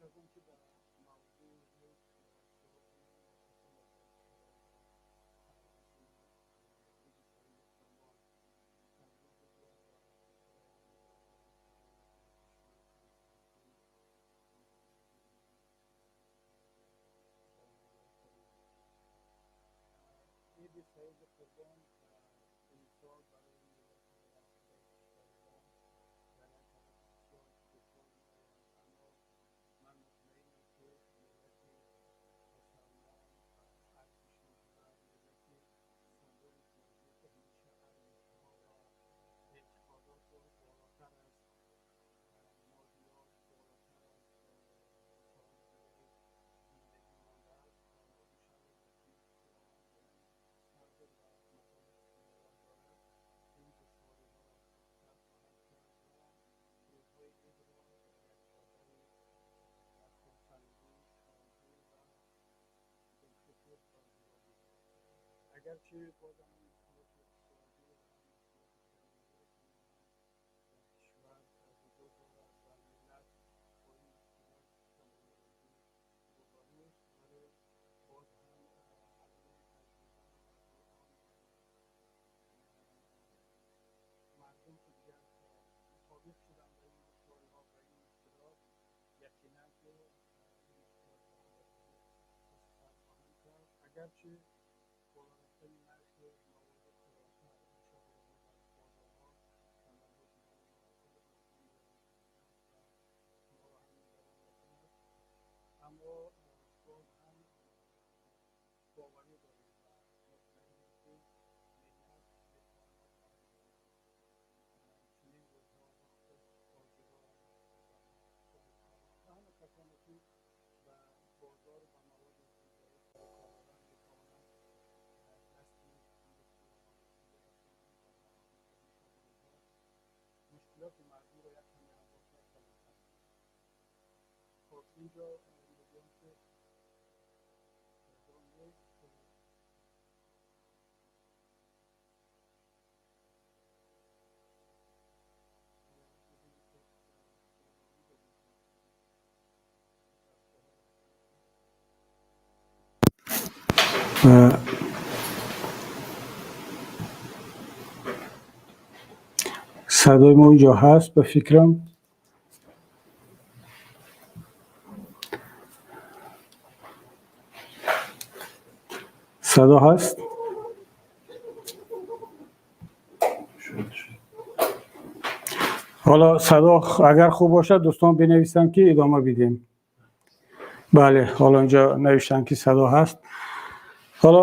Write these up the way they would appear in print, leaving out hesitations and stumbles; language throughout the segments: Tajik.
Аз он ки ба мавзӯи рӯз шурӯъ кунем ва пеш аз он ки иди Саиди Қурбон табрик бигӯям ва хотираи онро барои пешвои тансиҳатии мардуми тоҷик бо коронавирус. Иди Саиди Қурбон имсол барои миллати мо, барои кишвари мо дар як ҳолати бисёр душвор меояд, аммо ман мутмаинам, ки миллати мусалмон ва арзишмаҳвар, миллати сабури тоҷик, ки ҳамеша арзишҳо ва эътиқодотро болотар аз моддиёт, болотар аз масоили дигари зиндагӣ мондааст, иншалло бо кӯмаки Худованд, бо ин сабр ва матонате ки миллат дорад, ин душвориҳоро сар хоҳад кард ва рӯзҳои идро дар як чодари хурсандӣ, шодӣ ва пуршукӯҳ баргузор мекунад. Агарчи боз ҳамон мушкилоти иқтисодӣ ва мушкилоти коронавирус ҳанӯз ҳам дар кишвар вуҷуд дорад ва миллат бо ин мушкилот шабонарӯзӣ рӯбарӯст, вале боз ҳам аз рӯи таҷриба ва аз рӯи он мардум, ки дигар мутобиқ шуданд ба ин душвориҳо, ба ин мушкилот, яқинан ки ин мушкилотро ҳам ба зудӣ пушти сар хоҳанд кард. Агарчи боло рафтани нархи маводи хӯрока ин шабу рӯзҳо дар бозорҳо талаботи боло хеле мардум нигарон кунанда аст ва моро ҳам нигарон мекунад, аммо боз ҳам боварӣ дорем ва мутмаинем, ки миллат метавонад аз чунин рӯзҳо, бахусус тоҷирон ва соҳибкорон ва ҳама касоне, ки ба бозору ба маводи ғизоӣ сару кор доранд, метавонанд дасти лутфиро ба мардум бирасонанд ва дар ин шабу рӯзҳо мушкилоти мардумро як каме ҳам бошад камтар кунанд. Хоб, инҷо мегӯянд, ки садо нест. Бубинем, ки садоро медодем дастгоҳҳо рафтанд. Садои мо инҷо ҳаст, ба фикрам. Садо ҳаст? Ҳоло садо агар хуб бошад, дӯстон бинависанд, ки идома бидем. Бале, ҳоло инҷо навиштанд, ки садо ҳаст. Ҳоло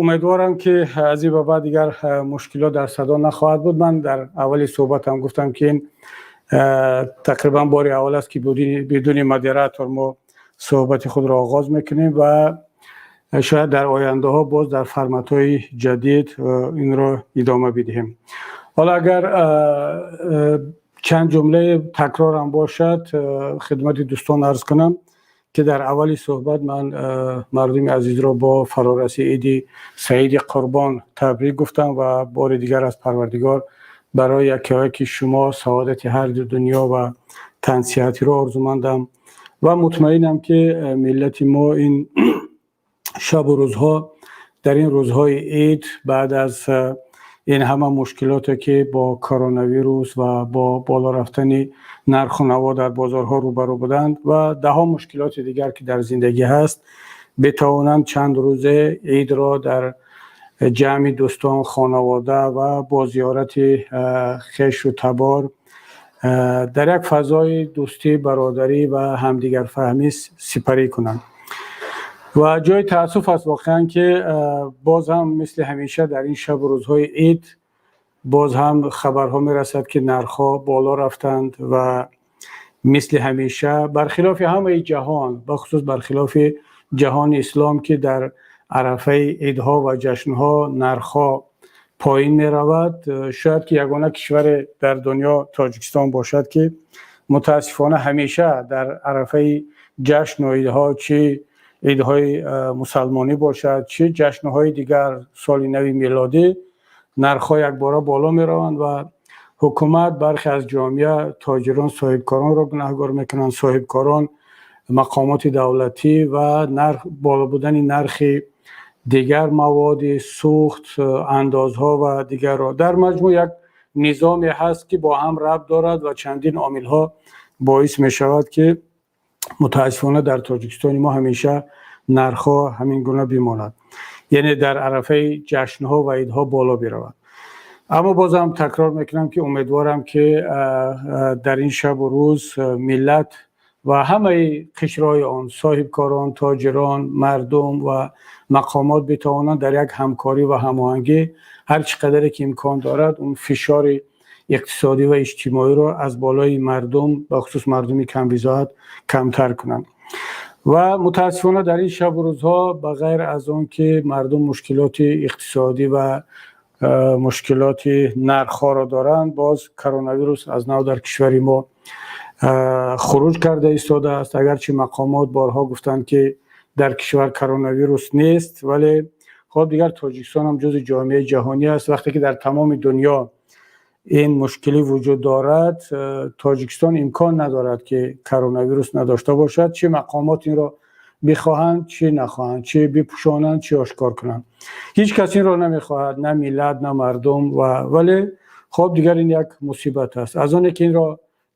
умедворам, ки аз ин ба баъд дигар мушкилот дар садо нахоҳад буд. Ман дар аввали суҳбатам гуфтам, ки ин тақрибан бори аввал аст, ки бидуни модератор мо суҳбати худро оғоз мекунем ва шояд дар ояндаҳо боз дар форматҳои ҷадид инро идома бидиҳем. Ҳоло агар чанд ҷумлаи такрорам бошад, хидмати дӯстон арз кунам, ки дар аввали суҳбат ман мардуми азизро бо фарорасии иди Саиди Қурбон табрик гуфтам ва бори дигар аз Парвардигор барои якояки шумо саодати ҳар ду дунё ва тансиҳатиро орзумандам ва мутмаинам, ки миллати мо ин шабу рӯзҳо, дар ин рӯзҳои ид, баъд аз ин ҳама мушкилоте, ки бо коронавирус ва бо боло рафтани нарху наво дар бозорҳо рӯбарӯ буданд ва даҳо мушкилоти дигар, ки дар зиндагӣ ҳаст, битавонанд чанд рӯзе идро дар ҷамъи дӯстон, хонавода ва бо зиёрати хешу табор дар як фазои дӯстӣ, бародарӣ ва ҳамдигарфаҳмӣ сипарӣ кунанд. Ва ҷои таассуф аст воқеан, ки боз ҳам мисли ҳамеша дар ин шабу рӯзҳои ид боз ҳам хабарҳо мерасад, ки нархҳо боло рафтанд ва мисли ҳамеша бархилофи ҳамаи ҷаҳон, бахусус бархилофи ҷаҳони ислом, ки дар арафаи идҳо ва ҷашнҳо нархҳо поин меравад, шояд ки ягона кишваре дар дунё Тоҷикистон бошад, ки мутаассифона ҳамеша дар арафаи ҷашну идҳо, чӣ идҳои мусалмонӣ бошад, чӣ ҷашнҳои дигар, соли нави мелодӣ, нархҳо якбора боло мераванд ва ҳукумат, бархе аз ҷомеа, тоҷирон, соҳибкоронро гунаҳгор мекунанд. Соҳибкорон Мақомоти давлатӣ ва нарх, боло будани нархи дигар маводи сӯхт, андозҳо ва дигарро. Дар маҷмӯъ як низоме ҳаст, ки бо ҳам рабт дорад ва чандин омилҳо боис мешавад, ки мутаассифона дар Тоҷикистони мо ҳамеша нархҳо ҳамин гуна бимонад, яъне дар арафаи ҷашнҳо ва идҳо боло биравад. Аммо бозам такрор мекунам, ки умедворам, ки дар ин шабу рӯз миллат ва ҳамаи қишрҳои он, соҳибкорон, тоҷирон, мардум ва мақомот битавонанд дар як ҳамкорӣ ва ҳамоҳангӣ ҳар чӣ қадаре ки имкон дорад, он фишори иқтисодӣ ва иҷтимоиро аз болои мардум, бахусус мардуми камбизоат, камтар кунанд. Ва мутаассифона дар ин шабу рӯзҳо, ба ғайр аз он ки мардум мушкилоти иқтисодӣ ва мушкилоти нархҳоро доранд, боз коронавирус аз нав дар кишвари мо хуруҷ карда истодааст. Агарчи мақомот борҳо гуфтанд, ки дар кишвар коронавирус нест, вале хоб, дигар Тоҷикистон ҳам ҷузъи ҷомеаи ҷаҳонӣ аст. Вақте ки дар тамоми дунё ин мушкилӣ вуҷуд дорад, Тоҷикистон имкон надорад, ки коронавирус надошта бошад. Чӣ мақомот инро бихоҳанд, чӣ нахоҳанд, чӣ бипӯшонанд, чӣ ошкор кунанд, ҳеҷ кас инро намехоҳад, на миллат, на мардум. Ва вале хоб, дигар ин як мусибат аст. Аз оне ки инро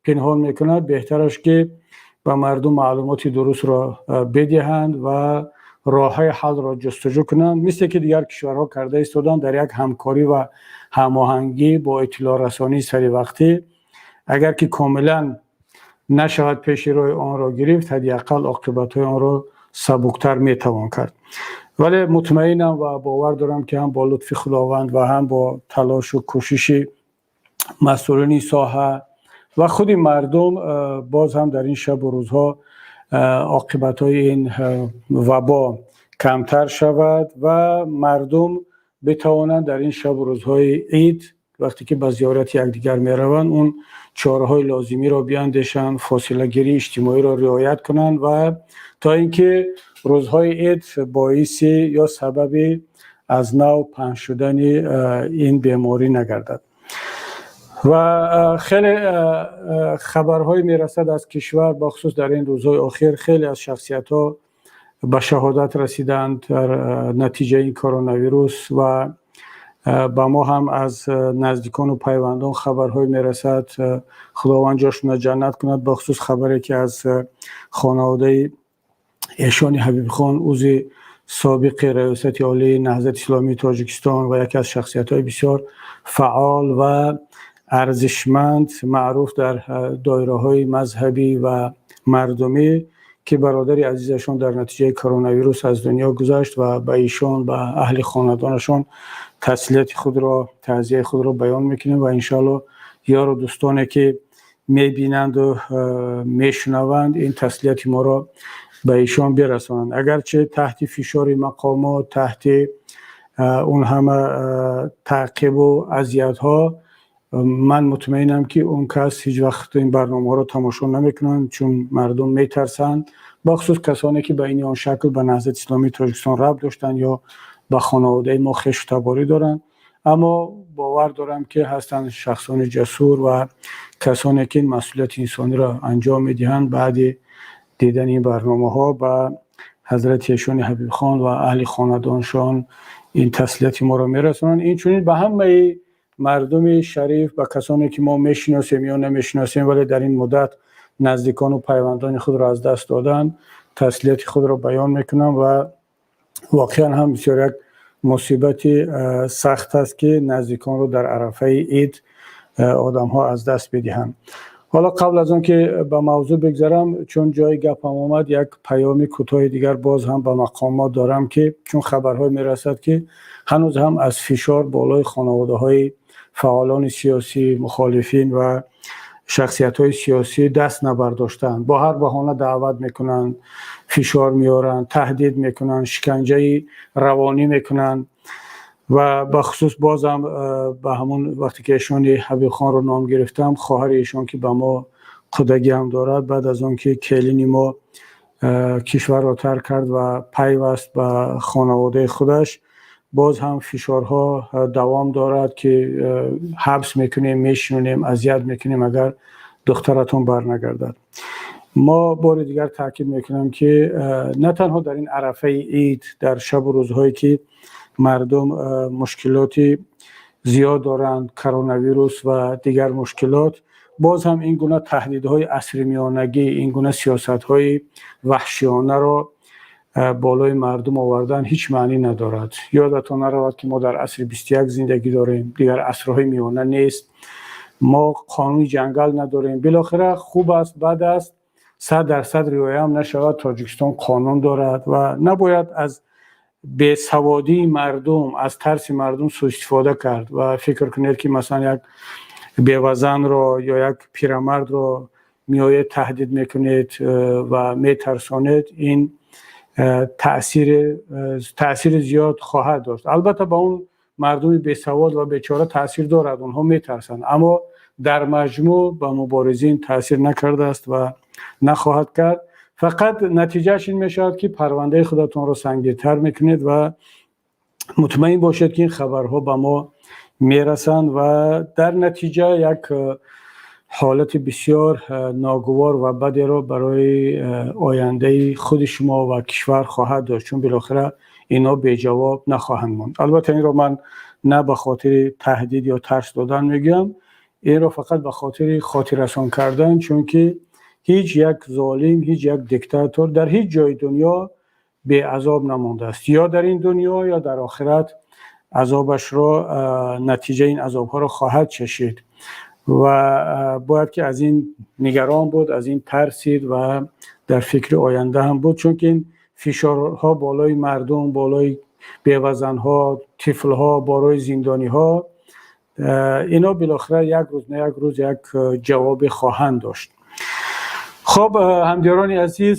пинҳон мекунад, беҳтараш ки ба мардум маълумоти дурустро бидиҳанд ва роҳҳои ҳалро ҷустуҷӯ кунанд, мисле ки дигар кишварҳо карда истоданд, дар як ҳамкорӣ ва ҳамоҳангӣ бо иттилоърасонии саривақтӣ. Агар ки комилан нашавад пеши роҳи онро гирифт, ҳадди ақал оқибатҳои онро сабуктар метавон кард. Вале мутмаинам ва бовар дорам, ки ҳам бо лутфи Худованд ва ҳам бо талошу кӯшиши масъулини соҳа ва худи мардум боз ҳам дар ин шабу рӯзҳо оқибатҳои ин вабо камтар шавад ва мардум битавонанд дар ин шабу рӯзҳои ид, вақте ки ба зиёрати якдигар мераванд, он чораҳои лозимиро биандешанд, фосилагирии иҷтимоиро риоят кунанд ва то ин ки рӯзҳои ид боиси ё сабаби аз нав паҳн шудани ин беморӣ нагардад. Ва хеле хабарҳое мерасад аз кишвар, бахусус дар ин рӯзҳои охир хеле аз шахсиятҳо ба шаҳодат расиданд дар натиҷаи ин коронавирус. Ва ба мо ҳам аз наздикону пайвандон хабарҳое мерасад. Худованд ҷошона ҷаннат кунад. Бахусус хабаре ки аз хонаводаи Эшони Ҳабибхон, узви собиқи Раёсати Олии Наҳзати Исломии Тоҷикистон ва яке аз шахсиятҳои бисёр фаъол ва арзишманд, маъруф дар доираҳои мазҳабӣ ва мардумӣ, ки бародари азизашон дар натиҷаи коронавирус аз дунё гузашт ва ба ишон, ба аҳли хонадонашон таслияти худро, таъзияи худро баён мекунем. Ва иншоалло ёру дӯстоне ки мебинанду мешунаванд, ин таслияти моро ба ишон бирасонанд. Агарчи таҳти фишори мақомот, таҳти он ҳама таъқибу азиятҳо, ман мутмаинам, ки он кас ҳеҷ вақт ин барномаҳоро тамошо намекунанд, чун мардум метарсанд, бахусус касоне ки ба ин ё он шакл ба Наҳзати Исломии Тоҷикистон рабт доштанд ё ба хонаводаи мо хешу таборӣ доранд. Аммо бовар дорам, ки ҳастанд шахсони ҷасур ва касоне ки ин масъулияти инсониро анҷом медиҳанд, баъди дидани ин барномаҳо ба ҳазрати Эшони Ҳабибхон ва аҳли хонадоншон ин таслияти моро мерасонанд. Инчунин ба ҳамаи мардуми шариф, ба касоне ки мо мешиносем ё намешиносем, вале дар ин муддат наздикону пайвандони худро аз даст доданд, таслияти худро баён мекунам. Ва воқеан ҳам бисёр як мусибати сахт аст, ки наздиконро дар арафаи ид одамҳо аз даст бидиҳанд. Ҳоло қабл аз он ки ба мавзӯъ бигзарам, чун ҷои гапам омад, як паёми кӯтоҳи дигар боз ҳам ба мақомот дорам, ки чун хабарҳое мерасад, ки ҳанӯз ҳам аз фишор болои хонаводаҳои фаъолони сиёсӣ, мухолифин ва шахсиятҳои сиёсӣ даст набардоштанд, бо ҳар баҳона даъват мекунанд, фишор меоранд, таҳдид мекунанд, шиканҷаи равонӣ мекунанд. Ва бахусус бозам ба ҳамон вақте ки Эшони Ҳабибхонро ном гирифтам, хоҳари эшон, ки ба мо қудагӣ ҳам дорад, баъд аз он ки келини мо кишварро тарк кард ва пайваст ба хонаводаи худаш, боз ҳам фишорҳо давом дорад, ки ҳабс мекунем, мешинонем, азият мекунем, агар духтаратон барнагардад. Мо бори дигар таъкид мекунам, ки на танҳо дар ин арафаи ид, дар шабу рӯзҳое ки мардум мушкилоти зиёд доранд, коронавирус ва дигар мушкилот, боз ҳам ин гуна таҳдидҳои асри миёнагӣ, ин гуна сиёсатҳои ваҳшиёнаро болои мардум овардан ҳеҷ маънӣ надорад. Ёдатон наравад, ки мо дар асри 21 зиндагӣ дорем, дигар асрҳои миёна нест, мо қонуни ҷангал надорем. Билохира, хуб аст, бад аст, 100% риояам нашавад, Тоҷикистон қонун дорад ва набояд аз бесаводии мардум, аз тарси мардум суистифода кард ва фикр кунед, ки масалан як бевазанро ё як пирамардро меоед, таҳдид мекунед ва метарсонед, ин таъсири зиёд хоҳад дошт. Албатта, ба он мардуми бесавод ва бечора таъсир дорад, онҳо метарсанд, аммо дар маҷмӯъ ба муборизин таъсир накардааст ва нахоҳад кард. Фақат натиҷааш ин мешавад, ки парвандаи худатонро сангинтар мекунед ва мутмаин бошед, ки ин хабарҳо ба мо мерасанд ва дар натиҷа як ҳолати бисёр ногувор ва бадеро барои ояндаи худи шумо ва кишвар хоҳад дошт, чун билохира инҳо беҷавоб нахоҳанд монд. Албатта, инро ман на ба хотири таҳдид ё тарс додан мегӯям, инро фақат ба хотири хотиррасон кардан, чунки ҳеҷ як золим, ҳеҷ як диктатор дар ҳеҷ ҷои дунё беазоб намондааст. Ё дар ин дунё, ё дар охират азобашро, натиҷаи ин азобҳоро хоҳад чашид ва бояд ки аз ин нигарон буд, аз ин тарсид ва дар фикри оянда ҳам буд, чунки ин фишорҳо болои мардум, болои бевазанҳо, тифлҳо, болои зиндониҳо, ино билохира як рӯз на як рӯз як ҷавобе хоҳанд дошт. Хуб, ҳамдиёрони азиз,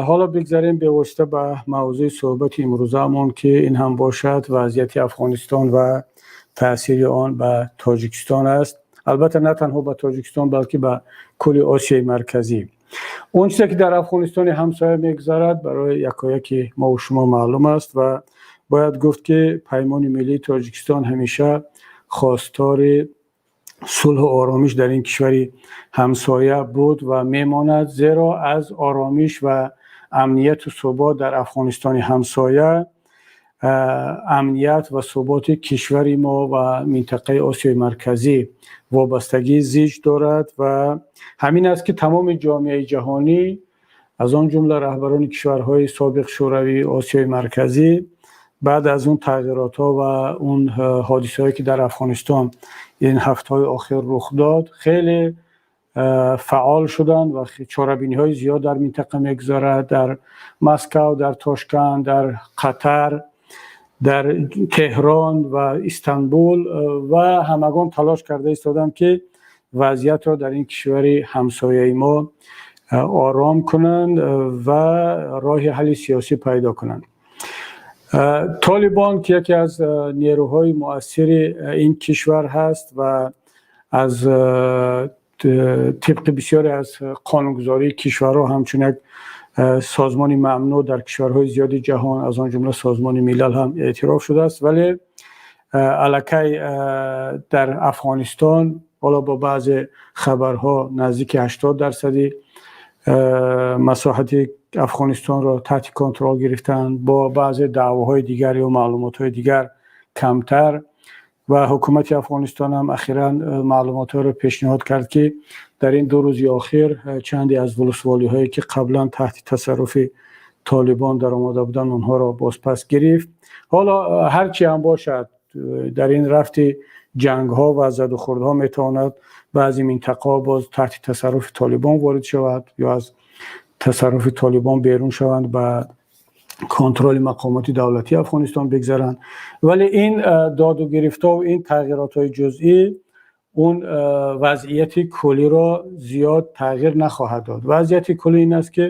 ҳоло бигзарем бевосита ба мавзӯи суҳбати имрӯзаамон, ки ин ҳам бошад вазъияти Афғонистон ва таъсири он ба Тоҷикистон аст. Албатта, на танҳо ба Тоҷикистон, балки ба кулли Осиёи Марказӣ. Он чизе ки дар Афғонистони ҳамсоя мегузарад, барои якояки мову шумо маълум аст ва бояд гуфт, ки Паймони Миллии Тоҷикистон ҳамеша хостори сулҳу оромиш дар ин кишвари ҳамсоя буд ва мемонад, зеро аз оромиш ва амнияту субот дар Афғонистони ҳамсоя амният ва суботи кишвари мо ва минтақаи Осиёи Марказӣ вобастагии зич дорад. Ва ҳамин аст, ки тамоми ҷомеаи ҷаҳонӣ, аз он ҷумла раҳбарони кишварҳои собиқ Шӯравии Осиёи Марказӣ, баъд аз он тағйиротҳо ва он ҳодисаҳое ки дар Афғонистон ин ҳафтаҳои охир рух дод, хеле фаъол шуданд ва чорабиниҳои зиёд дар минтақа мегузарад: дар Москав, дар Тошканд, дар Қатар, дар Теҳрон ва Истанбул, ва ҳамагон талош карда истоданд, ки вазъиятро дар ин кишвари ҳамсояи мо ором кунанд ва роҳи ҳалли сиёсӣ пайдо кунанд. Толибон, ки яке аз нерӯҳои муассири ин кишвар ҳаст ва аз тибқи бисёре аз қонунгузории кишварҳо ҳамчун як созмони мамнӯъ дар кишварҳои зиёди ҷаҳон, аз он ҷумла Созмони Милал ҳам эътироф шудааст, вале аллакай дар Афғонистон ҳоло бо баъзе хабарҳо наздики 80 дарсади масоҳати Афғонистонро таҳти контрол гирифтанд, бо баъзе даъвоҳои дигар ё маълумотҳои дигар камтар. Ва ҳукумати Афғонистон ҳам ахиран маълумотҳоеро пешниҳод кард, ки дар ин 2 рӯзи охир чанде аз вулусволиҳое ки қаблан таҳти тасарруфи Толибон даромада буданд, онҳоро бозпас гирифт. Ҳоло ҳарчи ҳам бошад, дар ин рафти ҷангҳо ва задухӯрдҳо метавонад баъзе минтақаҳо боз таҳти тасарруфи Толибон ворид шавад ё аз тасарруфи Толибон берун шаванд, ба контроли мақомоти давлатии Афғонистон бигзаранд. Вале ин доду гирифтҳо, ин тағйиротҳои ҷузъӣ он вазъияти куллиро зиёд тағйир нахоҳад дод. Вазъияти куллӣ ин аст, ки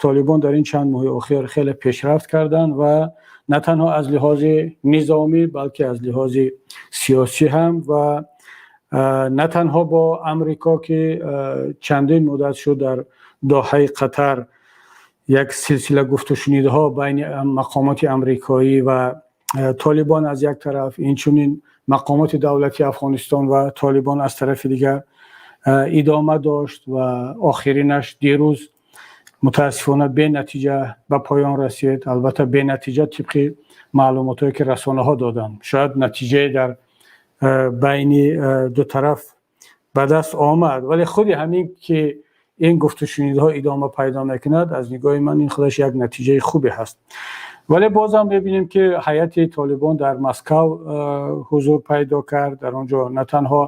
Толибон дар ин чанд моҳи охир хеле пешрафт карданд ва на танҳо аз лиҳози низомӣ, балки аз лиҳози сиёсӣ ҳам, ва на танҳо бо Амрико, ки чандин муддат шуд дар Доҳаи Қатар як силсила гуфтушунидҳо байни мақомоти амрикоӣ ва Толибон аз як тараф, инчунин мақомоти давлати Афғонистон ва Толибон аз тарафи дигар. Идома дошт ва охиринаш дирӯз мутаассифона бенатиҷа ба поён расид. Албатта, бенатиҷа тибқи маълумотҳое, ки расонаҳо доданд. Шояд натиҷае дар байни ду тараф ба даст омад, вале худи ҳамин ки ин гуфтушунидҳо идома пайдо мекунад, аз нигоҳи ман ин худаш як натиҷаи хубе ҳаст. Вале бозам мебинем, ки ҳайати Толибон дар Москав ҳузур пайдо кард. Дар он ҷо на танҳо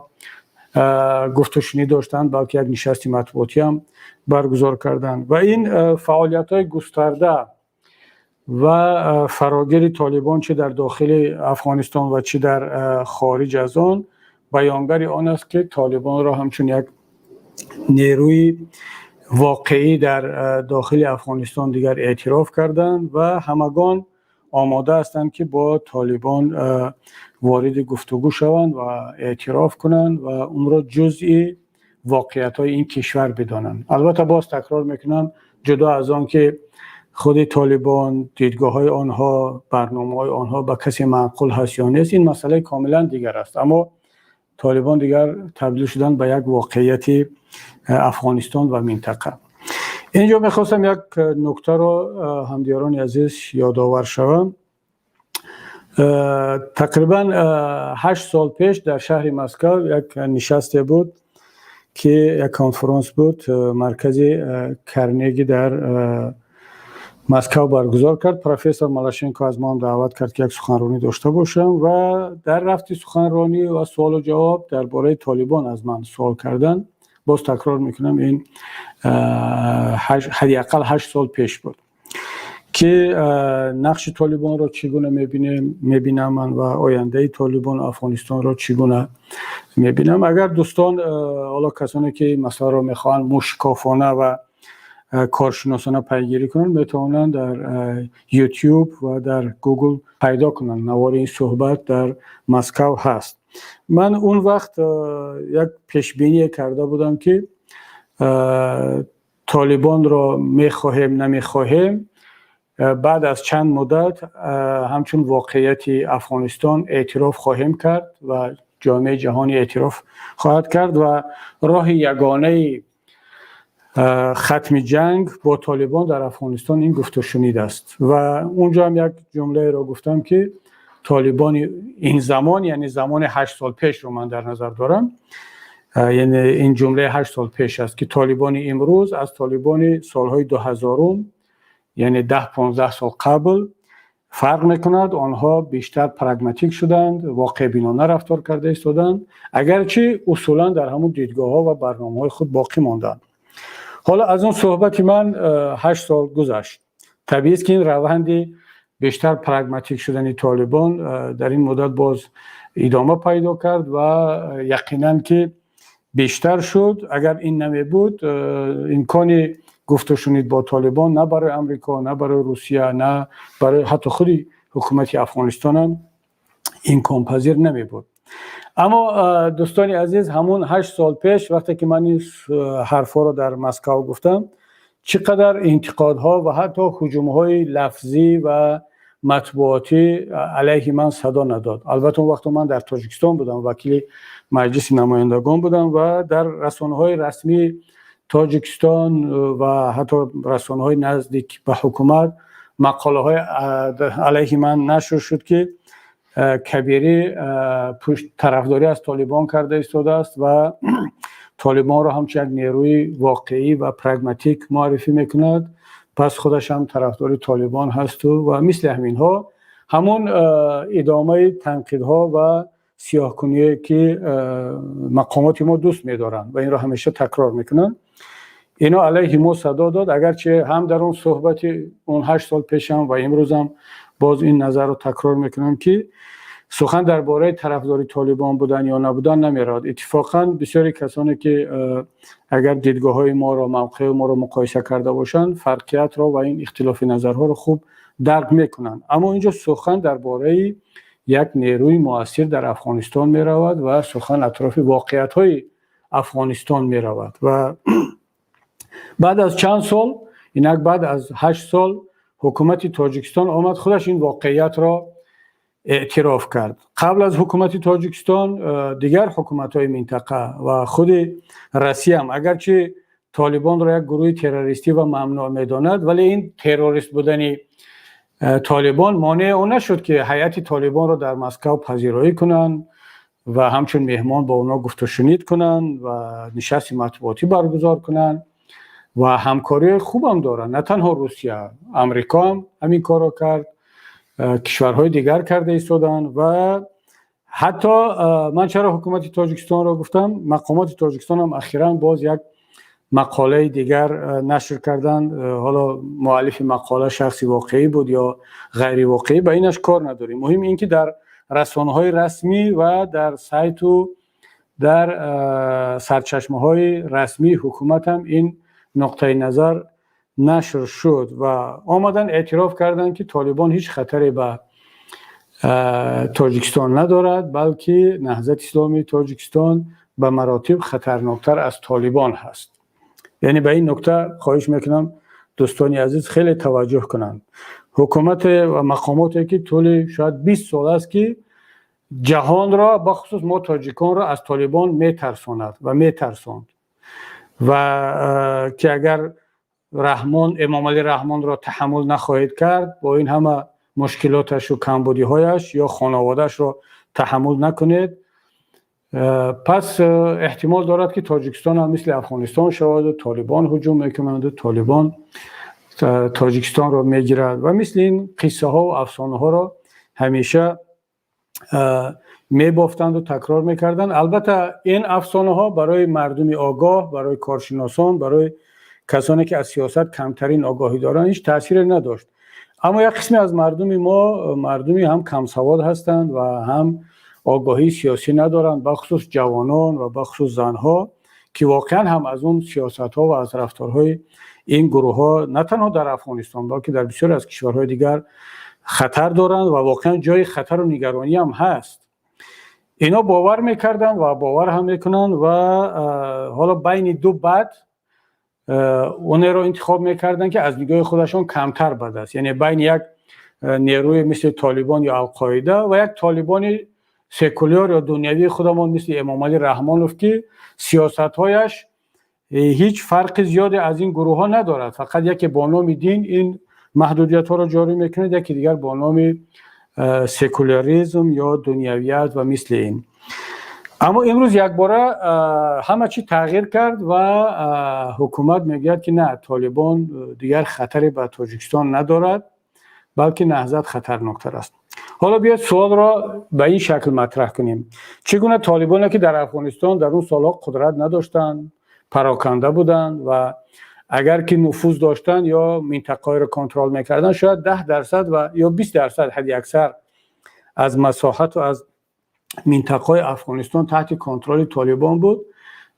гуфтушунид доштанд, балки як нишасти матбуотӣ ҳам баргузор карданд. Ва ин фаъолиятҳои густарда ва фарогири Толибон, чӣ дар дохили Афғонистон ва чӣ дар хориҷ аз он, баёнгари он аст, ки Толибонро ҳамчун як нерӯи воқеӣ дар дохили Афғонистон дигар эътироф карданд ва ҳамагон омода ҳастанд, ки бо Толибон вориди гуфтугӯ шаванд ва эътироф кунанд ва онро ҷузъи воқеиятҳои ин кишвар бидонанд. Албатта, боз такрор мекунам, ҷудо аз он ки худи Толибон, дидгоҳҳои онҳо, барномаҳои онҳо ба касе маъқул ҳаст ё нест, ин масъалаи комилан дигар аст, аммо Толибон дигар табдил шуданд ба як воқеияти Афғонистон ва минтақа. Инҷо мехостам як нуктаро, ҳамдиёрони азиз, ёдовар шавам. Тақрибан 8 сол пеш дар шаҳри Москав як нишасте буд, ки як конференс буд, Маркази Карнеги дар Москав баргузор кард. Профессор Малашенко аз мо даъват кард, ки як суханронӣ дошта бошам, ва дар рафти суханронӣ ва суолу ҷавоб дар бораи Толибон аз ман суол карданд. Боз такрор мекунам, ин ҳадди ақал 8 сол пеш буд, ки нақши Толибонро чӣ гуна мебинам ман ва ояндаи Толибону Афғонистонро чӣ гуна мебинам. Агар дӯстон, ҳоло касоне ки масъаларо мехоҳанд мушкофона ва коршиносона пайгирӣ кунанд, метавонанд дар YouTube ва дар Google пайдо кунанд. Навори ин суҳбат дар Москав ҳаст. Ман он вақт як пешбиние карда будам, ки Толибонро мехоҳем, намехоҳем, баъд аз чанд муддат ҳамчун воқеияти Афғонистон эътироф хоҳем кард ва ҷомеаи ҷаҳонӣ эътироф хоҳад кард ва роҳи ягонаи хатми ҷанг бо Толибон дар Афғонистон ин гуфтушунид аст. Ва унҷо ҳам як ҷумлаеро гуфтам, ки Толибони ин замон, яъне замони 8 сол пешро ман дар назар дорам, яъне ин ҷумлаи 8 сол пеш аст, ки Толибони имрӯз аз Толибони солҳои 2000-ум, яъне 10-15 сол қабл, фарқ мекунад. Онҳо бештар прагматик шуданд, воқеъбинона рафтор карда истоданд, агарчи усулан дар ҳамун дидгоҳҳо ва барномаҳои худ боқӣ монданд. Ҳоло аз он суҳбати ман 8 сол гузашт. Табиист, ки ин раванди бештар прагматик шудани Толибон дар ин муддат боз идома пайдо кард ва яқинан ки бештар шуд. Агар ин намебуд, имкони гуфтушунид бо Толибон на барои Амрико, на барои Русия, на барои ҳатто худи ҳукумати Афғонистонам имконпазир намебуд. Аммо, дӯстони азиз, ҳамун 8 сол пеш, вақте ки ман ин ҳарфҳоро дар Москав гуфтам, чӣ қадар интиқодҳо ва ҳатто ҳуҷумҳои лафзӣ ва матбуотӣ алайҳи ман садо надод. Албатта, он вақто ман дар Тоҷикистон будам, вакили Маҷлиси намояндагон будам ва дар расонаҳои расмии Тоҷикистон ва ҳатто расонаҳои наздик ба ҳукумат мақолаҳои алайҳи ман нашр шуд, ки Кабирӣ тарафдорӣ аз Толибон карда истодааст ва Толибонро ҳамчун як нерӯи воқеӣ ва прагматик муаррифӣ мекунад, пас худаш ҳам тарафдори Толибон ҳасту ва мисли ҳаминҳо. Ҳамун идомаи танқидҳо ва сиёҳкуние, ки мақомоти мо дӯст медоранд ва инро ҳамеша такрор мекунанд, ино алайҳи мо садо дод. Агарчи ҳам дар он суҳбати он 8 сол пешам ва имрӯзам боз ин назарро такрор мекунам, ки сухан дар бораи тарафдори Толибон будан ё набудан намеравад. Иттифоқан, бисёри касоне ки агар дидгоҳҳои моро, мавқеи моро муқоиса карда бошанд, фарқиятро ва ин ихтилофи назарҳоро хуб дарк мекунанд. Аммо инҷо сухан дар бораи як нерӯи муассир дар Афғонистон меравад ва сухан атрофи воқеиятҳои Афғонистон меравад. Ва баъд аз чанд сол, инак баъд аз 8 сол, ҳукумати Тоҷикистон омад, худаш ин воқеиятро Эътироф кард. Қабл аз ҳукумати Тоҷикистон дигар ҳукуматҳои минтақа ва худи Россияам, агарчи Толибонро як гурӯҳи террористӣ ва мамнӯъ медонад, вале ин террорист будани Толибон монеи он нашуд, ки ҳайати Толибонро дар Москав пазироӣ кунанд ва ҳамчун меҳмон бо онҳо гуфтушунид кунанд ва нишасти матбуотӣ баргузор кунанд ва ҳамкории хубам доранд. На танҳо Русия, Амрико ҳам ҳамин корро кард, кишварҳои дигар карда истоданд. Ва ҳатто ман чаро ҳукумати Тоҷикистонро гуфтам? Мақомоти Тоҷикистон ҳам ахиран боз як мақолаи дигар нашр карданд. Ҳоло муаллифи мақола шахси воқеӣ буд ё ғайривоқеӣ, ба инаш кор надорем. Муҳим ин ки дар расонаҳои расмӣ ва дар сайту дар сарчашмаҳои расмии ҳукумат ҳам ин нуқтаи назар нашр шуд ва омаданд, эътироф карданд, ки Толибон ҳеҷ хатаре ба Тоҷикистон надорад, балки Наҳзати Исломии Тоҷикистон ба маротиб хатарноктар аз Толибон ҳаст. Яъне ба ин нукта хоҳиш мекунам, дӯстони азиз хеле таваҷҷӯҳ кунанд. Ҳукумат ва мақомоте ки тӯли шояд 20 сол аст, ки ҷаҳонро, бахусус мо тоҷиконро, аз Толибон метарсонад ва метарсонд ва ки агар Раҳмон, Эмомалӣ Раҳмонро таҳаммул нахоҳед кард бо ин ҳама мушкилоташу камбудиҳояш ё хонаводаашро таҳаммул накунед, пас эҳтимол дорад, ки Тоҷикистон ҳам мисли Афғонистон шаваду Толибон ҳуҷум мекунанду Толибон Тоҷикистонро мегирад ва мисли ин қиссаҳо ва афсонаҳоро ҳамеша мебофтанду такрор мекарданд. Албатта, ин афсонаҳо барои мардуми огоҳ, барои коршиносон, барои касоне ки аз сиёсат камтарин огоҳӣ доранд, ҳеҷ таъсире надошт. Аммо як қисме аз мардуми мо, мардуми ҳам камсавод ҳастанд ва ҳам огоҳии сиёсӣ надоранд, бахусус ҷавонон ва бахусус занҳо, ки воқеан ҳам аз он сиёсатҳо ва аз рафторҳои ин гурӯҳҳо на танҳо дар Афғонистон, балки дар бисёре аз кишварҳои дигар хатар доранд ва воқеан ҷои хатару нигаронӣ ҳам ҳаст. Ино бовар мекарданд ва бовар ҳам мекунанд ва ҳоло байни ду бад онеро интихоб мекарданд, ки аз нигоҳи худашон камтар бад аст. Яъне байни як нерӯи мисли Толибон ё Алқоида ва як толибони секуляр ё дунявии худамон мисли Эмомалӣ Раҳмонов, ки сиёсатҳояш ҳеҷ фарқи зиёде аз ин гурӯҳҳо надорад, фақат яке бо номи дин ин маҳдудиятҳоро ҷорӣ мекунад, яке дигар бо номи секуляризм ё дунявият ва мисли ин. Аммо имрӯз якбора ҳама чӣ тағйир кард ва ҳукумат мегӯяд, ки на, Толибон дигар хатаре ба Тоҷикистон надорад, балки Наҳзат хатарноктар аст. Ҳоло биёед, суолро ба ин шакл матраҳ кунем: чӣ гуна толибоне, ки дар Афғонистон дар он солҳо қудрат надоштанд, пароканда буданд ва агар ки нуфуз доштанд ё минтақаҳоеро контрол мекарданд, шояд 10% ва ё 20% ҳадди аксар аз масоҳату аз минтақаҳои Афғонистон таҳти контроли Толибон буд,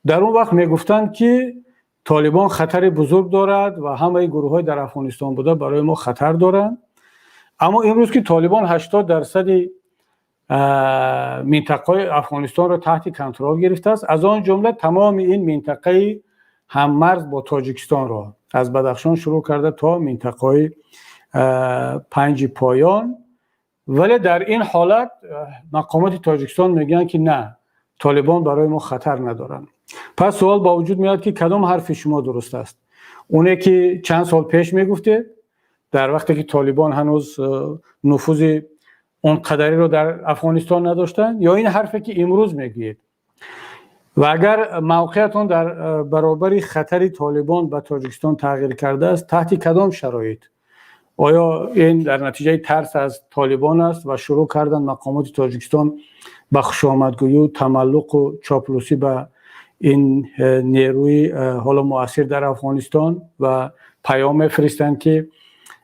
дар он вақт мегуфтанд, ки Толибон хатари бузург дорад ва ҳамаи гурӯҳҳои дар Афғонистон буда барои мо хатар доранд. Аммо имрӯз, ки Толибон 80 дарсади минтақаҳои Афғонистонро таҳти контрол гирифтааст, аз он ҷумла тамоми ин минтақаи ҳаммарз бо Тоҷикистонро, аз Бадахшон шурӯъ карда то минтақаҳои Панҷи поён, вале дар ин ҳолат мақомоти Тоҷикистон мегӯянд, ки на, Толибон барои мо хатар надоранд. Пас суол ба вуҷуд меояд, ки кадом ҳарфи шумо дуруст аст? Оне ки чанд сол пеш мегуфтед, дар вақте ки Толибон ҳанӯз нуфузи он қадариро дар Афғонистон надоштанд, ё ин ҳарфе ки имрӯз мегӯед? Ва агар мавқеатон дар баробари хатари Толибон ба Тоҷикистон тағйир кардааст, таҳти кадом шароит? Оё ин дар натиҷаи тарс аз Толибон аст ва шурӯъ карданд мақомоти Тоҷикистон ба хушомадгӯю тамаллуқу чоплусӣ ба ин нерӯи ҳоло муассир дар Афғонистон ва паём мефиристанд, ки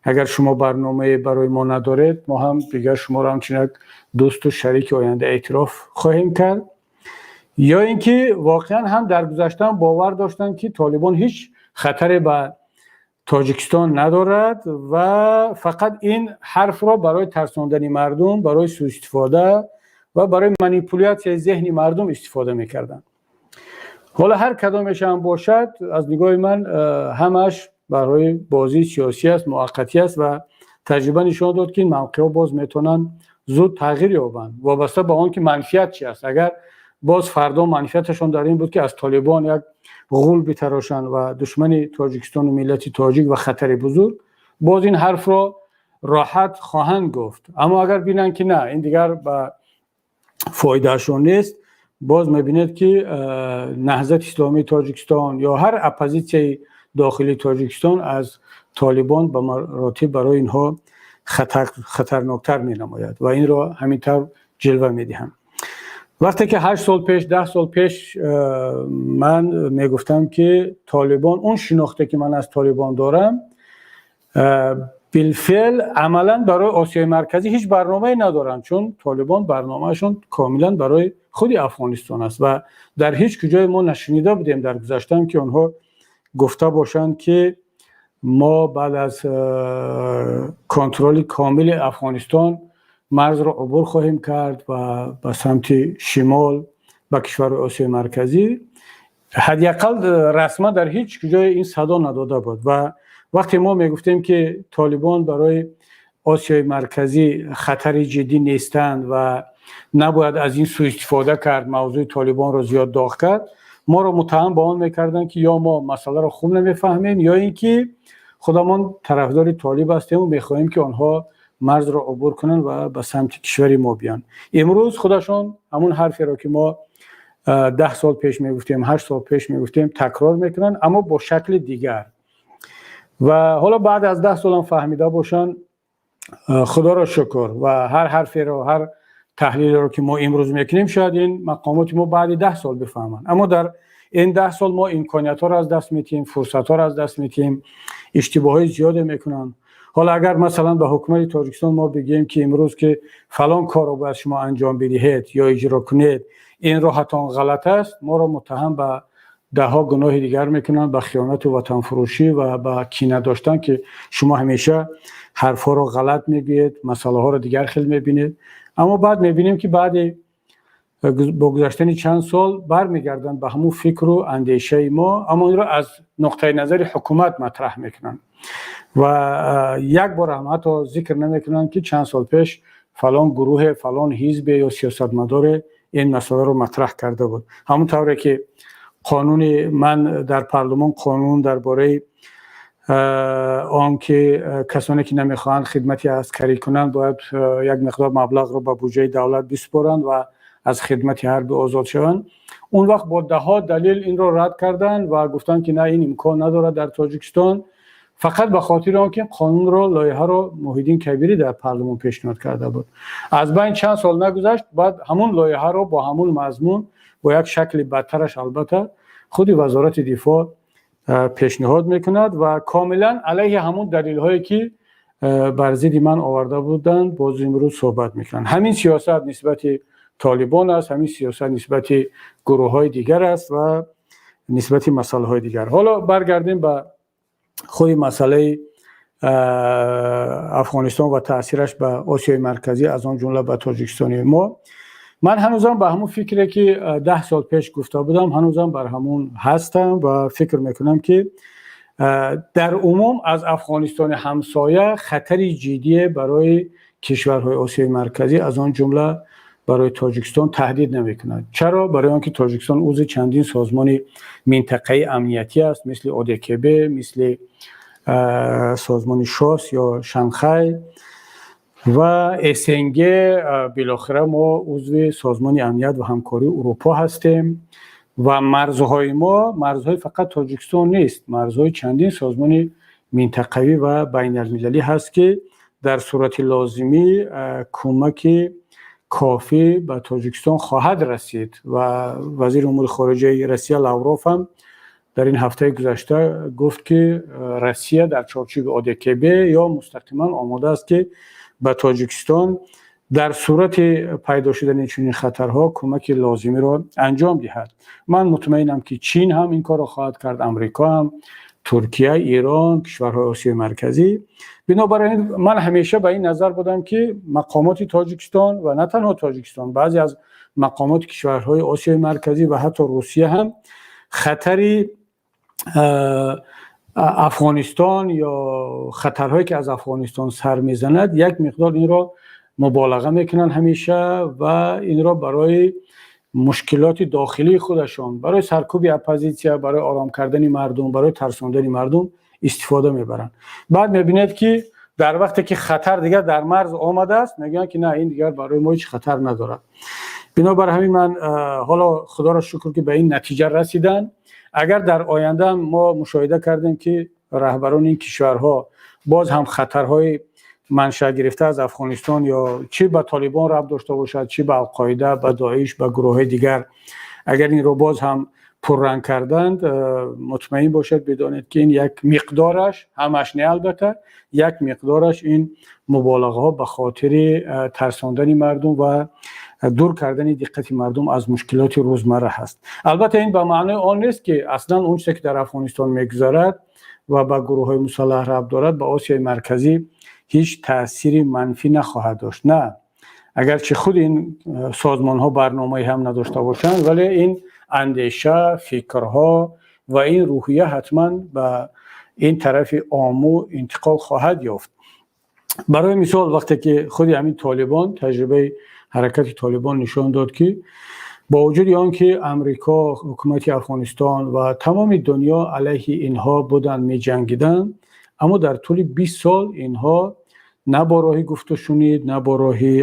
агар шумо барномае барои мо надоред, мо ҳам дигар шуморо ҳамчун як дӯсту шарики оянда эътироф хоҳем кард? Ё ин ки воқеан ҳам дар гузаштаам бовар доштанд, ки Толибон ҳеҷ хатаре ба Тоҷикистон надорад ва фақат ин ҳарфро барои тарсондани мардум, барои сӯистифода ва барои манипулятсияи зеҳни мардум истифода мекарданд? Ҳоло ҳар кадомешам бошад, аз нигоҳи ман ҳамааш барои бозии сиёсӣ аст, муваққатӣ аст ва таҷриба нишон дод, ки ин мавқеъҳо боз метавонанд. Зуд тағйир ёбанд, вобаста ба он ки манфиат чи аст. Агар боз фардо манфиаташон дар ин буд, ки аз Толибон як ғул битарошанд ва душмани Тоҷикистону миллати тоҷик ва хатари бузург, боз ин ҳарфро роҳат хоҳанд гуфт. Аммо агар бинанд, ки на, ин дигар ба фоидаашон нест, боз мебинед, ки Наҳзати Исломии Тоҷикистон ё ҳар оппозитсияи дохилии Тоҷикистон аз Толибон ба маротиб барои инҳо хатарноктар менамояд ва инро ҳамин тавр ҷилва медиҳанд. Вақте ки 8 сол пеш, 10 сол пеш ман мегуфтам, ки Толибон, он шинохте ки ман аз Толибон дорам, билфеъл амалан барои Осиёи Марказӣ ҳеҷ барномае надоранд, чун Толибон барномаашон комилан барои худи Афғонистон аст ва дар ҳеҷ куҷое мо нашунида будем дар гузаштаам, ки онҳо гуфта бошанд, ки мо баъд аз контроли комили Афғонистон марзро убур хоҳем кард ва ба самти шимол, ба кишварҳои Осиёи Марказӣ. Ҳадди ақал расман дар ҳеҷ куҷое ин садо надода буд. Ва вақте мо мегуфтем, ки Толибон барои Осиёи Марказӣ хатари ҷиддӣ нестанд ва набояд аз ин сӯистифода кард, мавзӯи Толибонро зиёд доғ кард, моро муттаҳам ба он мекарданд, ки ё мо масъаларо хуб намефаҳмем, ё ин ки худамон тарафдори Толиб ҳастему мехоҳем, ки онҳо марзро убур кунанд ва ба самти кишвари мо биёнд. Имрӯз худашон ҳамун ҳарферо, ки мо 10 сол пеш мегуфтем, 8 сол пеш мегуфтем, такрор мекунанд, аммо бо шакли дигар. Ва ҳоло баъд аз 10 солам фаҳмида бошанд, худоро шукр. Ва ҳар ҳарферо, ҳар таҳлилеро, ки мо имрӯз мекунем, шояд ин мақомоти мо баъди 10 сол бифаҳманд. Аммо дар ин 10 сол мо имкониятҳоро аз даст метиҳем, фурсатҳоро аз даст метиҳем, иштибоҳҳои зиёде мекунанд. Ҳоло агар масалан ба ҳукумати Тоҷикистон мо бигӯем, ки имрӯз ки фалон корро бояд шумо анҷом бидиҳед ё иҷро кунед, ин роҳатон ғалат аст, моро муттаҳам ба даҳҳо гуноҳи дигар мекунанд, ба хиёнату ватанфурӯшӣ ва ба кина доштан, ки шумо ҳамеша ҳарфҳоро ғалат мегӯед, масъалаҳоро дигар хел мебинед. Аммо баъд мебинем, ки баъди бо гузаштани чанд сол бармегарданд ба ҳамун фикру андешаи мо, аммо инро аз нуқтаи назари ҳукумат матраҳ мекунанд ва як бор ҳам ҳатто зикр намекунанд, ки чанд сол пеш фалон гурӯҳе, фалон ҳизбе ё сиёсатмадоре ин масъаларо матраҳ карда буд. Ҳамон тавре ки қонуни ман дар парлумон, қонун дар бораи он ки касоне ки намехоҳанд хидмати аскарӣ кунанд, бояд як миқдор маблағро ба буҷаи давлат бисупоранд ва аз хидмати ҳарбӣ озод шаванд, он вақт бо даҳҳо далел инро рад карданд ва гуфтанд, ки на, ин имкон надорад дар Тоҷикистон, фақат ба хотири он ки қонунро, лоиҳаро Муҳиддин Кабирӣ дар парлумон пешниҳод карда буд. Аз байн чанд сол нагузашт, баъд ҳамун лоиҳаро бо ҳамун мазмун, бо як шакли бадтараш албатта, худи Вазорати дифоъ пешниҳод мекунад ва комилан алайҳи ҳамун далелҳое, ки бар зидди ман оварда буданд, боз имрӯз суҳбат мекунанд. Ҳамин сиёсат нисбати Толибон аст, ҳамин сиёсат нисбати гурӯҳҳои дигар аст ва нисбати масъалаҳои дигар. Ҳоло баргардем ба худи масъалаи Афғонистон ва таъсираш ба Осиёи Марказӣ, аз он ҷумла ба Тоҷикистони мо. Ман ҳанӯзам ба ҳамун фикре, ки 10 сол пеш гуфта будам, ҳанӯзам бар ҳамун ҳастам ва фикр мекунам, ки дар умум аз Афғонистони ҳамсоя хатари ҷиддие барои кишварҳои Осиёи Марказӣ, аз он ҷумла барои Тоҷикистон, таҳдид намекунад. Чаро? Барои он ки Тоҷикистон узви чандин созмони минтақаи амниятӣ аст, мисли ОДКБ, мисли созмони ШОС ё Шанхай ва СНГ. Билохира мо узви Созмони амният ва ҳамкории Урупо ҳастем ва марзҳои мо марзҳои фақат Тоҷикистон нест, марзҳои чандин созмони минтақавӣ ва байналмилалӣ ҳаст, ки дар сурати лозимӣ кӯмаки кофӣ ба Тоҷикистон хоҳад расид. Ва вазири умури хориҷаи Россия Лавров ҳам дар ин ҳафтаи гузашта гуфт, ки Россия дар чорчӯби ОДКБ ё мустақиман омода аст, ки ба Тоҷикистон дар сурати пайдо шудани чунин хатарҳо кӯмаки лозимиро анҷом диҳад. Ман мутмаинам, ки Чин ҳам ин корро хоҳад кард, Амрико ҳам, Туркия, Эрон, кишварҳои Осиёи Марказӣ. Бинобар ин ман ҳамеша ба ин назар будам, ки мақомоти Тоҷикистон ва на танҳо Тоҷикистон, баъзе аз мақомоти кишварҳои Осиёи Марказӣ ва ҳатто Русия ҳам хатари Афғонистон ё хатарҳое, ки аз Афғонистон сар мезанад, як миқдор инро муболиға мекунанд ҳамеша ва инро барои мушкилоти дохилии худашон, барои саркӯби оппозитсия, барои ором кардани мардум, барои тарсондани мардум истифода мебаранд. Баъд мебинед, ки дар вақте ки хатар дигар дар марз омадааст, мегӯянд, ки на, ин дигар барои мо ҳеҷ хатар надорад. Бинобар ҳамин ман ҳоло, худоро шукр, ки ба ин натиҷа расиданд. Агар дар оянда мо мушоҳида кардем, ки раҳбарони ин кишварҳо боз ҳам хатарҳои манша гирифта аз Афғонистон ё чӣ ба Толибон рабт дошта бошад, чӣ ба Алқоида, ба Доиш, ба гурӯҳҳои дигар, агар инро боз ҳам пурранг карданд, мутмаин бошед, бидонед, ки ин як миқдораш, ҳамаш не албатта, як миқдораш ин муболиғаҳо ба хотири тарсондани мардум ва дур кардани диққати мардум аз мушкилоти рӯзмарра ҳаст. Албатта, ин ба маънои он нест, ки аслан он чизе ки дар Афғонистон мегузарад ва ба гурӯҳҳои мусаллаҳ рабт дорад, ба Осиёи Марказӣ ҳеҷ таъсири манфӣ нахоҳад дошт. На, агарчи худи ин созмонҳо барномае ҳам надошта бошанд, вале ин андеша, фикрҳо ва ин рӯҳия ҳатман ба ин тарафи Омӯ интиқол хоҳад ёфт. Барои мисол, вақте ки худи ҳамин Толибон, таҷрибаи ҳаракати Толибон нишон дод, ки бо вуҷуди он ки Амрико, ҳукумати Афғонистон ва тамоми дунё алайҳи инҳо буданд, меҷангиданд, аммо дар тӯли 20 сол инҳо на бо роҳи гуфтушунид, на бо роҳи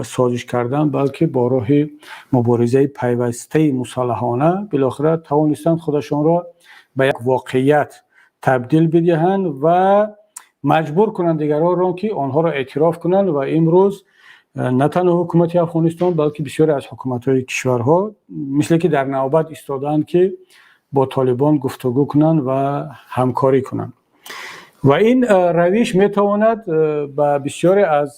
созиш кардан, балки бо роҳи муборизаи пайвастаи мусаллаҳона билохира тавонистанд худашонро ба як воқеият табдил бидиҳанд ва маҷбур кунанд дигаронро, ки онҳоро эътироф кунанд. Ва имрӯз на танҳо ҳукумати Афғонистон, балки бисёре аз ҳукуматҳои кишварҳо мисле ки дар навбат истодаанд, ки бо Толибон гуфтугӯ кунанд ва ҳамкорӣ кунанд. Ва ин равиш метавонад ба бисёре аз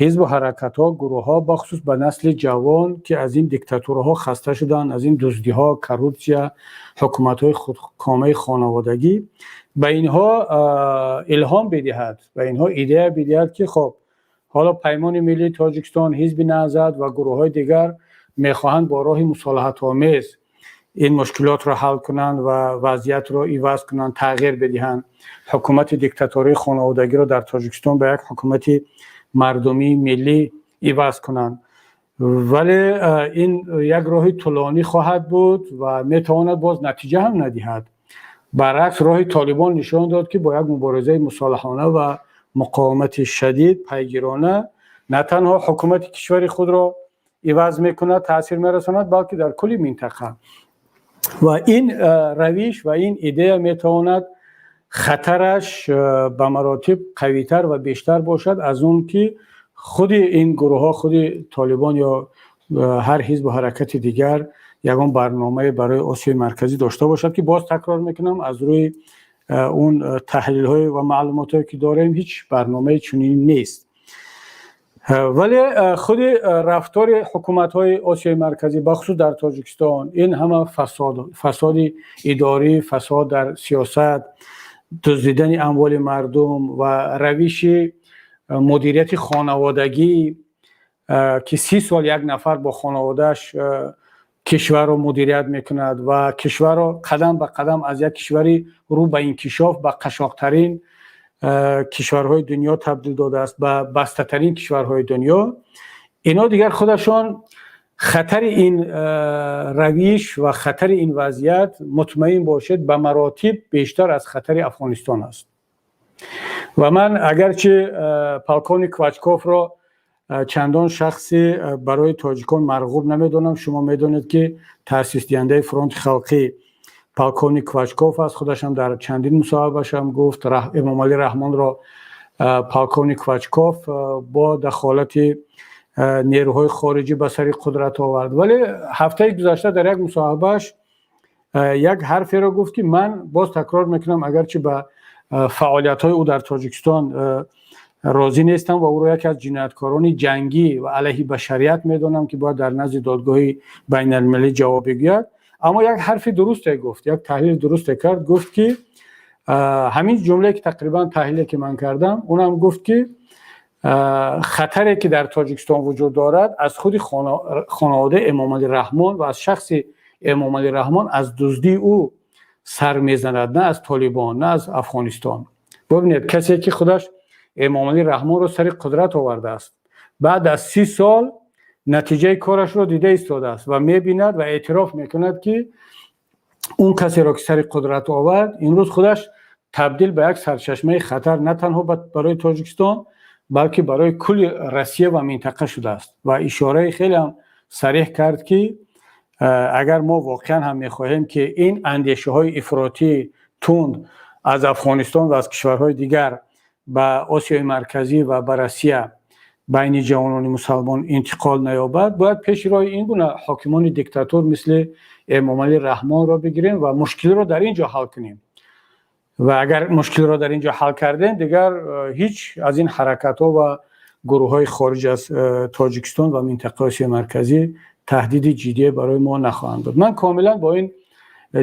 ҳизбу ҳаракатҳо, гурӯҳҳо, бахусус ба насли ҷавон, ки аз ин диктатураҳо хаста шуданд, аз ин дуздиҳо, коррупсия, ҳукуматҳои худкомаи хонаводагӣ, ба инҳо илҳом бидиҳад, ба инҳо идея бидиҳад, ки хоб, ҳоло Паймони миллии Тоҷикистон, Ҳизби Наҳзат ва гурӯҳҳои дигар мехоҳанд бо роҳи мусолиҳатомез ин мушкилотро ҳал кунанд ва вазъиятро иваз кунанд, тағйир бидиҳанд, ҳукумати диктатории хонаводагиро дар Тоҷикистон ба як ҳукумати мардумии миллӣ иваз кунанд. Вале ин як роҳи тӯлонӣ хоҳад буд ва метавонад боз натиҷа ҳам надиҳад. Баръакс, роҳи Толибон нишон дод, ки бо як муборизаи мусолиҳона ва муқовимати шадид, пайгирона на танҳо ҳукумати кишвари худро иваз мекунад, таъсир мерасонад, балки дар кулли минтақа. Ва ин равиш ва ин идея метавонад хатараш ба маротиб қавитар ва бештар бошад аз он ки худи ин гурӯҳҳо, худи Толибон ё ҳар ҳизбу ҳаракати дигар ягон барномае барои Осиёи Марказӣ дошта бошад, ки боз такрор мекунам, аз рӯи он таҳлилҳое ва маълумотҳое ки дорем, ҳеҷ барномаи чунин нест. Вале худи рафтори ҳукуматҳои Осиёи Марказӣ, бахусус дар Тоҷикистон, ин ҳама фасод, фасоди идорӣ, фасод дар сиёсат, дуздидани амволи мардум ва равиши мудирияти хонаводагӣ, ки 30 сол як нафар бо хонаводааш кишварро мудирият мекунад ва кишварро қадам ба қадам аз як кишвари рӯ ба инкишоф ба қашоқтарин кишварҳои дунё табдил додааст, ба бастатарин кишварҳои дунё. Ино дигар худашон хатари ин равиш ва хатари ин вазъият, мутмаин бошед, ба маротиб бештар аз хатари Афғонистон аст. Ва ман агарчи полковник Квачковро чандон шахси барои тоҷикон марғуб намедонам, шумо медонед, ки таъсисдиҳандаи Фронти халқӣ полковник Квачков аст, худашам дар чандин мусоҳибашам гуфт, Эмомалӣ Раҳмонро полковник Квачков бо дахолати нерӯҳои хориҷӣ ба сари қудрат овард. Вале ҳафтаи гузашта дар як мусоҳибааш як ҳарферо гуфт, ки ман боз такрор мекунам, агарчи ба фаъолиятҳои ӯ дар Тоҷикистон розӣ нестам ва ӯро яке аз ҷинояткорони ҷангӣ ва алайҳи башарият медонам, ки бояд дар назди додгоҳи байналмилалӣ ҷавоб бигӯяд, аммо як ҳарфи дурусте гуфт, як таҳлили дурусте кард. Гуфт, ки ҳамин ҷумлае ки тақрибан таҳлиле ки ман кардам, унам гуфт, ки хатаре ки дар Тоҷикистон вуҷуд дорад, аз худи хонаводаи Эмомалӣ Раҳмон ва аз шахси Эмомалӣ Раҳмон, аз дуздии ӯ сар мезанад, на аз Толибон, на аз Афғонистон. Бубинед, касе ки худаш Эмомалӣ Раҳмонро сари қудрат овардааст, баъд аз 30 сол натиҷаи корашро дида истодааст ва мебинад ва эътироф мекунад, ки он касеро, ки сари қудрат овард, имрӯз худаш табдил ба як сарчашмаи хатар на танҳо барои Тоҷикистон, балки барои кулли Россия ва минтақа шудааст. Ва ишораи хеле ҳам сареҳ кард, ки агар мо воқеан ҳам мехоҳем, ки ин андешаҳои ифротии тунд аз Афғонистон ва аз кишварҳои дигар ба Осиёи Марказӣ ва ба Россия байни ҷавонони мусалмон интиқол наёбад, бояд пеши роҳи ин гуна ҳокимони диктатур мисли Эмомалӣ Раҳмонро бигирем ва мушкилро дар ин ҷо ҳал кунем. Ва агар мушкилро дар ин ҷо ҳал кардем, дигар ҳеҷ аз ин ҳаракатҳо ва гурӯҳҳои хориҷ аз Тоҷикистон ва минтақаи Осиёи Марказӣ таҳдиди ҷиддие барои мо нахоҳанд буд. Ман комилан бо ин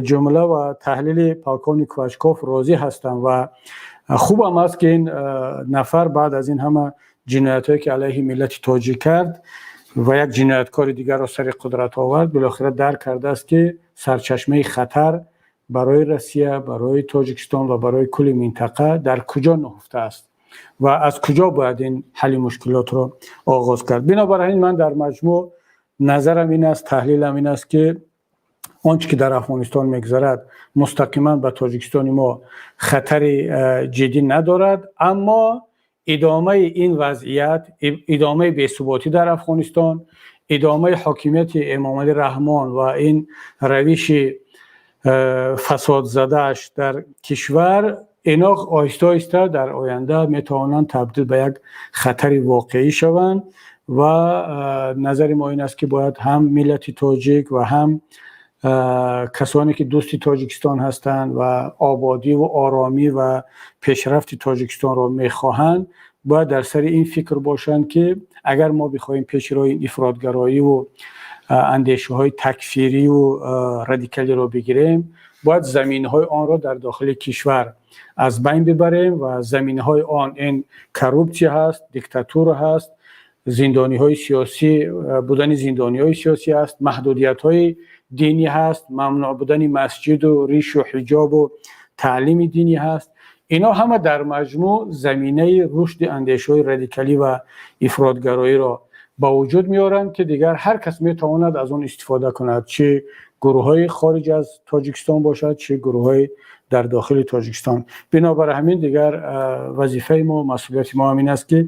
ҷумла ва таҳлили полковник Квачков розӣ ҳастам ва хубам аст, ки ин нафар баъд аз ин ҳама ҷиноятҳое, ки алайҳи миллати тоҷик кард ва як ҷинояткори дигарро сари қудрат овард, билохира дарк кардааст, ки сарчашмаи хатар барои Россия, барои Тоҷикистон ва барои кулли минтақа дар куҷо нуҳуфта аст ва аз куҷо бояд ин ҳалли мушкилотро оғоз кард. Бинобар ин ман дар маҷмӯъ назарам ин аст, таҳлилам ин аст, ки он чӣ ки дар Афғонистон мегузарад, мустақиман ба Тоҷикистони мо хатари ҷиддӣ надорад, аммо идомаи ин вазъият, идомаи бесуботӣ дар Афғонистон, идомаи ҳокимияти Эмомалӣ Раҳмон ва ин равиши фасодзадааш дар кишвар, ино оҳиста оҳиста дар оянда метавонанд табдил ба як хатари воқеӣ шаванд. Ва назари мо ин аст, ки бояд ҳам миллати тоҷик ва ҳам касоне, ки дӯсти Тоҷикистон ҳастанд ва ободӣ ва оромӣ ва пешрафти Тоҷикистонро мехоҳанд, бояд дар сари ин фикр бошанд, ки агар мо бихоҳем пеши роҳи ифротгароиву андешаҳои такфириву радикалиро бигирем, бояд заминаҳои онро дар дохили кишвар аз байн бибарем. Ва заминаҳои он ин коррупсия ҳаст, диктатура ҳаст, зиндониҳои сиёсӣ, будани зиндониҳои сиёсӣ аст, маҳдудиятҳои динӣ ҳаст, мамнӯъ будани масҷиду ришу ҳиҷобу таълими динӣ ҳаст. Ино ҳама дар маҷмӯъ заминаи рушди андешаҳои радикалӣ ва ифротгароиро ба вуҷуд меоранд, ки дигар ҳар кас метавонад аз он истифода кунад, чӣ гурӯҳҳои хориҷ аз Тоҷикистон бошад, чӣ гурӯҳҳои дар дохили Тоҷикистон. Бинобар ҳамин дигар вазифаи мо, масъулияти мо ҳам ин аст, ки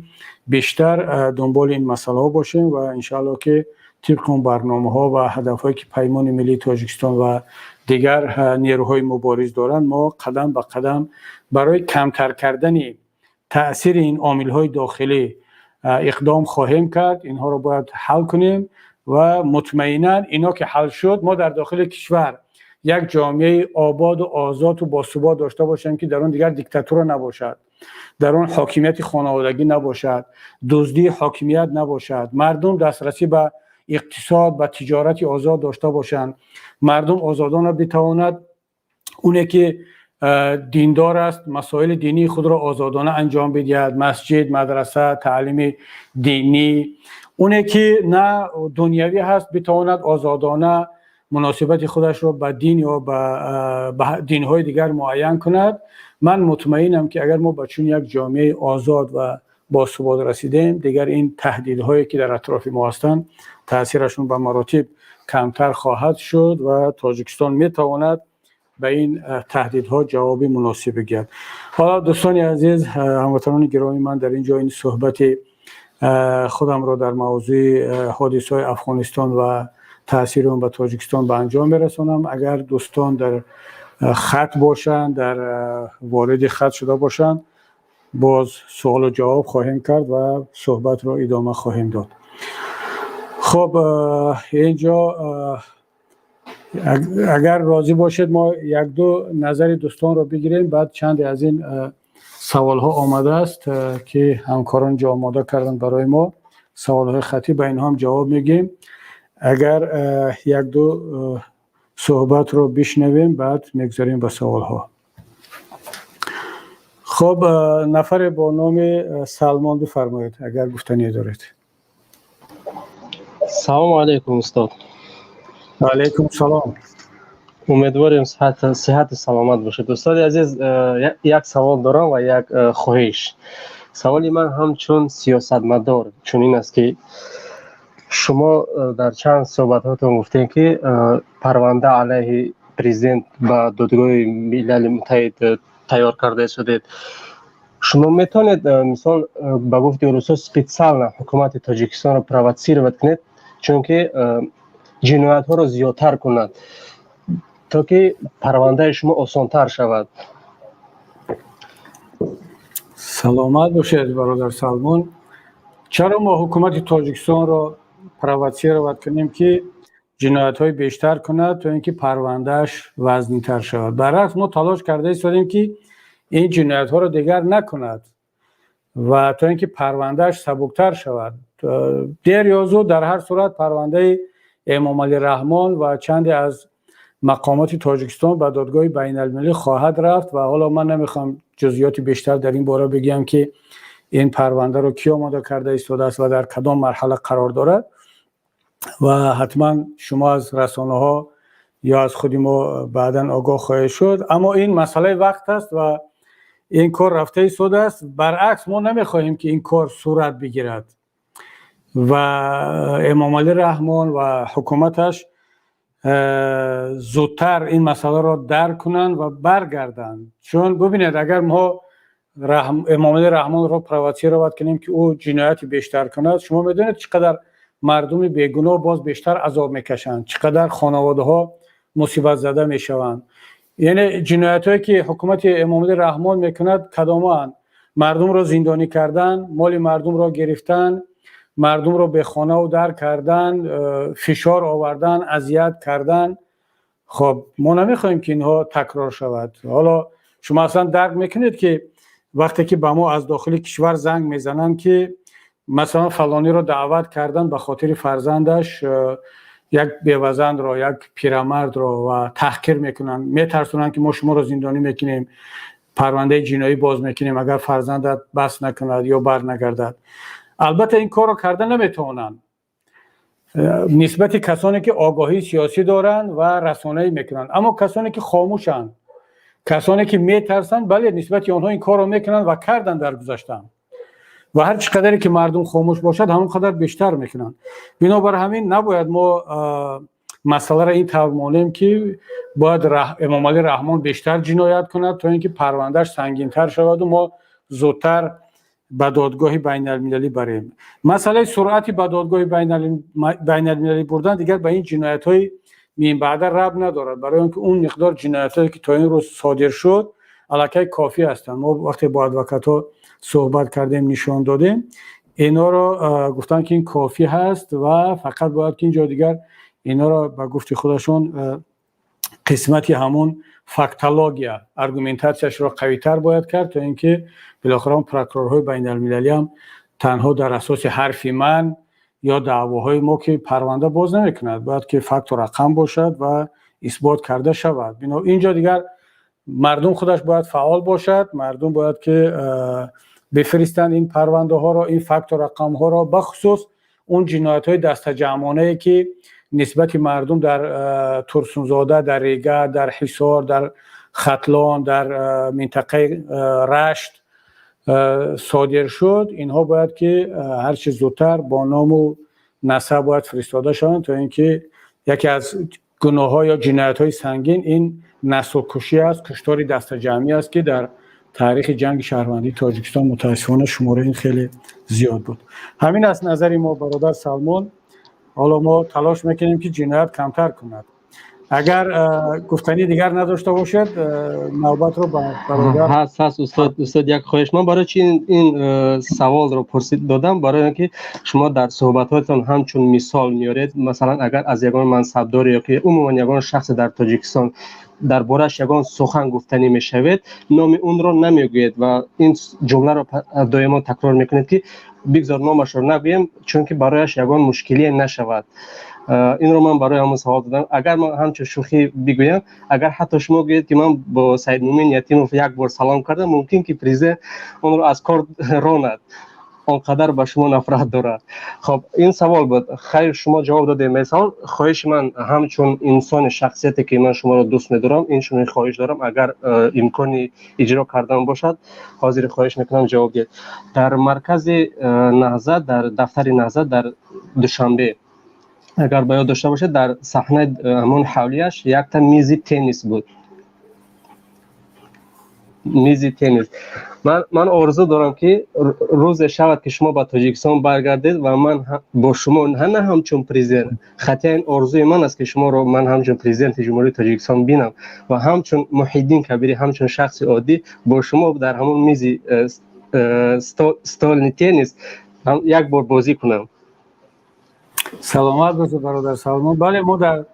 бештар дунболи ин масъалаҳо бошем ва иншоалло, ки тибқи он барномаҳо ва ҳадафҳое, ки Паймони миллии Тоҷикистон ва дигар нерӯҳои мубориз доранд, мо қадам ба қадам барои камтар кардани таъсири ин омилҳои дохилӣ иқдом хоҳем кард. Инҳоро бояд ҳал кунем ва мутмаинан ино ки ҳал шуд, мо дар дохили кишвар як ҷомеаи ободу озоду босубот дошта бошем, ки дар он дигар диктатура набошад, дар он ҳокимияти хонаводагӣ набошад, дуздии ҳокимият набошад, мардум дастрасӣ ба иқтисод, ба тиҷорати озод дошта бошанд, мардум озодона битавонад, оне ки диндор аст, масоили динии худро озодона анҷом бидиҳад: масҷид, мадраса, таълими динӣ, оне ки на дунявӣ ҳаст, битавонад озодона муносибати худашро ба дин ё ба динҳои дигар муайян кунад. Ман мутмаинам, ки агар мо ба чунин як ҷомеаи озод ва босубот расидем, дигар ин таҳдидҳое, ки дар атрофи мо ҳастанд, таъсирашон ба маротиб камтар хоҳад шуд ва Тоҷикистон метавонад ба ин таҳдидҳо ҷавоби муносиб бигирад. Ҳоло, дӯстони азиз, ҳамватанони гиромӣ, ман дар ин ҷо ин суҳбати худамро дар мавзӯи ҳодисаҳои Афғонистон ва таъсири он ба Тоҷикистон ба анҷом мерасонам. Агар дӯстон дар хат бошанд, дар вориди хат шуда бошанд, боз суолу ҷавоб хоҳем кард ва суҳбатро идома хоҳем дод. Хуб, инҷо агар розӣ бошед, мо якду назари дӯстонро бигирем, баъд чанде аз ин саволҳо омадааст, ки ҳамкорон ҷо омода карданд барои мо, саволҳои хатӣ, ба инҳо ҳам ҷавоб мегӯем. Агар якду суҳбатро бишнавем, баъд мегузарем ба саволҳо. Хуб, нафаре бо номи Салмон, бифармоед, агар гуфтание доред. Салому алайкум, устод. Алайкум салом. Умедворем, сиҳату саломат бошед. Устоди азиз, як савол дорам ва як хоҳиш. Саволи ман ҳамчун сиёсатмадор чунин аст, ки шумо дар чанд суҳбатҳотон гуфтем, ки парванда алайҳи президент ба Додгоҳи Милали Муттаҳид тайёр карда истодед. Шумо метавонед, мисол, ба гуфти русо, специально ҳукумати Тоҷикистонро провоцировать кунед, чунки ҷиноятҳоро зиёдтар кунад, то ки парвандаи шумо осонтар шавад? Саломат бошед, бародар Салмон. Чаро мо ҳукумати Тоҷикистонро провоцировать кунем, ки ҷиноятҳои бештар кунад, то ин ки парвандааш вазнинтар шавад? Баръакс, мо талош карда истодем, ки ин ҷиноятҳоро дигар накунад ва то ин ки парвандааш сабуктар шавад. Дер ё зуд, дар ҳар сурат, парвандаи Эмомалӣ Раҳмон ва чанде аз мақомоти Тоҷикистон ба додгоҳи байналмилалӣ хоҳад рафт. Ва ҳоло ман намехоҳам ҷузъиёти бештар дар ин бора бигӯям, ки ин парвандаро кӣ омода карда истодааст ва дар кадом марҳала қарор дорад. Ва ҳатман шумо аз расонаҳо ё аз худи мо баъдан огоҳ хоҳед шуд. Аммо ин масъалаи вақт аст ва ин кор рафта истодааст. Баръакс, мо намехоҳем, ки ин кор сурат бигирад ва Эмомалӣ Раҳмон ва ҳукуматаш зудтар ин масъаларо дарк кунанд ва баргарданд. Чун бубинед, агар мо Эмомалӣ Раҳмонро провоцировать кунем, ки ӯ ҷинояти бештар кунад, шумо медонед, чӣ қадар мардуми бегуноҳ боз бештар азоб мекашанд, чӣ қадар хонаводаҳо мусибатзада мешаванд. Яъне ҷиноятҳое, ки ҳукумати Эмомалӣ Раҳмон мекунад, кадомаанд? Мардумро зиндонӣ кардан, моли мардумро гирифтан, мардумро бехонаву дар кардан, фишор овардан, азият кардан. Хоб, мо намехоҳем, ки инҳо такрор шавад. Ҳоло шумо аслан дарк мекунед, ки вақте ки ба мо аз дохили кишвар занг мезананд, ки масалан фалониро даъват кардан ба хотири фарзандаш, як бевазанро, як пирамардро, ва таҳқир мекунанд, метарсонанд, ки мо шуморо зиндонӣ мекунем, парвандаи ҷиноӣ боз мекунем, агар фарзандат бас накунад ё барнагардад. Албатта, ин корро карда наметавонанд нисбати касоне, ки огоҳии сиёсӣ доранд ва расонаӣ мекунанд. Аммо касоне, ки хомӯшанд, касоне, ки метарсанд, бале, нисбати онҳо ин корро мекунанд ва карданд дар гузашта. Ва ҳар чӣ қадаре ки мардум хомӯш бошад, ҳамон қадар бештар мекунанд. Бинобар ҳамин набояд мо масъаларо ин тавр монем, ки бояд Эмомалӣ Раҳмон бештар ҷиноят кунад, то ин ки парвандааш сангинтар шаваду мо зудтар ба додгоҳи байналмилалӣ барем. Масъалаи суръати ба додгоҳи байналмилалӣ бурдан дигар ба ин ҷиноятҳои минбаъда рабт надорад, барои он ки он миқдор ҷиноятҳое, ки то ин рӯз содир шуд, аллакай кофӣ ҳастанд. Мо вақте бо адвокатҳо суҳбат кардем, нишон додем инҳоро, гуфтанд, ки ин кофӣ ҳаст ва фақат бояд ки инҷо дигар инҳоро, ба гуфти худашон, қисмати ҳамун фактология, аргументатсияшро қавитар бояд кард, то ин ки билохира он прокурорҳои байналмилалӣ ҳам танҳо дар асоси ҳарфи ман ё даъвоҳои мо ки парванда боз намекунад, бояд ки факту рақам бошад ва исбот карда шавад. Инҷо дигар мардум худаш бояд фаъол бошад. Мардум бояд ки бифиристанд ин парвандаҳоро, ин факту рақамҳоро, бахусус он ҷиноятҳои дастаҷамъонае, ки нисбати мардум дар Турсунзода, дар Регар, дар Ҳисор, дар Хатлон, дар минтақаи Рашт содир шуд. Инҳо бояд ки ҳарчи зудтар бо ному насаб бояд фиристода шаванд, то ин ки яке аз гуноҳҳо ё ҷиноятҳои сангин ин наслкушӣ аст, куштори дастаҷамъӣ аст, ки дар таърихи ҷанги шаҳрвандии Тоҷикистон мутаассифона шумораи ин хеле зиёд буд. Ҳамин аст назари мо, бародар Салмон. Ҳоло мо талош мекунем, ки ҷиноят камтар кунад. Агар гуфтанӣ дигар надошта бошед, навбатро ба бародар Ҳаст, устод. Устод, як хоҳиш. Ман барои чи ин саволро пурсид додам? Барои он ки шумо дар суҳбатҳоятон ҳамчун мисол меоред, масалан, агар аз ягон мансабдоре ё ки умуман ягон шахсе дар Тоҷикистон дар борааш ягон сухан гуфтанӣ мешавед, номи онро намегӯед ва ин ҷумларо доимо такрор мекунед, ки бигзор номашро нагӯем, чунки барояш ягон мушкилие нашавад. Инро ман барои ҳамон савол додам. Агар ман ҳамчун шӯхӣ бигӯям, агар ҳатто шумо гӯед, ки ман бо Саидмумин Ятимов як бор салом кардам, мумкин ки президент онро аз кор ронад. Он қадар ба шумо нафрат дорад. Хоб, ин савол буд. Хайр, шумо ҷавоб додем ба савол. Хоҳиши ман ҳамчун инсони шахсияте ки ман шуморо дӯст медорам, инчунин хоҳиш дорам, агар имкони иҷро кардан бошад, ҳозир хоҳиш мекунам, ҷавоб диҳед. Дар маркази Наҳзат, дар дафтари Наҳзат дар Душанбе, агар ба ёд дошта бошед, дар саҳнаи ҳамон ҳавлияш якта мизи теннис буд, мизи теннис. Ман орзу дорам, ки рӯзе шавад, ки шумо ба Тоҷикистон баргардед ва ман бо шумо на ҳамчун президент, хотя ин орзуи ман аст, ки шуморо ман ҳамчун президенти Ҷумҳурии Тоҷикистон бинам, ва ҳамчун Муҳиддин Кабирӣ, ҳамчун шахси оддӣ бо шумо дар ҳамон мизи столни теннис як бор бозӣ кунам. Саломат бошед, бародар Салмон. Бале, мо дар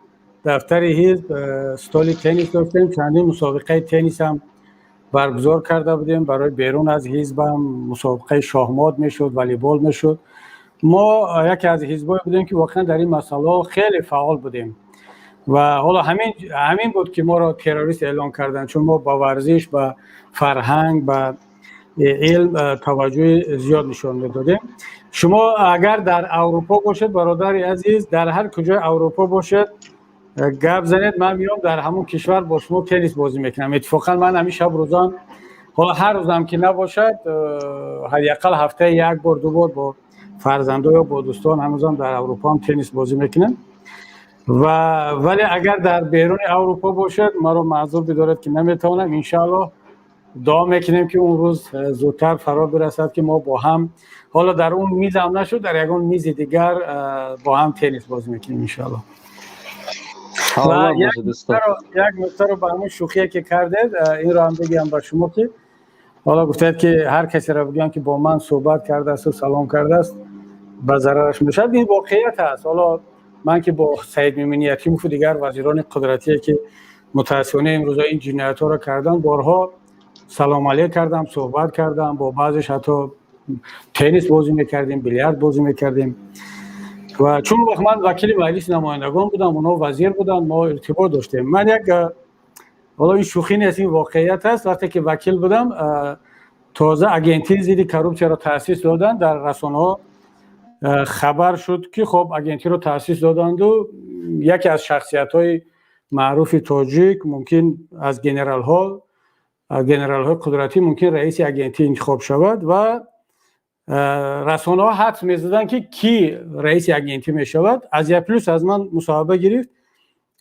дафтари ҳизб столи теннис доштем, чандин мусобиқаи теннис ҳам баргузор карда будем. Барои берун аз ҳизбам мусобиқаи шоҳмот мешуд, волейбол мешуд. Мо яке аз ҳизбое будем, ки воқеан дар ин масъалаҳо хеле фаъол будем ва ҳоло ҳамин буд, ки моро террорист эълон карданд, чун мо ба варзиш, ба фарҳанг, ба илм таваҷҷӯҳи зиёд нишон медодем. Шумо агар дар Аврупо бошед, бародари азиз, дар ҳар куҷои Аврупо бошед, гап занед, ман меом, дар ҳамон кишвар бо шумо теннис бозӣ мекунам. Иттифоқан ман ҳамин шаб рӯзам, ҳоло ҳар рӯзам ки набошад, ҳадди ақал ҳафтаи як бор, ду бор бо фарзандо ё бо дӯстон ҳанӯзам дар Аврупо ҳам теннис бозӣ мекунам. Ва вале агар дар беруни Аврупо бошед, маро маъзур бидоред, ки наметавонам. Иншааллоҳ, дуо мекунем, ки он рӯз зудтар фаро бирасад, ки мо бо ҳам, ҳоло дар он мизам нашуд, дар ягон мизи дигар бо ҳам теннис бозӣ мекунем, иншоаллоҳ. Як нуктаро ба ҳамон шӯхие ки кардед, инро ҳам бигӯям ба шумо, ки ҳоло гуфтед, ки ҳар касеро бигӯям, ки бо ман суҳбат кардааст, салом кардааст, ба зарараш мешавад. Ин воқеият аст. Ҳоло ман ки бо Саид Мӯмин Ятимову дигар вазирони қудратие, ки мутаассифона имрӯза ин ҷиноятҳоро карданд, борҳо салом алейк кардам, суҳбат кардам, бо баъзеш ҳатто теннис бозӣ мекардем, билярд бозӣ мекардем. Ва чун вақт ман вакили Маҷлиси намояндагон будам, онҳо вазир буданд, мо иртибот доштем. Ман як, ҳоло ин шӯхӣ нест, ин воқеият аст, вақте ки вакил будам, тоза агентии зидди коррупсияро таъсис доданд. Дар расонаҳо хабар шуд, ки хоб, агентиро таъсис доданду яке аз шахсиятҳои маъруфи тоҷик, мумкин аз генералҳои қудратӣ, мумкин раиси агентӣ интихоб шавад. Ва расонаҳо ҳадс мезаданд, ки кӣ раиси агентӣ мешавад. Азия Плюс аз ман мусоҳиба гирифт,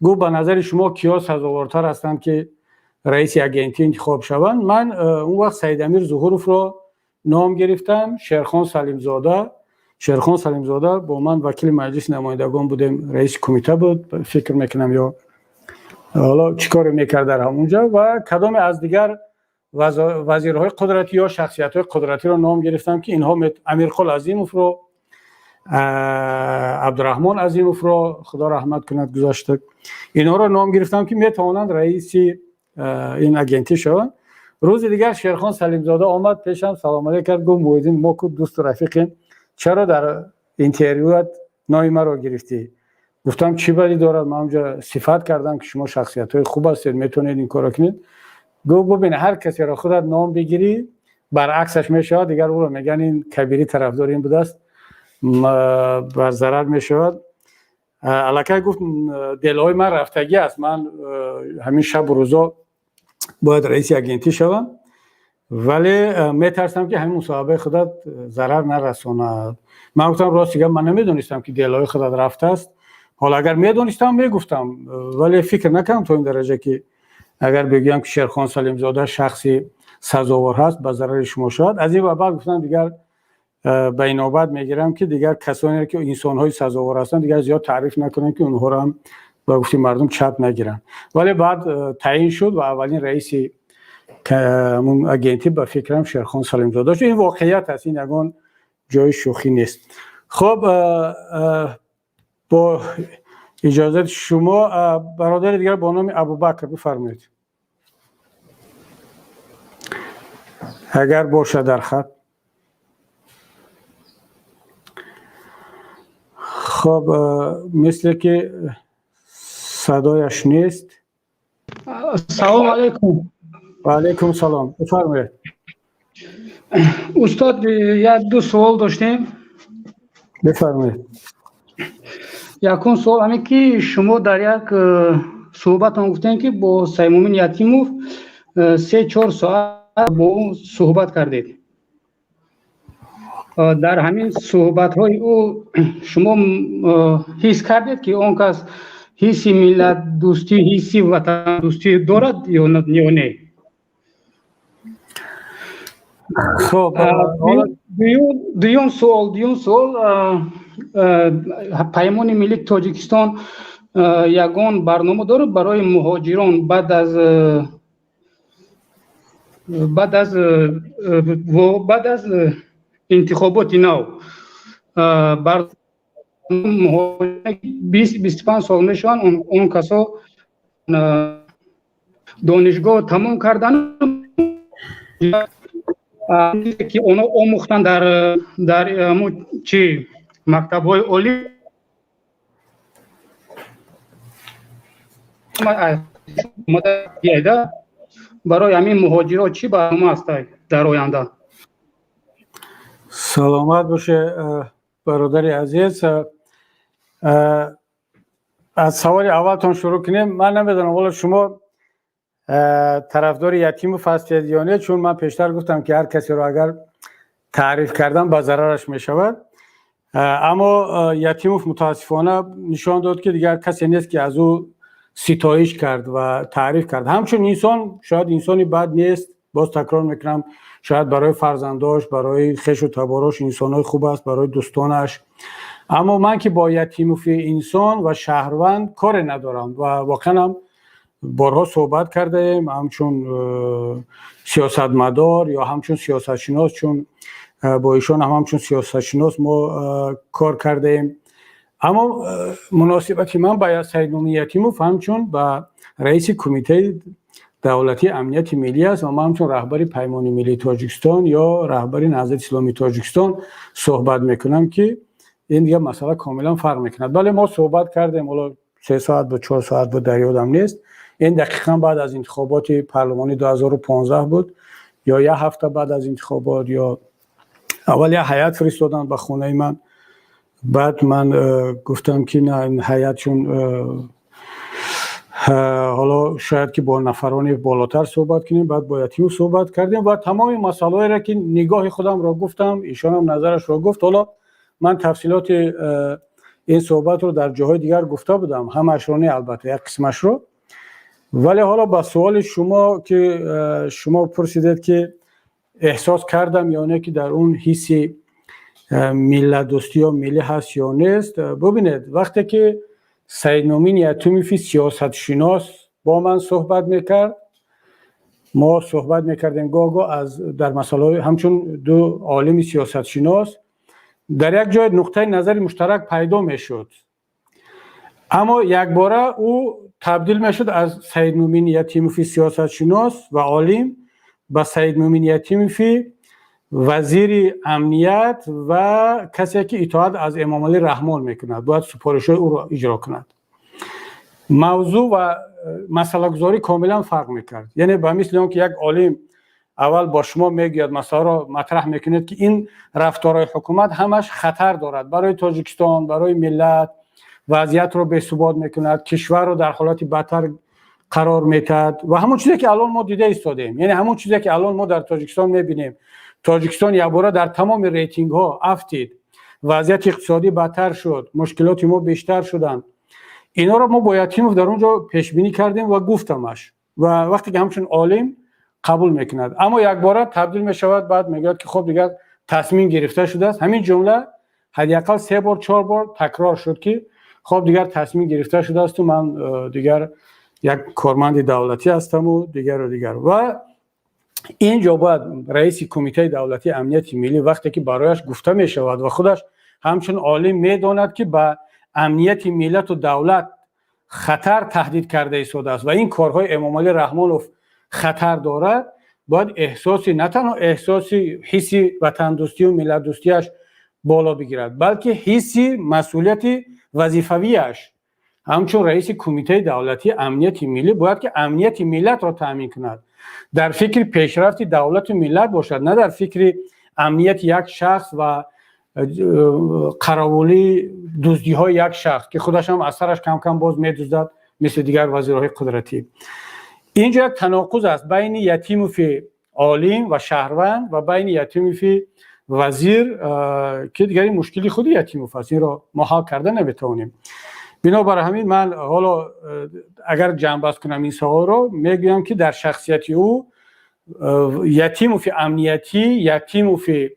гуфт: «Ба назари шумо, киё сазовортар ҳастанд, ки раиси агентӣ интихоб шаванд?» Ман он вақт Саидамир Зуҳуровро ном гирифтам, Шерхон Салимзода. Шерхон Салимзода бо ман вакили Маҷлиси намояндагон будем, раиси кумита буд, фикр мекунам, ё ҳоло чӣ коре мекард дар ҳамонҷо, ва кадоме аз дигар вазирҳои қудратӣ ё шахсиятҳои қудратиро ном гирифтам, ки инҳо, Амирқул Азимовро, Абдураҳмон Азимовро, Худо раҳмат кунад, гузашта, инҳоро ном гирифтам, ки метавонанд раиси ин агентӣ шаванд. Рӯзи дигар Шерхон Салимзода омад пешам, салом алейк кард, гуфт: «Муҳиддин, мо ку дӯсту рафиқем, чаро дар интервюат номи маро гирифтӣ?» Гуфтам: «Чӣ бадӣ дорад? Ман онҷа сифат кардам, ки шумо шахсиятҳои хуб ҳастед, метавонед ин корро кунед». Гуфт: «Бубин, ҳар касеро худат ном бигирӣ, баръаксаш мешавад, дигар ӯро мегӯянд, ин Кабирӣ тарафдори ин будааст, бар зарар мешавад». Аллакай, гуфт, делоҳои ман рафтагӣ аст, ман ҳамин шабу рӯзо бояд раиси агентӣ шавам, вале метарсам, ки ҳамин мусоҳибаи худат зарар нарасонад. Ман гуфтам: «Рости гап, ман намедонистам, ки делоҳои худат рафтааст. Ҳоло агар медонистам, мегуфтам, вале фикр накардам то ин дараҷа, ки агар бигӯям, ки Шерхон Салимзода шахси сазовор ҳаст, ба зарари шумо шавад». Аз ин ба баъд, гуфтам, дигар ба инобат мегирам, ки дигар касоне ки инсонҳои сазовор ҳастанд, дигар зиёд таъриф накунам, ки онҳоро ҳам ба гуфти мардум чап нагиранд. Вале баъд таъин шуд ва аввалин раиси агентӣ, ба фикрам, Шерхон Салимзода шуд. Ин воқеият аст, ин ягон ҷои шӯхӣ нест. Хуб, бо иҷозати шумо, бародари дигар бо номи Абубакр, бифармоед, агар бошад дар хат. Хуб, мисле ки садояш нест. Салом алейкум. Ва алейкум салом, бифармоед. Устод, як ду суол доштем. Бифармоед. Якум суол ҳамин, ки шумо дар як суҳбатон гуфтем, ки бо Саидмумин Ятимов 3-4 соат бо ӯ суҳбат кардед. Дар ҳамин суҳбатҳои ӯ шумо ҳис кардед, ки он кас ҳисси миллатдӯстӣ, ҳисси ватандӯстӣ дорад ё не? Хоб. Дуюм суол: Паймони миллии Тоҷикистон ягон барнома дорад барои муҳоҷирон баъд аз интихоботи нав? 20-25 сол мешаванд, он касо донишгоҳ тамом кардан, ки онҳо омӯхтанд дар чи мактабҳои олӣ барои ҳамин муҳоҷирот чӣ барнома аст дар оянда? Саломат боше, бародари азиз. Аз саволи аввалтон шурӯъ кунем. Ман намедонам, ҳоло шумо тарафдори Ятимов ҳастед ё не, чун ман пештар гуфтам, ки ҳар касеро агар таъриф кардан, ба зарараш мешавад. Аммо Ятимов мутаассифона нишон дод, ки дигар касе нест, ки аз ӯ ситоиш кард ва таъриф кард. Ҳамчун инсон шояд инсони бад нест, боз такрор мекунам, шояд барои фарзандош, барои хешу таборош инсонҳои хуб аст, барои дӯстонаш. Аммо ман ки бо Ятимофи инсон ва шаҳрванд коре надорам ва воқеан ҳам борҳо суҳбат кардаем ҳамчун сиёсатмадор ё ҳамчун сиёсатшинос, чун бо ишон ҳам ҳамчун сиёсатшинос мо кор кардаем. Аммо муносибати ман ба Саидмумин Ятимов ҳамчун ба раиси Кумитаи давлатии амнияти миллӣ аст ва ман ҳамчун раҳбари Паймони миллии Тоҷикистон ё раҳбари Наҳзати исломии Тоҷикистон суҳбат мекунам, ки ин дигар масъала комилан фарқ мекунад. Бале, мо суҳбат кардем, ҳоло 3 соат буд, 4 соат буд, дар ёдам нест. Ин дақиқан баъд аз интихоботи парлумонии 2015 буд ё як ҳафта баъд аз интихобот. Ё аввал як ҳайат фиристоданд ба хонаи ман, баъд ман гуфтам, ки на, ин ҳайат, чун ҳоло шояд ки бо нафарони болотар суҳбат кунем. Баъд бо Ятимов суҳбат кардем ва тамоми масъалаҳоеро, ки нигоҳи худамро гуфтам, ишонам назарашро гуфт. Ҳоло ман тафсилоти ин суҳбатро дар ҷоҳои дигар гуфта будам, ҳамаашро не, албатта, як қисмашро. Вале ҳоло ба суоли шумо, ки шумо пурсидед, ки эҳсос кардам ё не, ки дар он ҳисси миллатдӯстӣ ё миллӣ ҳаст ё нест. Бубинед, вақте ки Саидмумин Ятимови сиёсатшинос бо ман суҳбат мекард, мо суҳбат мекардем гоҳ-гоҳ аз дар масъалаҳои ҳамчун ду олими сиёсатшинос, дар як ҷой нуқтаи назари муштарак пайдо мешуд. Аммо якбора ӯ табдил мешуд аз Саидмумин Ятимови сиёсатшинос ва олим ба Саидмумин Ятимови вазири амният ва касе, ки итоат аз Эмомалӣ Раҳмон мекунад, бояд супоришҳои ӯро иҷро кунад. Мавзӯъ ва масъалагузорӣ комилан фарқ мекард. Яъне ба мисли он ки як олим аввал бо шумо мегӯяд, масъаларо матраҳ мекунед, ки ин рафторҳои ҳукумат ҳамаш хатар дорад барои Тоҷикистон, барои миллат, вазъиятро бесубот мекунад, кишварро дар ҳолати бадтар қарор метаҳад ва ҳамон чизе, ки алон мо дида истодем, яъне ҳамон чизе, ки алон мо дар Тоҷикистон мебинем. Тоҷикистон якбора дар тамоми рейтингҳо афтид, вазъияти иқтисодӣ бадтар шуд, мушкилоти мо бештар шуданд. Инҳоро мо бо Ятимов дар он ҷо пешбинӣ кардем ва гуфтамаш ва вақте ки ҳамчун олим қабул мекунад, аммо якбора табдил мешавад, баъд мегӯяд, ки хуб, дигар тасмим гирифта шудааст. Ҳамин ҷумла ҳадди ақал се бор, чор бор такрор шуд, ки хуб, дигар тасмим гирифта шудаасту ман дигар як корманди давлатӣ ҳастаму дигару дигар. Ва ин ҷо бояд раиси Кумитаи давлатии амнияти миллӣ, вақте ки барояш гуфта мешавад ва худаш ҳамчун олим медонад, ки ба амнияти миллату давлат хатар таҳдид карда истодааст ва ин корҳои Эмомалӣ Раҳмонов хатар дорад, бояд эҳсоси, на танҳо эҳсоси ҳисси ватандӯстию миллатдӯстиаш боло бигирад, балки ҳисси масъулияти вазифавиаш ҳамчун раиси Кумитаи давлатии амнияти миллӣ бояд ки амнияти миллатро таъмин кунад. Дар фикри пешрафти давлату миллат бошад, на дар фикри амнияти як шахс ва қаровулии дуздиҳои як шахс, ки худашам аз сараш кам-кам боз медуздад, мисли дигар вазирҳои қудратӣ. Инҷо як таноқуз аст байни Ятимови олим ва шаҳрванд ва байни Ятимови вазир, ки дигар ин мушкили худи Ятимов аст, инро мо ҳал карда наметавонем. Бинобар ҳамин ман ҳоло, агар ҷамъбаст кунам ин саволро, мегӯям, ки дар шахсияти ӯ Ятимови амниятӣ, Ятимови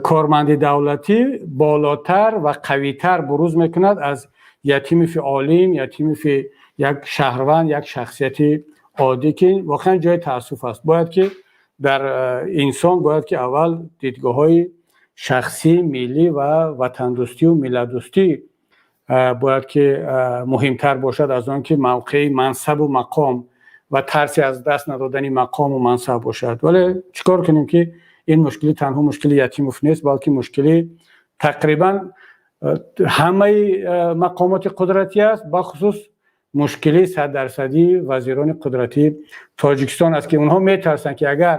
корманди давлатӣ болотар ва қавитар буруз мекунад аз Ятимови олим, Ятимови як шаҳрванд, як шахсияти оддӣ, ки воқеан ҷои таассуф аст. Бояд ки дар инсон бояд ки аввал дидгоҳҳои шахсӣ, миллӣ ва ватандӯстию миллатдӯстӣ бояд ки муҳимтар бошад аз он ки мавқеи мансабу мақом ва тарси аз даст надодани мақому мансаб бошад. Вале чӣ кор кунем, ки ин мушкилӣ танҳо мушкили Ятимов нест, балки мушкили тақрибан ҳамаи мақомоти қудратӣ аст, бахусус мушкили 100-дарсадии вазирони қудратии Тоҷикистон аст, ки онҳо метарсанд, ки агар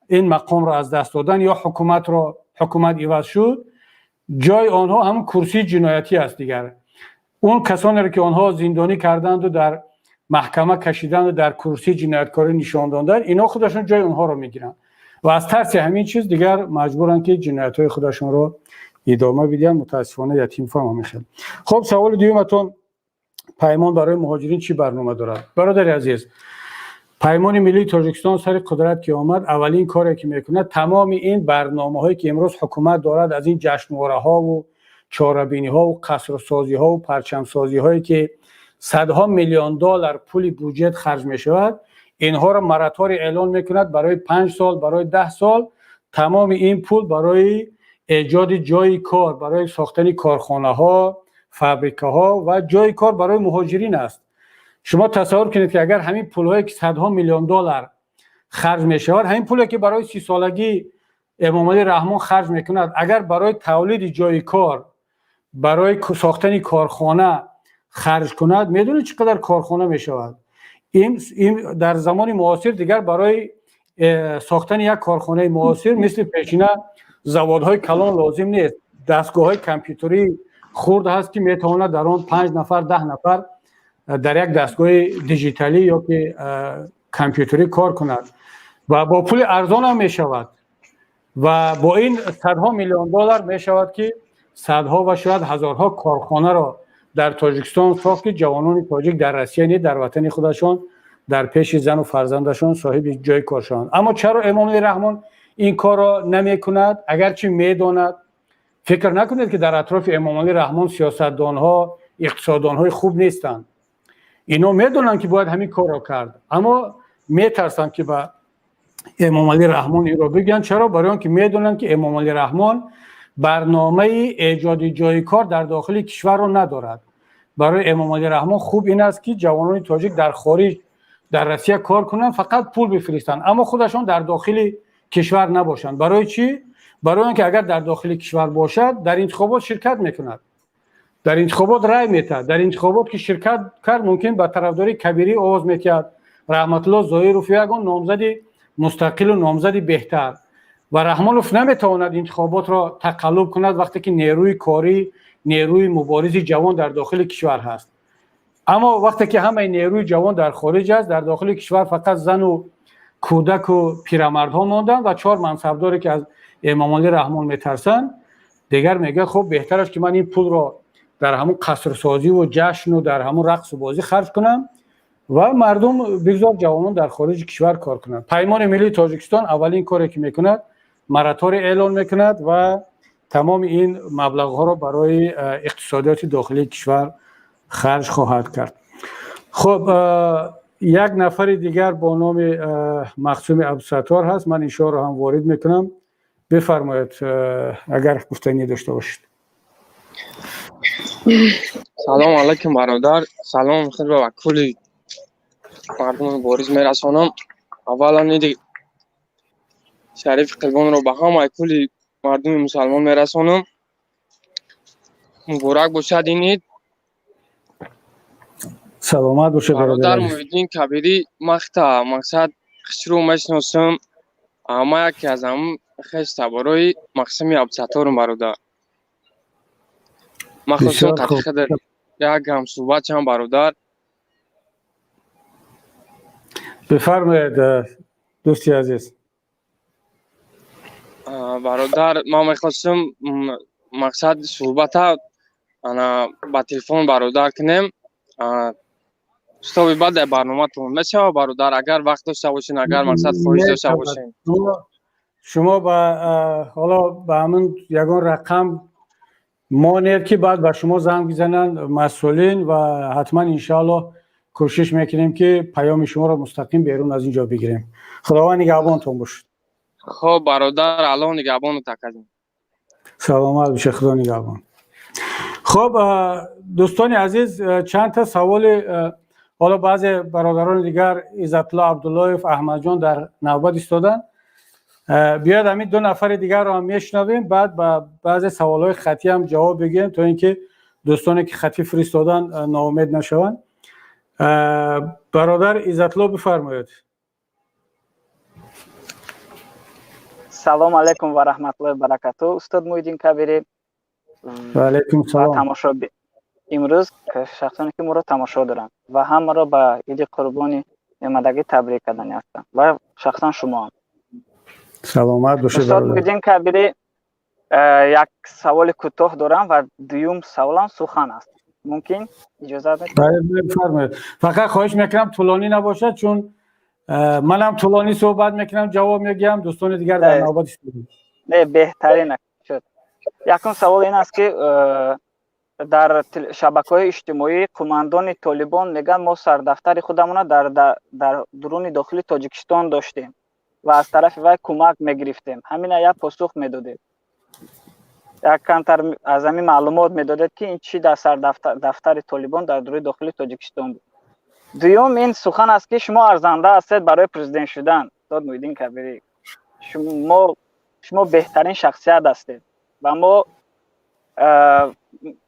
ин мақомро аз даст додан ё ҳукуматро ҳукумат иваз шуд, ҷои онҳо ҳамун курсии ҷиноятӣ аст. Дигар он касонеро, ки онҳо зиндонӣ карданду, дар маҳкама кашиданду, дар курсии ҷинояткорӣ нишон доданд, инҳо худашон ҷои онҳоро мегиранд ва аз тарси ҳамин чиз дигар маҷбуранд, ки ҷиноятҳои худашонро идома бидиҳанд. Мутаассифона, Ятимов ҳам ҳамин хел. Хуб, саволи дуюматон: Паймон барои муҳоҷирин чӣ барнома дорад? Бародари азиз, Паймони миллии Тоҷикистон сари қудрат ки омад, аввалин коре ки мекунад, тамоми ин барномаҳое ки имрӯз ҳукумат дорад, аз ин ҷашнвораҳову чорабиниҳову қасрсозиҳову парчамсозиҳое, ки садҳо миллион доллар пули буҷет харҷ мешавад, инҳоро мораторий эълон мекунад барои 5 сол, барои 10 сол. Тамоми ин пул барои эҷоди ҷойи кор, барои сохтани корхонаҳо, фабрикаҳо ва ҷойи кор барои муҳоҷирин аст. Шумо тасаввур кунед, ки агар ҳамин пулҳое, ки садҳо миллион доллар харҷ мешавад, ҳамин пуле, ки барои 30-солагӣ Эмомалӣ Раҳмон харҷ мекунад, агар барои тавлиди ҷойи кор, барои сохтани корхона харҷ кунад, медонед, чӣ қадар корхона мешавад? Ин дар замони муосир дигар барои сохтани як корхонаи муосир мисли пешина заводҳои калон лозим нест. Дастгоҳҳои компютерии хурд ҳаст, ки метавонад дар он панҷ нафар, 10 нафар дар як дастгоҳи диҷиталӣ ё ки компютерӣ кор кунад ва бо пули арзон ҳам мешавад. Ва бо ин садҳо миллион доллар мешавад, ки садҳо ва шояд ҳазорҳо корхонаро дар Тоҷикистон сохт, ки ҷавонони тоҷик дар Россия не, дар ватани худашон, дар пеши зану фарзандашон соҳиби ҷои кор шаванд. Аммо чаро Эмомалӣ Раҳмон ин корро намекунад, агарчи медонад? Фикр накунед, ки дар атрофи Эмомалӣ Раҳмон сиёсатдонҳо, иқтисоддонҳои хуб нестанд. Ино медонанд, ки бояд ҳамин корро кард, аммо метарсанд, ки ба Эмомалӣ Раҳмон инро бигӯянд. Чаро? Барои он ки медонанд, ки Эмомалӣ Раҳмон барномаи эҷоди ҷои кор дар дохили кишварро надорад. Барои Эмомалӣ Раҳмон хуб ин аст, ки ҷавонони тоҷик дар хориҷ, дар Россия кор кунанд, фақат пул бифиристанд, аммо худашон дар дохили кишвар набошанд. Барои чӣ? Барои он ки агар дар дохили кишвар бошад, дар интихобот ширкат мекунад, дар интихобот рай метаҳад. Дар интихобот ки ширкат кард, мумкин ба тарафдории Кабирӣ овоз метиҳад, Раҳматулло Зоиров ё ягон номзади мустақилу номзади беҳтар. Ва Раҳмонов наметавонад интихоботро тақаллуб кунад, вақте ки нерӯи корӣ, нерӯи муборизи ҷавон дар дохили кишвар ҳаст. Аммо вақте ки ҳамаи нерӯи ҷавон дар хориҷ аст, дар дохили кишвар фақат зану кӯдаку пирамардҳо монданд ва чор мансабдоре, ки аз Эмомалӣ Раҳмон метарсанд, дигар мегӯяд: хуб, беҳтар аст, ки ман ин пулро дар ҳамун қасрсозиву ҷашну дар ҳамун рақсу бозӣ харҷ кунам ва мардум бигзор, ҷавонон дар хориҷи кишвар кор кунанд. Паймони миллии Тоҷикистон аввалин коре, ки мекунад, мораторий эълон мекунад ва тамоми ин маблағҳоро барои иқтисодиёти дохилии кишвар харҷ хоҳад кард. Хуб, як нафари дигар бо номи Мақсуми Абдусаттор ҳаст, ман иншоро ҳам ворид мекунам. Бифармоед, агар гуфтанӣ дошта бошед. Салом алайкум, бародар. Салом худро ба кулли мардуми мубориз мерасонам. Аввалан иди шарифи Қурбонро ба ҳамаи кулли мардуми мусалмон мерасонам. Муборак бошад ин ид. Саломат бошед. Бародар Муҳиддин Кабирӣ, махта мақсад. Хушрӯ мешиносам. Ман яке аз ҳамн хеш таборои Мақсими Абдусатторум, бародар. Ман хостам Бисёр хуб. қати як ҳамсӯҳбат шавам, бародар. Бифармоед, дӯсти азиз. Бародар, ман мехостам мақсад суҳбата ана ба телефон, бародар, кунем. Шитоби баъд дар барноматон мешава, бародар, агар вақт дошта бошен, агар мақсад хоҳиш дошта Мешавад. бошен. Шумо ба ҳоло ба ҳамин ягон рақам монед, ки баъд ба шумо занг бизананд масъулин, ва ҳатман, иншоаллоҳ, кӯшиш мекунем, ки паёми шуморо мустақим берун аз ин ҷо бигирем. Худованд нигаҳбонтон бошад. Хоб, бародар, Аллоҳ нигаҳбону таказим. Саломат бошед, Худо нигаҳбон. Хуб, дӯстони азиз, чанд та саволи ҳоло баъзе бародарони дигар, Иззатулло Абдуллоев, Аҳмадҷон дар навбат истоданд. Биёед, ҳамин ду нафари дигарро ҳам мешунавем, баъд ба баъзе саволҳои хатӣ ҳам ҷавоб бигӯем, то ин ки дӯстоне, ки хатӣ фиристоданд, ноумед нашаванд. Бародар Иззатулло, бифармоед. Салом алайкум ва раҳматуллоҳи баракату, устод Муҳиддин Кабирӣ. Ва алайкум ва салом. Тамошо имрӯз шахсоне, ки моро тамошо доранд, ва ҳамаро ба иди қурбони омадагӣ табрик кардани ҳастам ва шахсан шумоам. Саломат бошед, Устод бародар. Муҳиддин Кабирӣ, як саволи кӯтоҳ дорам ва дуюм саволам сухан аст. Мумкин, иҷозат медиҳед? Бале, бифармоед. Фақат хоҳиш мекунам, тӯлонӣ набошад, чун манам тӯлонӣ суҳбат мекунам, ҷавоб мегӯям, дӯстони дигар дар Не. навбат истоданд. Не, беҳтарин шуд. Якум савол ин аст, ки дар шабакаҳои иҷтимоӣ қумандони Толибон мегӯянд, мо сардафтари худамона дар дуруни дохили Тоҷикистон доштем ва аз тарафи вай кӯмак мегирифтем. Ҳамина як посух медодед, як камтар аз ҳамин маълумот медодед, ки ин чӣ дар сардафтари Толибон дар дуруни дохили Тоҷикистон буд. Дуюм ин сухан аст, ки шумо арзанда ҳастед барои президент шудан, устод Муҳиддин Кабирӣ. Шумо беҳтарин шахсият ҳастед ва мо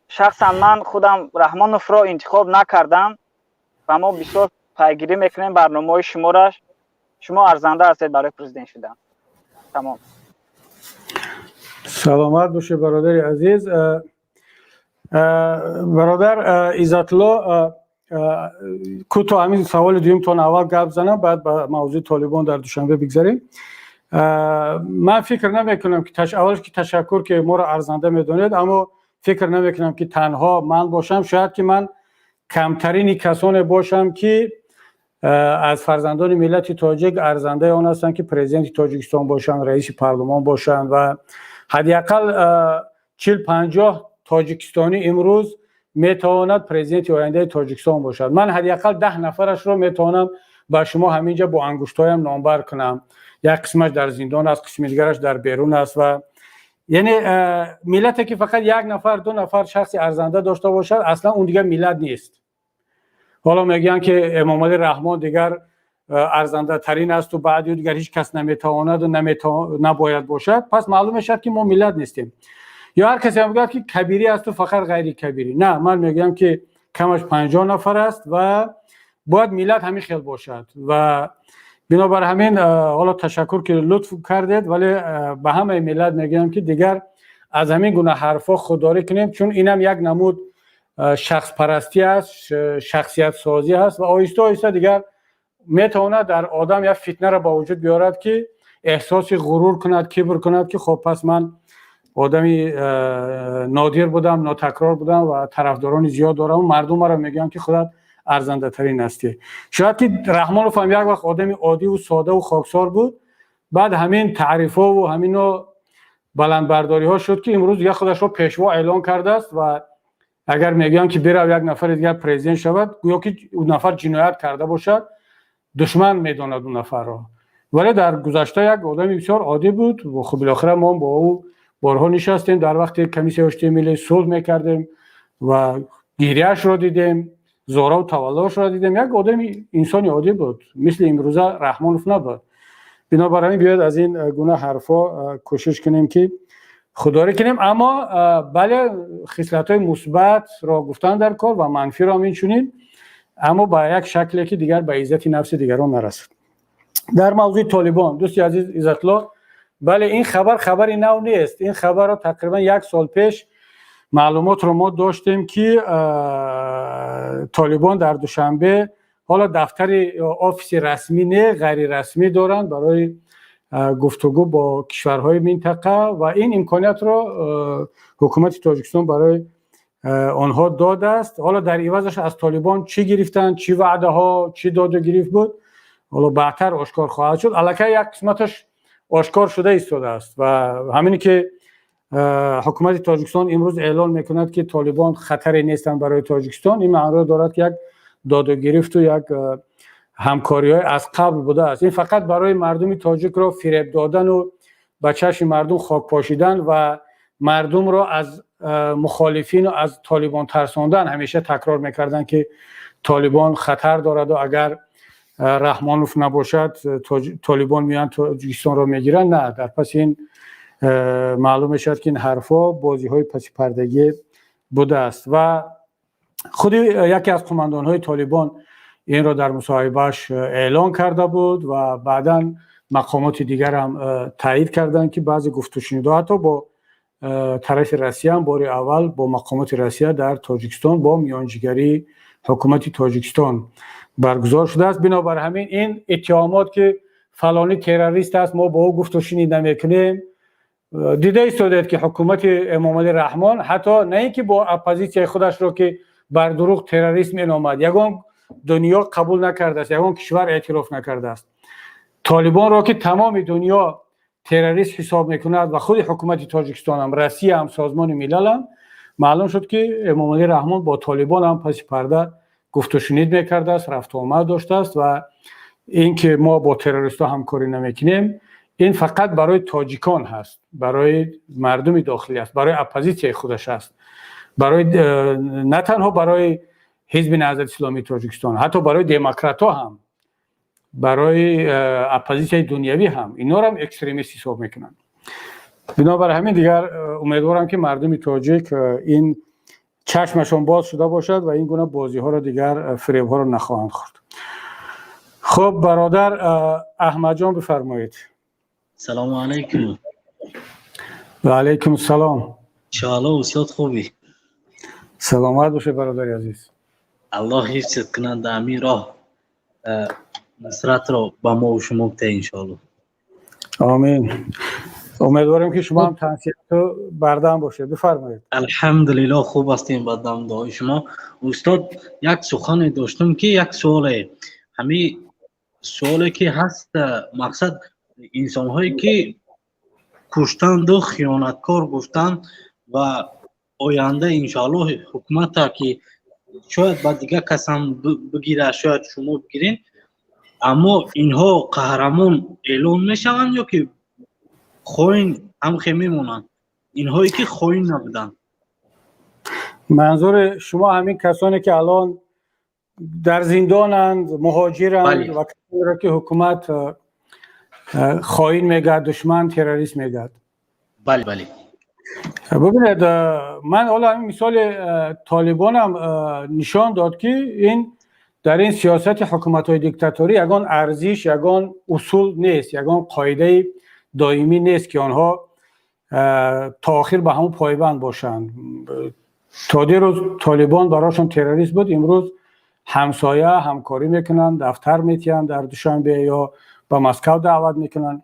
шахсан ман худам Раҳмоновро интихоб накардам ва мо бисёр пайгирӣ мекунем барномаҳои шуморо. Шумо арзанда ҳастед барои президент шудан. Тамом. Саломат бошед, бародари азиз. Бародар Иззатулло, кӯтоҳ ҳамин саволи дуюмтон аввал гап занам, баъд ба мавзӯи Толибон дар Душанбе бигзарем. Ман фикр намекунам ки аввалш ки ташаккур, ки моро арзанда медонед, аммо фикр намекунам, ки танҳо ман бошам. Шояд ки ман камтарини касоне бошам, ки аз фарзандони миллати тоҷик арзандаи он ҳастанд, ки президенти Тоҷикистон бошанд, раиси парлумон бошанд, ва ҳадди ақал 40-50 тоҷикистонӣ имрӯз метавонад президенти ояндаи Тоҷикистон бошад. Ман ҳадди ақал 10 нафарашро метавонам ба шумо ҳаминҷа бо ангуштҳоям номбар кунам. Як қисмаш дар зиндон аст, қисми дигараш дар берун аст. Ва яъне миллате, ки фақат як нафар, ду нафар шахси арзанда дошта бошад, аслан он дигар миллат нест. Ҳоло мегӯянд, ки Эмомалӣ Раҳмон дигар арзандатарин асту баъди ӯ дигар ҳеҷ кас наметавонаду набояд бошад. Пас маълум мешавад, ки мо миллат нестем. Ё ҳар касе мегӯяд, ки Кабирӣ асту фақат ғайри Кабирӣ. На, ман мегӯям, ки камаш 50 нафар аст ва бояд миллат ҳамин хел бошад. Ва бинобар ҳамин ҳоло ташаккур, ки лутф кардед, вале ба ҳамаи миллат мегӯям, ки дигар аз ҳамин гуна ҳарфҳо худдорӣ кунем, чун инам як намуд шахспарастӣ аст, шахсиятсозӣ аст ва оҳиста оҳиста дигар метавонад дар одам як фитнаро ба вуҷуд биёрад, ки эҳсоси ғурур кунад, кибр кунад, ки хоб, пас ман одами нодир будам, нотакрор будам ва тарафдорони зиёд дорам, мардум маро мегӯянд, ки худат арзандатарин ҳастӣ. Шояд ки Раҳмонов ҳам як вақт одами оддиву содаву хоксор буд, баъд ҳамин таърифҳову ҳамино баландбардориҳо шуд, ки имрӯз дигар худашро пешво эълон кардааст. Ва агар мегӯянд, ки бирав, як нафари дигар президент шавад, гӯё ки ӯ нафар ҷиноят карда бошад, душман медонад ӯ нафарро. Вале дар гузашта як одами бисёр оддӣ буд. Хуб, билохира мо бо ӯ борҳо нишастем, дар вақти комиссияи оштии миллӣ сулҳ мекардем ва гиряашро дидем, зораву таваллоашро дидем. Як одами инсони оддӣ буд, мисли имрӯза Раҳмонов набуд. Бинобар ҳамин биёед, аз ин гуна ҳарфҳо кӯшиш кунем, ки худдорӣ кунем. Аммо бале, хислатҳои мусбатро гуфтан дар кор ва манфиро ҳам инчунин, аммо ба як шакле, ки дигар ба иззати нафси дигарон нарасад. Дар мавзӯи Толибон, дӯсти азиз Иззатулло, бале, ин хабар хабари нав нест. Ин хабарро тақрибан як сол пеш маълумотро мо доштем, ки Толибон дар Душанбе ҳоло дафтари офиси расмӣ не, ғайрирасмӣ доранд барои гуфтугӯ бо кишварҳои минтақа ва ин имкониятро ҳукумати Тоҷикистон барои онҳо додааст. Ҳоло дар ивазаш аз Толибон чӣ гирифтанд, чӣ ваъдаҳо, чӣ доду гирифт буд, ҳоло баъдтар ошкор хоҳад шуд. Аллакай як қисматаш ошкор шуда истодааст ва ҳамине ки ҳукумати Тоҷикистон имрӯз эълон мекунад, ки Толибон хатаре нестанд барои Тоҷикистон, ин маъноро дорад, ки як доду гирифту як ҳамкориҳои аз қабл будааст. Ин фақат барои мардуми тоҷикро фиреб додану ба чашми мардум хок пошидан ва мардумро аз мухолифину аз Толибон тарсондан. Ҳамеша такрор мекарданд, ки Толибон хатар дораду агар Раҳмонов набошад, Толибон меоянд, Тоҷикистонро мегиранд. На, дар паси ин маълум мешавад, ки ин ҳарфҳо бозиҳои пасипардагӣ будааст ва худи яке аз қумандонҳои Толибон инро дар мусоҳибааш эълон карда буд ва баъдан мақомоти дигарам тайид карданд, ки баъзе гуфтушунидҳо ҳатто бо тарафи Россияам бори аввал бо мақомоти Россия дар Тоҷикистон бо миёнҷигарии ҳукумати Тоҷикистон баргузор шудааст. Бинобар ҳамин ин иттиҳомот, ки фалонӣ террорист аст, мо бо ӯ гуфтушунид намекунем, дида истодаед, ки ҳукумати Эмомалӣ Раҳмон ҳатто на ин ки бо оппозитсияи худашро, ки бар дурӯғ террорист меномад, ягон дунё қабул накардааст, ягон кишвар эътироф накардааст, Толибонро, ки тамоми дунё террорист ҳисоб мекунад ва худи ҳукумати Тоҷикистонам, Россияам, Созмони Милалам, маълум шуд, ки Эмомалӣ Раҳмон бо Толибон ҳам паси парда гуфтушунид мекардааст, рафтуомад доштааст. Ва ин ки мо бо террористҳо ҳамкорӣ намекунем, ин фақат барои тоҷикон ҳаст, барои мардуми дохилӣ аст, барои оппозитсияи худаш аст, барои на танҳо барои Ҳизби Наҳзати Исломии Тоҷикистон, ҳатто барои демократҳо ҳам, барои оппозитсияи дунявӣ ҳам инҳоро ҳам экстремист ҳисоб мекунанд. Бинобар ҳамин дигар умедворам, ки мардуми тоҷик ин чашмашон боз шуда бошад ва ин гуна бозиҳоро дигар, фиребҳоро нахоҳанд хӯрд. Хуб, бародар Аҳмадҷон, бифармоед. Салому алайкум. Ва алайкум салом. Иншоалло, устод, хубӣ? Саломат бошед, бародари азиз. Аллоҳ ҳифзат кунад, дар ҳамин роҳ нусратро ба мо шумо бите, иншоалло. Омин. Умедворем, ки шумо ҳам тансиҳату бардам бошед. Бифармоед. Алҳамдулилло, хуб ҳастем ба дам дуои шумо. Устод, як сухане доштам, ки як суоле, ҳамин суоле ки ҳаст, мақсад инсонҳое ки куштанду хиёнаткор гуфтанд ва оянда, иншоалло, ҳукумата ки шояд ба дигар касам бигирад, шояд шумо бигирен, аммо инҳо қаҳрамон эълон мешаванд ё ки хоин ҳамхе мемонанд, инҳое ки хоин набуданд? Манзури шумо ҳамин касоне, ки алон дар зиндонанд, муҳоҷиранд ва касонеро, ки ҳукумат хоин мегӯяд, душман, террорист мегӯяд? Бале. Бубинед, ман ҳоло ҳамин мисоли Толибонам нишон дод, ки ин дар ин сиёсати ҳукуматҳои диктаторӣ ягон арзиш, ягон усул нест, ягон қоидаи доимӣ нест, ки онҳо то охир ба ҳамон пойбанд бошанд. То дирӯз Толибон барошон террорист буд, имрӯз ҳамсоя, ҳамкорӣ мекунанд, дафтар метиҳанд дар Душанбе ё ба Москав даъват мекунанд.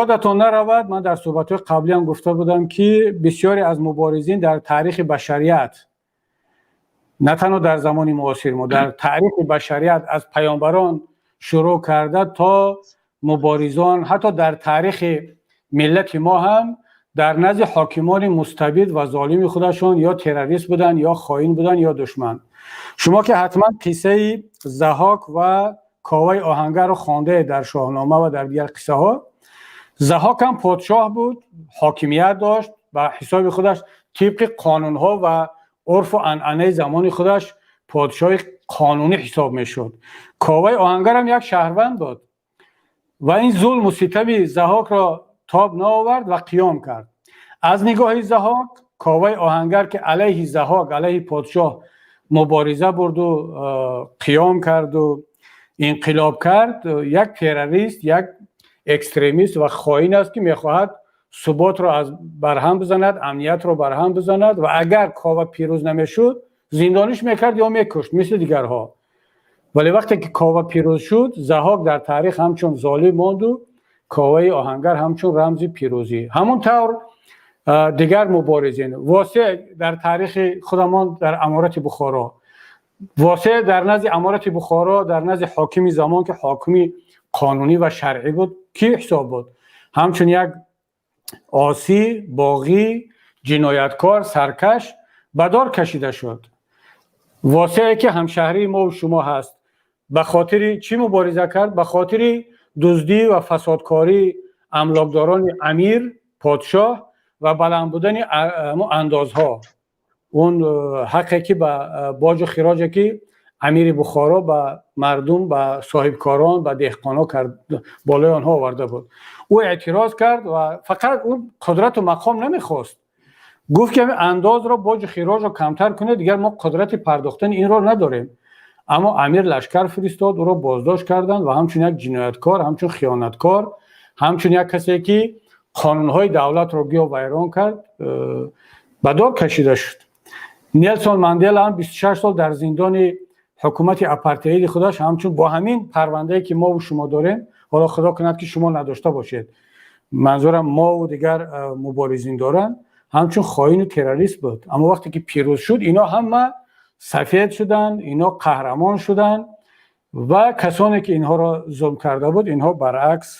Ёдатон наравад, ман дар суҳбатҳои қаблиам гуфта будам, ки бисёре аз муборизин дар таърихи башарият, на танҳо дар замони муосир мо, дар таърихи башарият, аз паёмбарон шурӯъ карда то муборизон, ҳатто дар таърихи миллати мо ҳам, дар назди ҳокимони мустабид ва золими худашон ё террорист буданд, ё хоин буданд, ё душман. Шумо ки ҳатман қиссаи Заҳок ва Коваи Оҳангарро хондаед дар Шоҳнома ва дар дигар қиссаҳо. Заҳок ҳам подшоҳ буд, ҳокимият дошт, ба ҳисоби худаш тибқи қонунҳо ва урфу анъанаи замони худаш подшоҳи қонунӣ ҳисоб мешуд. Коваи Оҳангарам як шаҳрванд буд ва ин зулму ситами Заҳокро тоб наовард ва қиём кард. Аз нигоҳи Заҳок, Коваи Оҳангар, ки алайҳи Заҳок, алайҳи подшоҳ мубориза бурду қиём карду Инқилоб кард, як террорист, як экстремист ва хоин аст, ки мехоҳад суботро аз барҳам бизанад, амниятро барҳам бизанад. Ва агар Кова пирӯз намешуд, зиндониш мекард ё мекушт, мисли дигарҳо. Вале вақте ки Кова пирӯз шуд, Заҳок дар таърих ҳамчун золим монду Коваи оҳангар ҳамчун рамзи пирӯзӣ. Ҳамон тавр дигар муборизин. Восеъ дар таърихи худамон, дар Аморати Бухоро, Восеъ дар назди Аморати Бухоро, дар назди ҳокими замон, ки ҳокими қонунӣ ва шаръӣ буд, кӣ ҳисоб буд? Ҳамчун як осӣ, боғӣ, ҷинояткор, саркаш ба дор кашида шуд. Восеъе, ки ҳамшаҳрии мову шумо ҳаст, ба хотири чӣ мубориза кард? Ба хотири дуздӣ ва фасодкории амлокдорони амир, подшоҳ ва баланд будани андозҳо, он ҳақе ки ба боҷу хироҷе, ки амири Бухоро ба мардум, ба соҳибкорон, ба деҳқонҳо кард, болои онҳо оварда буд. Ӯ эътироз кард ва фақат ӯ қудрату мақом намехост. Гуфт, ки андозро, боҷу хироҷро камтар кунед, дигар мо қудрати пардохтани инро надорем. Аммо амир лашкар фиристод, ӯро боздошт карданд ва ҳамчун як ҷинояткор, ҳамчун хиёнаткор, ҳамчун як касе, ки қонунҳои давлатро гӯё вайрон кард, ба дор кашида шуд. Нелсон Мандела ҳам 26 сол дар зиндони ҳукумати апартеиди худаш, ҳамчун бо ҳамин парвандае, ки мову шумо дорем, ҳоло худо кунад, ки шумо надошта бошед, манзурам мову дигар муборизин доранд, ҳамчун хоину террорист буд. Аммо вақте ки пирӯз шуд, ино ҳама сафед шуданд, ино қаҳрамон шуданд ва касоне, ки инҳоро зулм карда буд, инҳо баръакс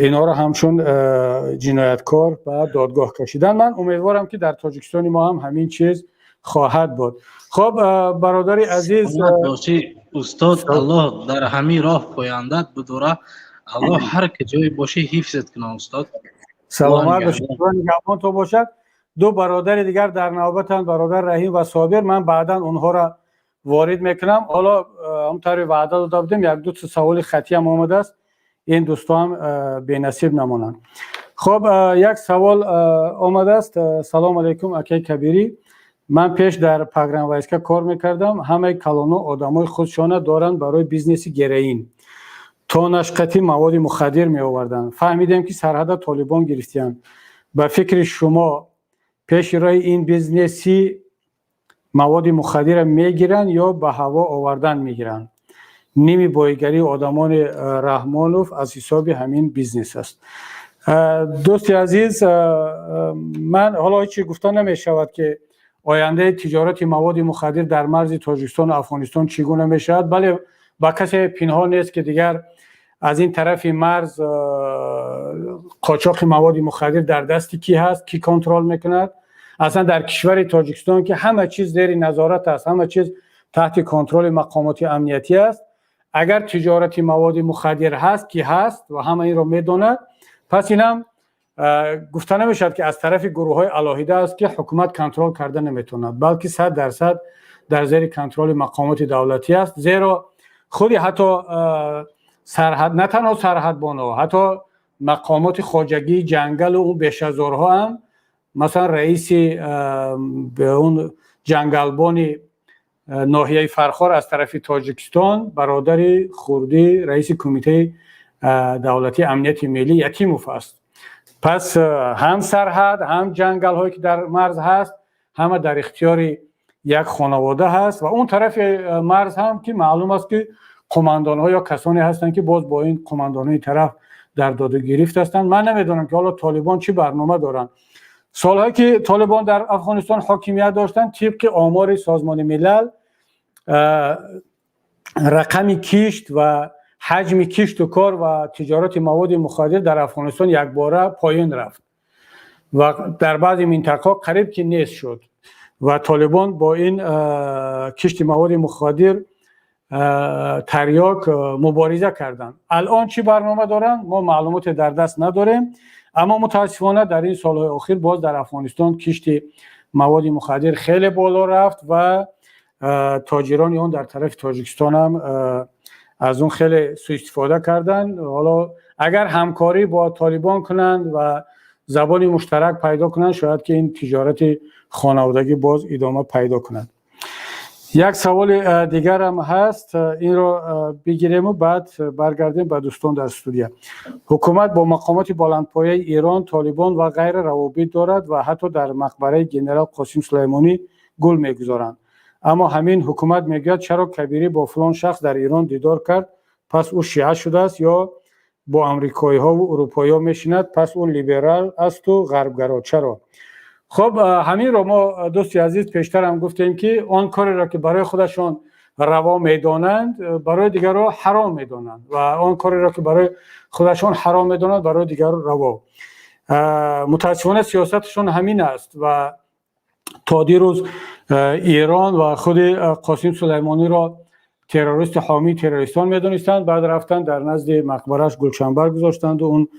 инҳоро ҳамчун ҷинояткор ба додгоҳ кашиданд. Ман умедворам, ки дар Тоҷикистони мо ҳам ҳамин чиз хоҳад буд. Хуб, бародари азиз. Бошӣ, устод. Аллоҳ дар ҳамин роҳ пояндат будора. Аллоҳ ҳар ки ҷое бошӣ, ҳифзат кунад, устод. Саломат бошед, нигаҳбон то бошад. Ду бародари дигар дар навбатанд, бародар Раҳим ва Собир. Ман баъдан онҳоро ворид мекунам. Ҳоло ҳам тавре ваъда дода будем, як ду саволи хатиам омадааст, ин дӯстоам бенасиб намонанд. Хуб, як савол омадааст: «Салом алайкум, акаи Кабирӣ. Ман пеш дар погранвойска кор мекардам. Ҳамаи калоно одамои худшона доранд, барои бизнеси героин то нашқати маводи мухаддир меоварданд. Фаҳмидем, ки сарҳада толибон гирифтиянд. Ба фикри шумо, пеши роҳи ин бизнеси маводи мухаддирра мегиранд ё ба ҳаво овардан мегиранд? Ними боигарии одамони Раҳмонов аз ҳисоби ҳамин бизнес аст». Дӯсти азиз, ман ҳоло ҳечи гуфта намешавад, ки ояндаи тиҷорати маводи мухаддир дар марзи Тоҷикистону Афғонистон чӣ гуна мешавад. Бале, ба касе пинҳон нест, ки дигар аз ин тарафи марз қочоқи маводи мухаддир дар дасти кӣ ҳаст, кӣ контрол мекунад. Аслан дар кишвари Тоҷикистон, ки ҳама чиз зери назорат аст, ҳама чиз таҳти контроли мақомоти амниятӣ аст, агар тиҷорати маводи мухаддир ҳаст, ки ҳаст ва ҳама инро медонад, пас инам гуфта намешавад, ки аз тарафи гурӯҳҳои алоҳида аст, ки ҳукумат контрол карда наметавонад, балки 100% дар зери контроли мақомоти давлатӣ аст. Зеро худи ҳатто сарҳад, на танҳо сарҳадбонҳо, ҳатто мақомоти хоҷагии ҷангалу он бешазорҳо ҳам, масалан, раиси он ҷангалбони ноҳияи Фархор аз тарафи Тоҷикистон бародари хурдӣ раиси Кумитаи давлатии амнияти миллӣ Ятимов аст. Пас ҳам сарҳад, ҳам ҷангалҳое, ки дар марз ҳаст, ҳама дар ихтиёри як хонавода ҳаст. Ва он тарафи марз ҳам, ки маълум аст, ки қумандонҳо ё касоне ҳастанд, ки боз бо ин қумандонҳои тараф дар доду гирифт ҳастанд. Ман намедонам, ки ҳоло толибон чӣ барнома доранд. Солҳое ки толибон дар Афғонистон ҳокимият доштанд, тибқи омори Созмони Милал, рақами кишт ва ҳаҷми кишту кор ва тиҷорати маводи мухаддир дар Афғонистон якбора поён рафт ва дар баъзе минтақаҳо қариб ки нест шуд. Ва толибон бо ин кишти маводи мухаддир, тарёк мубориза карданд. Алон чӣ барнома доранд, мо маълумоте дар даст надорем. Аммо мутаассифона дар ин солҳои охир боз дар Афғонистон кишти маводи мухаддир хеле боло рафт ва тоҷирони он дар тарафи Тоҷикистон ҳам аз он хеле суистифода карданд. Ҳоло агар ҳамкорӣ бо толибон кунанд ва забони муштарак пайдо кунанд, шояд ки ин тиҷорати хонаводагӣ боз идома пайдо кунад. Як саволи дигарам ҳаст, инро бигирему баъд баргардем ба дӯстон дар студия. Ҳукумат бо мақомоти баландпояи Эрон, Толибон ва ғайра равобит дорад ва ҳатто дар мақбараи генерал Қосим Сулаймонӣ гул мегузоранд. Аммо ҳамин ҳукумат мегӯяд, чаро Кабирӣ бо фалон шахс дар Эрон дидор кард, пас ӯ шиа шудааст, ё бо амрикоиҳову урупоиҳо мешинад, пас ӯ либерал асту ғарбгаро. Чаро? Хуб, ҳаминро мо, дӯсти азиз, пештар ҳам гуфтем, ки он кореро, ки барои худашон раво медонанд, барои дигарро ҳаром медонанд, ва он кореро, ки барои худашон ҳаром медонанд, барои дигарро раво. Мутаассифона, сиёсаташон ҳамин аст. Ва то дирӯз Эрон ва худи Қосим Сулаймониро террористи ҳомии террористон медонистанд, баъд рафтанд, дар назди мақбараш гулчанбар гузоштанду он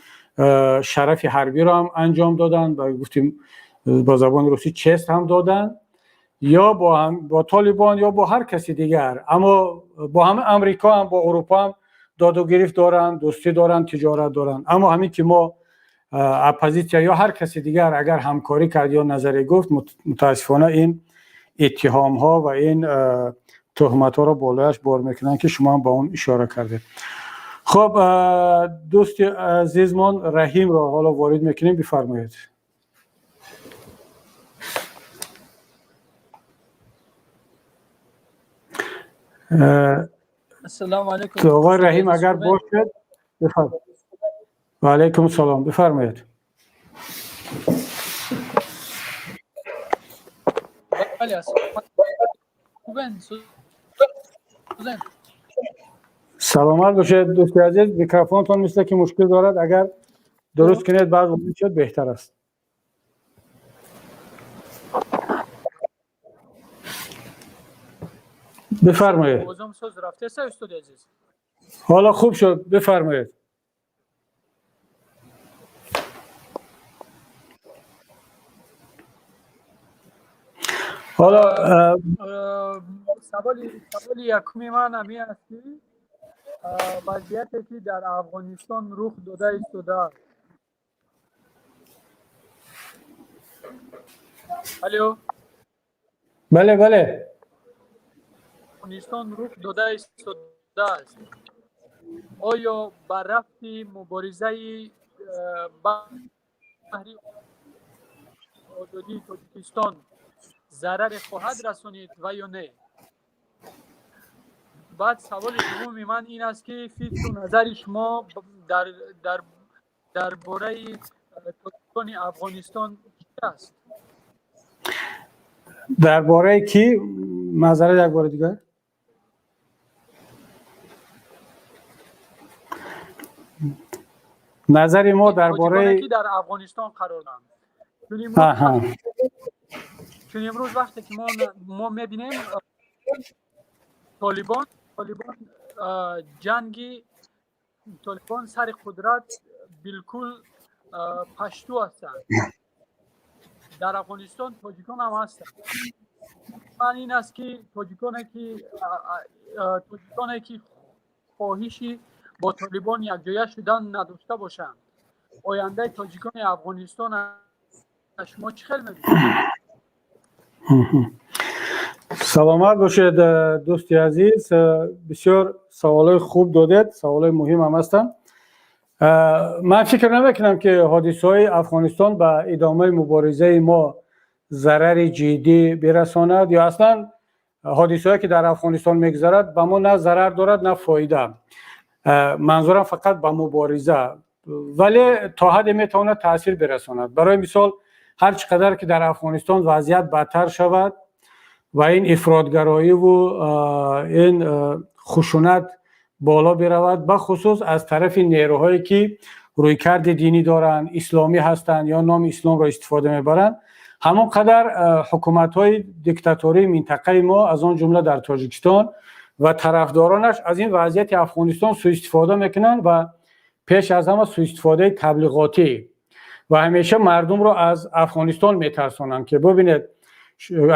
шарафи ҳарбиро ҳам анҷом доданд ва гуфтем, ба забони русӣ честь ҳам доданд. Ё бо Толибон, ё бо ҳар каси дигар, аммо бо ҳама Амрико ҳам, бо Урупо ҳам доду гирифт доранд, дӯстӣ доранд, тиҷорат доранд. Аммо ҳамин ки мо оппозитсия ё ҳар каси дигар агар ҳамкорӣ кард ё назаре гуфт, мутаассифона, ин иттиҳомҳо ва ин туҳматҳоро болояш бор мекунанд, ки шумо ҳам ба он ишора кардед. Хуб, дӯсти азизмон Раҳимро ҳоло ворид мекунем. Бифармоед. Ассалому алайкум. Оғои Раҳим, агар бошед, ва алайкум салом, бифармоед. Бале, хубен? Сузен? Саломат бошед, дӯсти азиз. Микрофонтон мисле ки мушкил дорад, агар дуруст кунед, баъд ворид шуд, беҳтар аст. Бифармоед. Овозам соз рафтеса, устоди азиз? Ҳоло хуб шуд, бифармоед. Ҳоло Саволи якуми ман ҳамин аст, ки вазъияте, ки дар Афғонистон рух дода истодааст. Алё? Бале. Афғонистон рух дода истодааст, оё ба рафти муборизаи баҳри озодии Тоҷикистон зараре хоҳад расонид ва ё не? Баъд саволи дуввуми ман ин аст, ки фикру назари шумо дар бораи тоҷикони Афғонистон чӣ аст? Дар бораи кӣ? Маъзарат, як бори дигар. Назари мо дар бораи ки дар Афғонистон қарор доранд. Чун имрӯз вақте ки мо мебинем, Толибон ҷанги Толибон сари қудрат билкул пашту ҳастанд. Дар Афғонистон тоҷикон ҳам ҳастанд. Ман ин аст, ки тоҷиконе, ки хоҳиши бо Толибон якҷоя шудан надошта бошанд, ояндаи тоҷикони Афғонистон шумо чӣ хел мебинед? Саломат бошед, дӯсти азиз. Бисёр саволҳои хуб додед, саволҳои муҳим ҳам ҳастанд. Ман фикр намекунам, ки ҳодисаҳои Афғонистон ба идомаи муборизаи мо зарари ҷиддӣ бирасонад, ё аслан ҳодисаҳое, ки дар Афғонистон мегузарад, ба мо на зарар дорад, на фоида. Манзурам фақат ба мубориза, вале то ҳадде метавонад таъсир бирасонад. Барои мисол, ҳар чӣ қадар ки дар Афғонистон вазъият бадтар шавад ва ин ифротгароиву ин хушунат боло биравад, бахусус аз тарафи нерӯҳое, ки рӯйкарди динӣ доранд, исломӣ ҳастанд ё номи исломро истифода мебаранд, ҳамон қадар ҳукуматҳои диктатории минтақаи мо, аз он ҷумла дар Тоҷикистон, ва тарафдоронаш аз ин вазъияти Афғонистон сӯистифода мекунанд, ва пеш аз ҳама сӯистифодаи таблиғотӣ, ва ҳамеша мардумро аз Афғонистон метарсонанд, ки бубинед,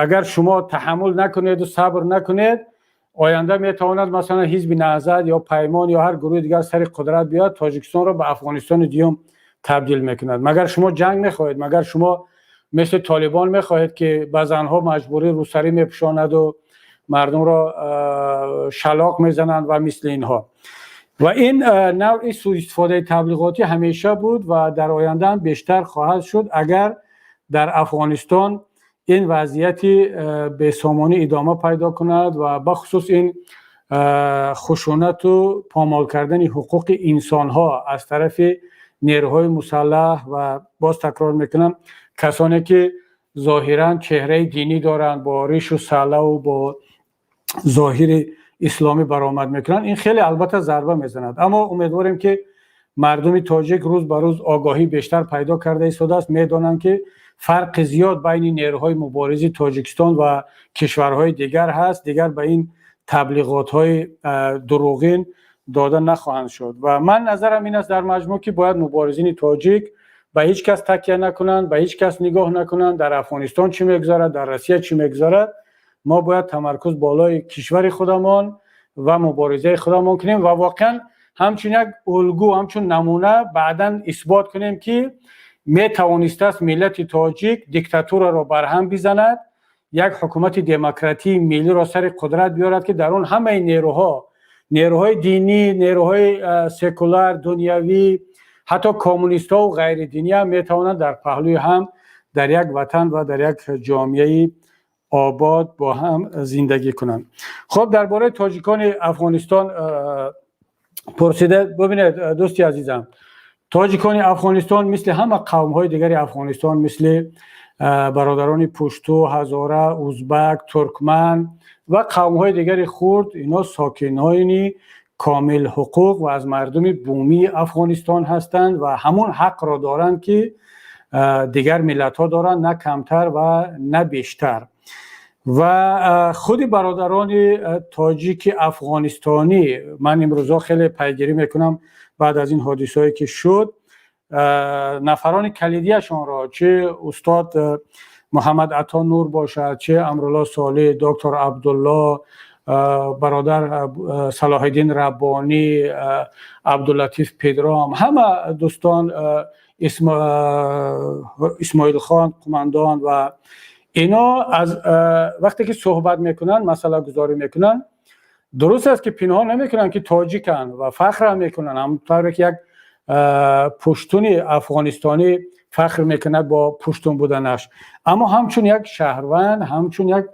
агар шумо таҳаммул накунеду сабр накунед, оянда метавонад, масалан, Ҳизби Наҳзат ё Паймон ё ҳар гурӯҳи дигар сари қудрат биёяд, Тоҷикистонро ба Афғонистони дуюм табдил мекунад. Магар шумо ҷанг мехоҳед? Магар шумо мисли Толибон мехоҳед, ки ба занҳо маҷбурӣ рӯсарӣ мепӯшонаду мардумро шалоқ мезананд ва мисли инҳо. Ва ин навъи суистифодаи таблиғотӣ ҳамеша буд ва дар оянда ҳам бештар хоҳад шуд, агар дар Афғонистон ин вазъияти бесомонӣ идома пайдо кунад ва бахусус ин хушунату помол кардани ҳуқуқи инсонҳо аз тарафи нерӯҳои мусаллаҳ. Ва боз такрор мекунам, касоне ки зоҳиран чеҳраи динӣ доранд, бо ришу саллаву бо зоҳири исломӣ баромад мекунанд, ин хеле албатта зарба мезанад. Аммо умедворем, ки мардуми тоҷик рӯз ба рӯз огоҳӣ бештар пайдо карда истодааст, медонанд, ки фарқи зиёд байни нерӯҳои муборизи Тоҷикистон ва кишварҳои дигар ҳаст, дигар ба ин таблиғотҳои дурӯғин дода нахоҳанд шуд. Ва ман назарам ин аст дар маҷмӯъ, ки бояд муборизини тоҷик ба ҳеҷ кас такя накунанд, ба ҳеҷ кас нигоҳ накунанд, дар Афғонистон чӣ мегузарад, дар Россия чӣ мегузарад. Мо бояд тамаркуз болои кишвари худамон ва муборизаи худамон кунем ва воқеан ҳамчун як улгӯ, ҳамчун намуна баъдан исбот кунем, ки метавонистааст миллати тоҷик диктатураро барҳам бизанад, як ҳукумати демократии миллиро сари қудрат биёрад, ки дар он ҳамаи нерӯҳо, нерӯҳои динӣ, нерӯҳои секуляр, дунявӣ, ҳатто коммунистҳову ғайридинӣ ҳам метавонанд дар паҳлӯи ҳам дар як ватан ва дар як ҷомеаи обод бо ҳам зиндагӣ кунанд. Хуб, дар бораи тоҷикони Афғонистон пурсида. Бибинед, дӯсти азизам, тоҷикони Афғонистон мисли ҳама қавмҳои дигари Афғонистон, мисли бародарони пушту, ҳазора, узбак, туркман ва қавмҳои дигари хурд, ино сокинони комил ҳуқуқ ва аз мардуми бумии Афғонистон ҳастанд ва ҳамон ҳақро доранд, ки дигар миллатҳо доранд, на камтар ва на бештар. Ва худи бародарони тоҷики афғонистонӣ, ман имрӯзҳо хеле пайгирӣ мекунам, баъд аз ин ҳодисое ки шуд, нафарони калидияшонро, чи устод Муҳаммад Ато Нур бошад, чи Амрулло Солиҳ, доктор Абдулло, бародар Салоҳиддин Раббонӣ, Абдуллатиф Педром, ҳама дӯстон, Исмоилхон қумандон ва ино, аз вақте ки суҳбат мекунанд, масъалагузорӣ мекунанд, дуруст аст, ки пинҳон намекунанд, ки тоҷиканд ва фахрам мекунанд, ҳамтавре ки як пуштуни афғонистонӣ фахр мекунад бо пуштун буданаш. Аммо ҳамчун як шаҳрванд, ҳамчун як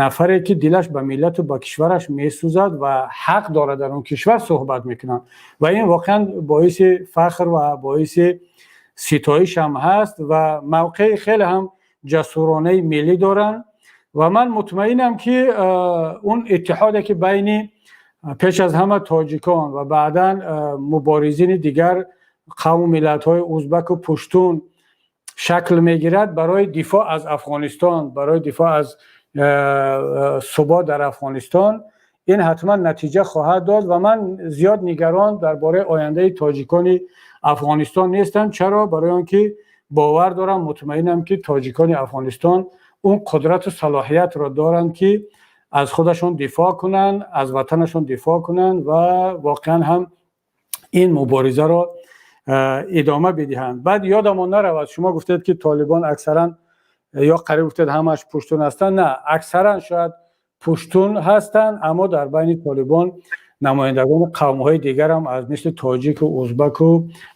нафаре ки дилаш ба миллату ба кишвараш месӯзад ва ҳақ дорад дар он кишвар, суҳбат мекунанд. Ва ин воқеан боиси фахр ва боиси ситоиш ҳам ҳаст ва мавқеи хеле ҳам ҷасуронаи миллӣ доранд. Ва ман мутмаинам, ки он иттиҳоде ки байни пеш аз ҳама тоҷикон ва баъдан муборизини дигар қавму миллатҳои узбаку пуштун шакл мегирад барои дифоъ аз Афғонистон, барои дифоъ аз субот дар Афғонистон, ин ҳатман натиҷа хоҳад дод. Ва ман зиёд нигарон дар бораи ояндаи тоҷикони Афғонистон нестам. Чаро? Барои он ки бовар дорам, мутмаинам, ки тоҷикони Афғонистон он қудрату салоҳиятро доранд, ки аз худашон дифоъ кунанд, аз ватанашон дифоъ кунанд ва воқеан ҳам ин муборизаро идома бидиҳанд. Баъд ёдамон наравад, шумо гуфтед, ки толибон аксаран ё қариб гуфтед, ҳамаш пуштун ҳастанд. На, аксаран шояд пуштун ҳастанд, аммо дар байни толибон намояндагони қавмҳои дигарам аз мисли тоҷику узбаку,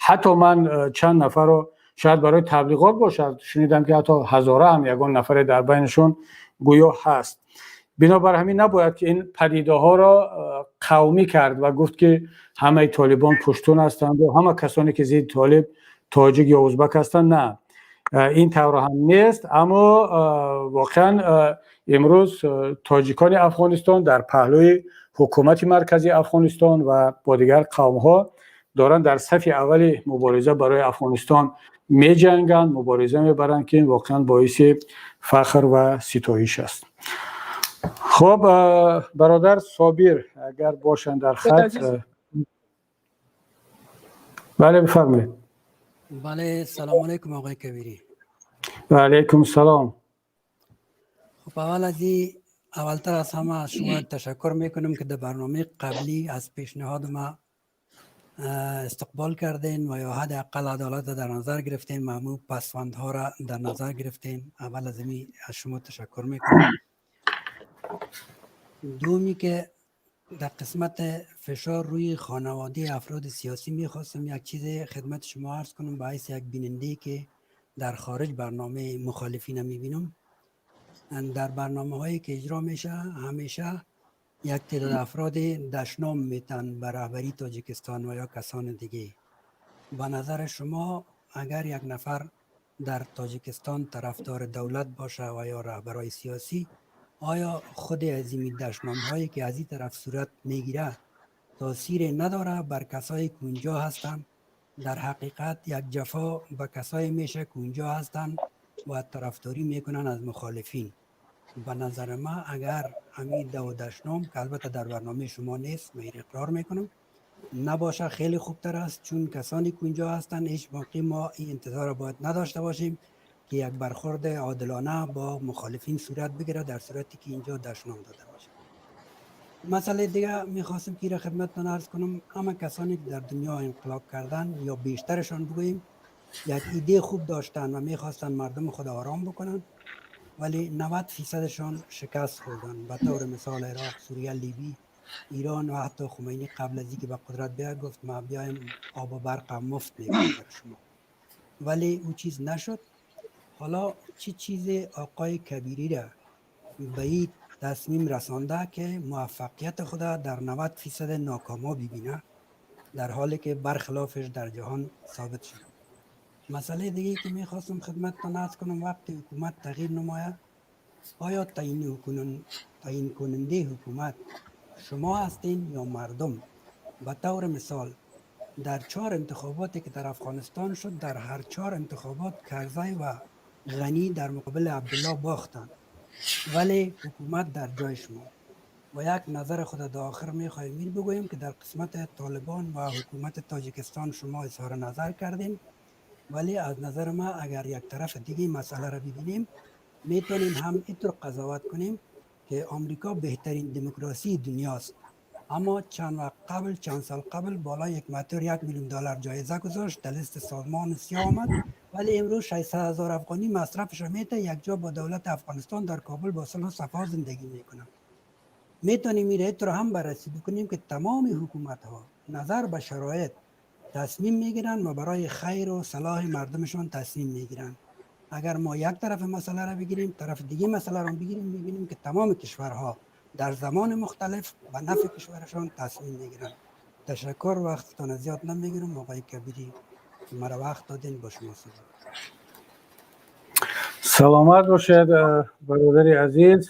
ҳатто ман чанд нафарро, шояд барои таблиғот бошад, шунидам, ки ҳатто ҳазора ҳам ягон нафаре дар байнашон гӯё ҳаст. Бинобар ҳамин набояд ки ин падидаҳоро қавмӣ кард ва гуфт, ки ҳамаи толибон пуштун ҳастанд ва ҳама касоне ки зидди толиб тоҷик ё узбак ҳастанд. На, ин тавр ҳам нест. Аммо воқеан имрӯз тоҷикони Афғонистон дар паҳлӯи ҳукумати марказии Афғонистон ва бо дигар қавмҳо доранд дар сафи аввали мубориза барои Афғонистон меҷанганд, мубориза мебаранд, ки ин воқеан боиси фахр ва ситоиш аст. Хуб, бародар Собир, агар бошанд дар хат. Бале, бифармоед. Бале, салом алейкум, оқои Кабирӣ. Ва алейкум салом. خب، اول از اولتر از همه از شما تشکر میکنم که در برنامه قبلی از پیشنهاد ما استقبال کردین و یا حداقل عدالت در نظر گرفتین، معمول پسوندها را در نظر گرفتین. اول از از شما تشکر میکنم. دومی که در قسمت فشار روی خانواده افراد سیاسی، میخواستم یک چیز خدمت شما عرض کنم. به حیث یک بیننده که در خارج برنامه مخالفین میبینم، در برنامه هایی که اجرا میشه، همیشه یک تعداد افراد دشنام میتن به رهبری تاجیکستان و یا کسان دیگه. به نظر شما اگر یک نفر در تاجیکستان طرفدار دولت باشه و یا رهبرای سیاسی، آیا خود از این دشنام هایی که از این طرف صورت میگیره تاثیر نداره بر کسایی که اونجا هستن؟ در حقیقت یک جفا به کسایی میشه که اونجا هستن و طرفداری میکنن از مخالفین. به نظر ما اگر همین دو دشنام که البته در برنامه شما نیست، من اقرار میکنم، نباشه خیلی خوبتر است، چون کسانی که اونجا هستن هیچ موقع ما این انتظار باید نداشته باشیم که یک برخورد عادلانه با مخالفین صورت بگیره، در صورتی که اینجا دشنام داده باشه. مسئله دیگه میخواستم که خدمتتان عرض کنم، همه کسانی که در دنیا انقلاب کردن یا بیشترشان بگوییم، یک ایده خوب داشتن و میخواستن مردم خود آرام بکنن، ولی 90 فیصدشان شکست خوردن. به طور مثال عراق، سوریه، لیبی، ایران و حتی خمینی قبل از اینکه به قدرت بیاید گفت ما بیایم آب و برق مفت میکنیم بر شما، ولی او چیز نشد. حالا چی چیز آقای کبیری را به این تصمیم رسانده که موفقیت خود در 90% ناکاما ببینه، در حالی که برخلافش در جهان ثابت شد؟ مسئله دیگه که میخواستم خدمتتان عرض کنم، وقتی حکومت تغییر نماید، آیا تعیین کننده حکومت شما هستین یا مردم؟ به طور مثال در چهار انتخاباتی که در افغانستان شد، در هر چهار انتخابات کرزی و غنی در مقابل عبدالله باختند، ولی حکومت در جایش ماند. و یک نظر خود در آخر میخوایم این بگوییم که در قسمت طالبان و حکومت تاجیکستان شما اظهار نظر کردین، ولی از نظر ما اگر یک طرف دیگه مسئله را ببینیم، میتونیم هم اینطور قضاوت کنیم که آمریکا بهترین دموکراسی دنیاست، اما چند وقت قبل، چند سال قبل بالای حکمتیار 1 میلیون دلار جایزه گذاشت، در لیست سازمان سیا آمد، ولی امروز 600 هزار افغانی مصرفش میته، یک جا با دولت افغانستان در کابل با صلح و صفا زندگی میکنن. میتونیم این رو هم بررسی بکنیم که تمام حکومت ها نظر به شرایط تصمیم میگیرن و برای خیر و صلاح مردمشان تصمیم میگیرن. اگر ما یک طرف مسئله را بگیریم، طرف دیگه مسئله را بگیریم، میبینیم که تمام کشورها در زمان مختلف به نفع کشورشان تصمیم میگیرن. تشکر، وقتتان زیاد نمیگیرم آقای کبیری که مرا وقت دادین با شما صحبت. Саломат бошед, бародари азиз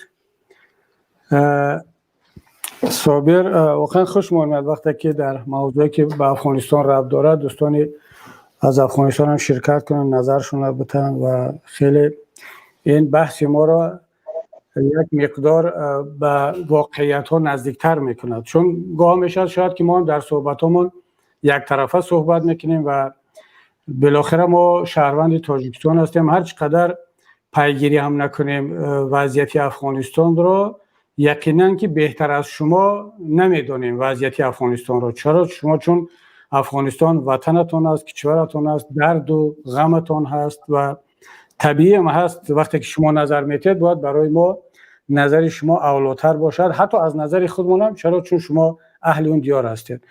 Собир. Воқеан хуш меомад, вақте ки дар мавзӯе ки ба Афғонистон рабт дорад, дӯстони аз Афғонистон ҳам ширкат кунанд, назаршонро битанд ва хеле ин баҳси моро як миқдор ба воқеиятҳо наздиктар мекунад, чун гоҳ мешавад, шояд ки мо ҳам дар суҳбатҳомон яктарафа суҳбат мекунем ва билохира мо шаҳрванди Тоҷикистон ҳастем. Ҳар чӣ қадар пайгирӣ ҳам накунем вазъияти Афғонистонро, яқинан ки беҳтар аз шумо намедонем вазъияти Афғонистонро. Чаро? Шумо чун Афғонистон ватанатон аст, кишваратон аст, дарду ғаматон ҳаст ва табииам ҳаст, вақте ки шумо назар метиҳед, бояд барои мо назари шумо авлотар бошад, ҳатто аз назари худмонам. Чаро? Чун шумо аҳли он диёр ҳастед.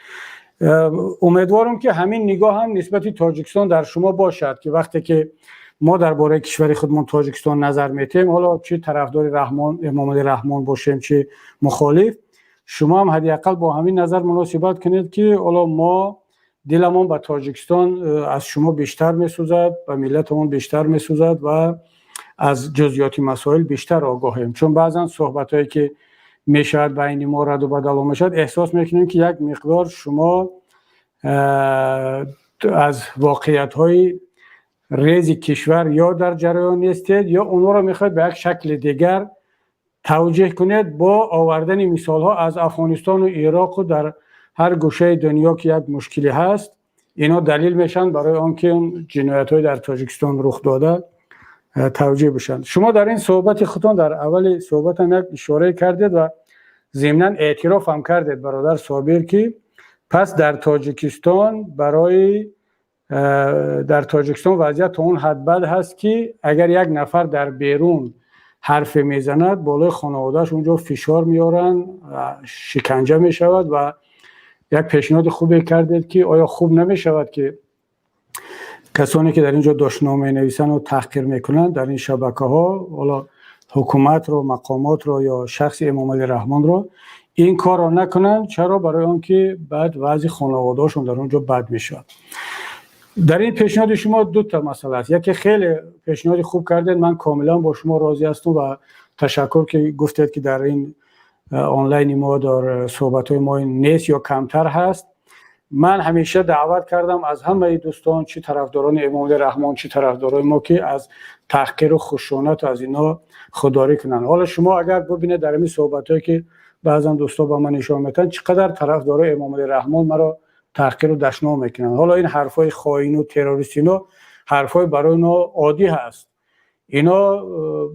Умедворам, ки ҳамин нигоҳ ҳам нисбати Тоҷикистон дар шумо бошад, ки вақте ки мо дар бораи кишвари худмон Тоҷикистон назар метиҳем, ҳоло чӣ тарафдори Раҳмон, Эмомалӣ Раҳмон бошем, чӣ мухолиф, шумо ҳам ҳадди ақал бо ҳамин назар муносибат кунед, ки ҳоло мо диламон ба Тоҷикистон аз шумо бештар месӯзад, ба миллатамон бештар месӯзад ва аз ҷузъиёти масоил бештар огоҳем. Чун баъзан суҳбатҳое ки мешавад, байни мо раду бадал мешавад, эҳсос мекунем, ки як миқдор шумо аз воқеиятҳои рези кишвар ё дар ҷараён нестед, ё онҳоро мехоҳед ба як шакли дигар тавҷеҳ кунед бо овардани мисолҳо аз Афғонистону Ироқу дар ҳар гӯшаи дунё ки як мушкиле ҳаст, ино далил мешаванд барои он ки он ҷиноятҳои дар Тоҷикистон рух дода тавҷеҳ бишаванд. Шумо дар ин суҳбати худтон, дар аввали суҳбатам як ишорае кардед ва зимнан эътироф ҳам кардед, бародар Собир, ки пас дар Тоҷикистон барои дар Тоҷикистон вазъият то он ҳад бад ҳаст, ки агар як нафар дар берун ҳарфе мезанад, болои хонаводааш унҷо фишор меоранд, шиканҷа мешавад. Ва як пешниҳоди хубе кардед, ки оё хуб намешавад, ки касоне ки дар ин ҷо дошном менависанд ва таҳқир мекунанд дар ин шабакаҳо, ҳоло ҳукуматро, мақомотро ё шахси Эмомалӣ Раҳмонро, ин корро накунанд? Чаро? Барои он ки баъд вазъи хонаводаҳошон дар он ҷо бад мешавад. Дар ин пешниҳоди шумо ду та масъала аст. Яке, хеле пешниҳоди хуб кардед, ман комилан бо шумо розӣ ҳастам ва ташаккур, ки гуфтед, ки дар ин онлайни мо, дар суҳбатҳои мо нест ё камтар ҳаст. Ман ҳамеша даъват кардам аз ҳамаи дӯстон, чӣ тарафдорони Эмомалӣ Раҳмон, чӣ тарафдорони мо, ки аз таҳқиру хушунату аз ино худдорӣ кунанд. Ҳоло шумо агар бубинед, дар ҳамин суҳбатҳое ки баъзан дӯстон ба ман нишон метаҳанд, чӣ қадар тарафдорои Эмомалӣ Раҳмон маро таҳқиру дашном мекунанд. Ҳоло ин ҳарфҳои хоину террорист, ино ҳарфҳои барои ино оддӣ ҳаст. Ино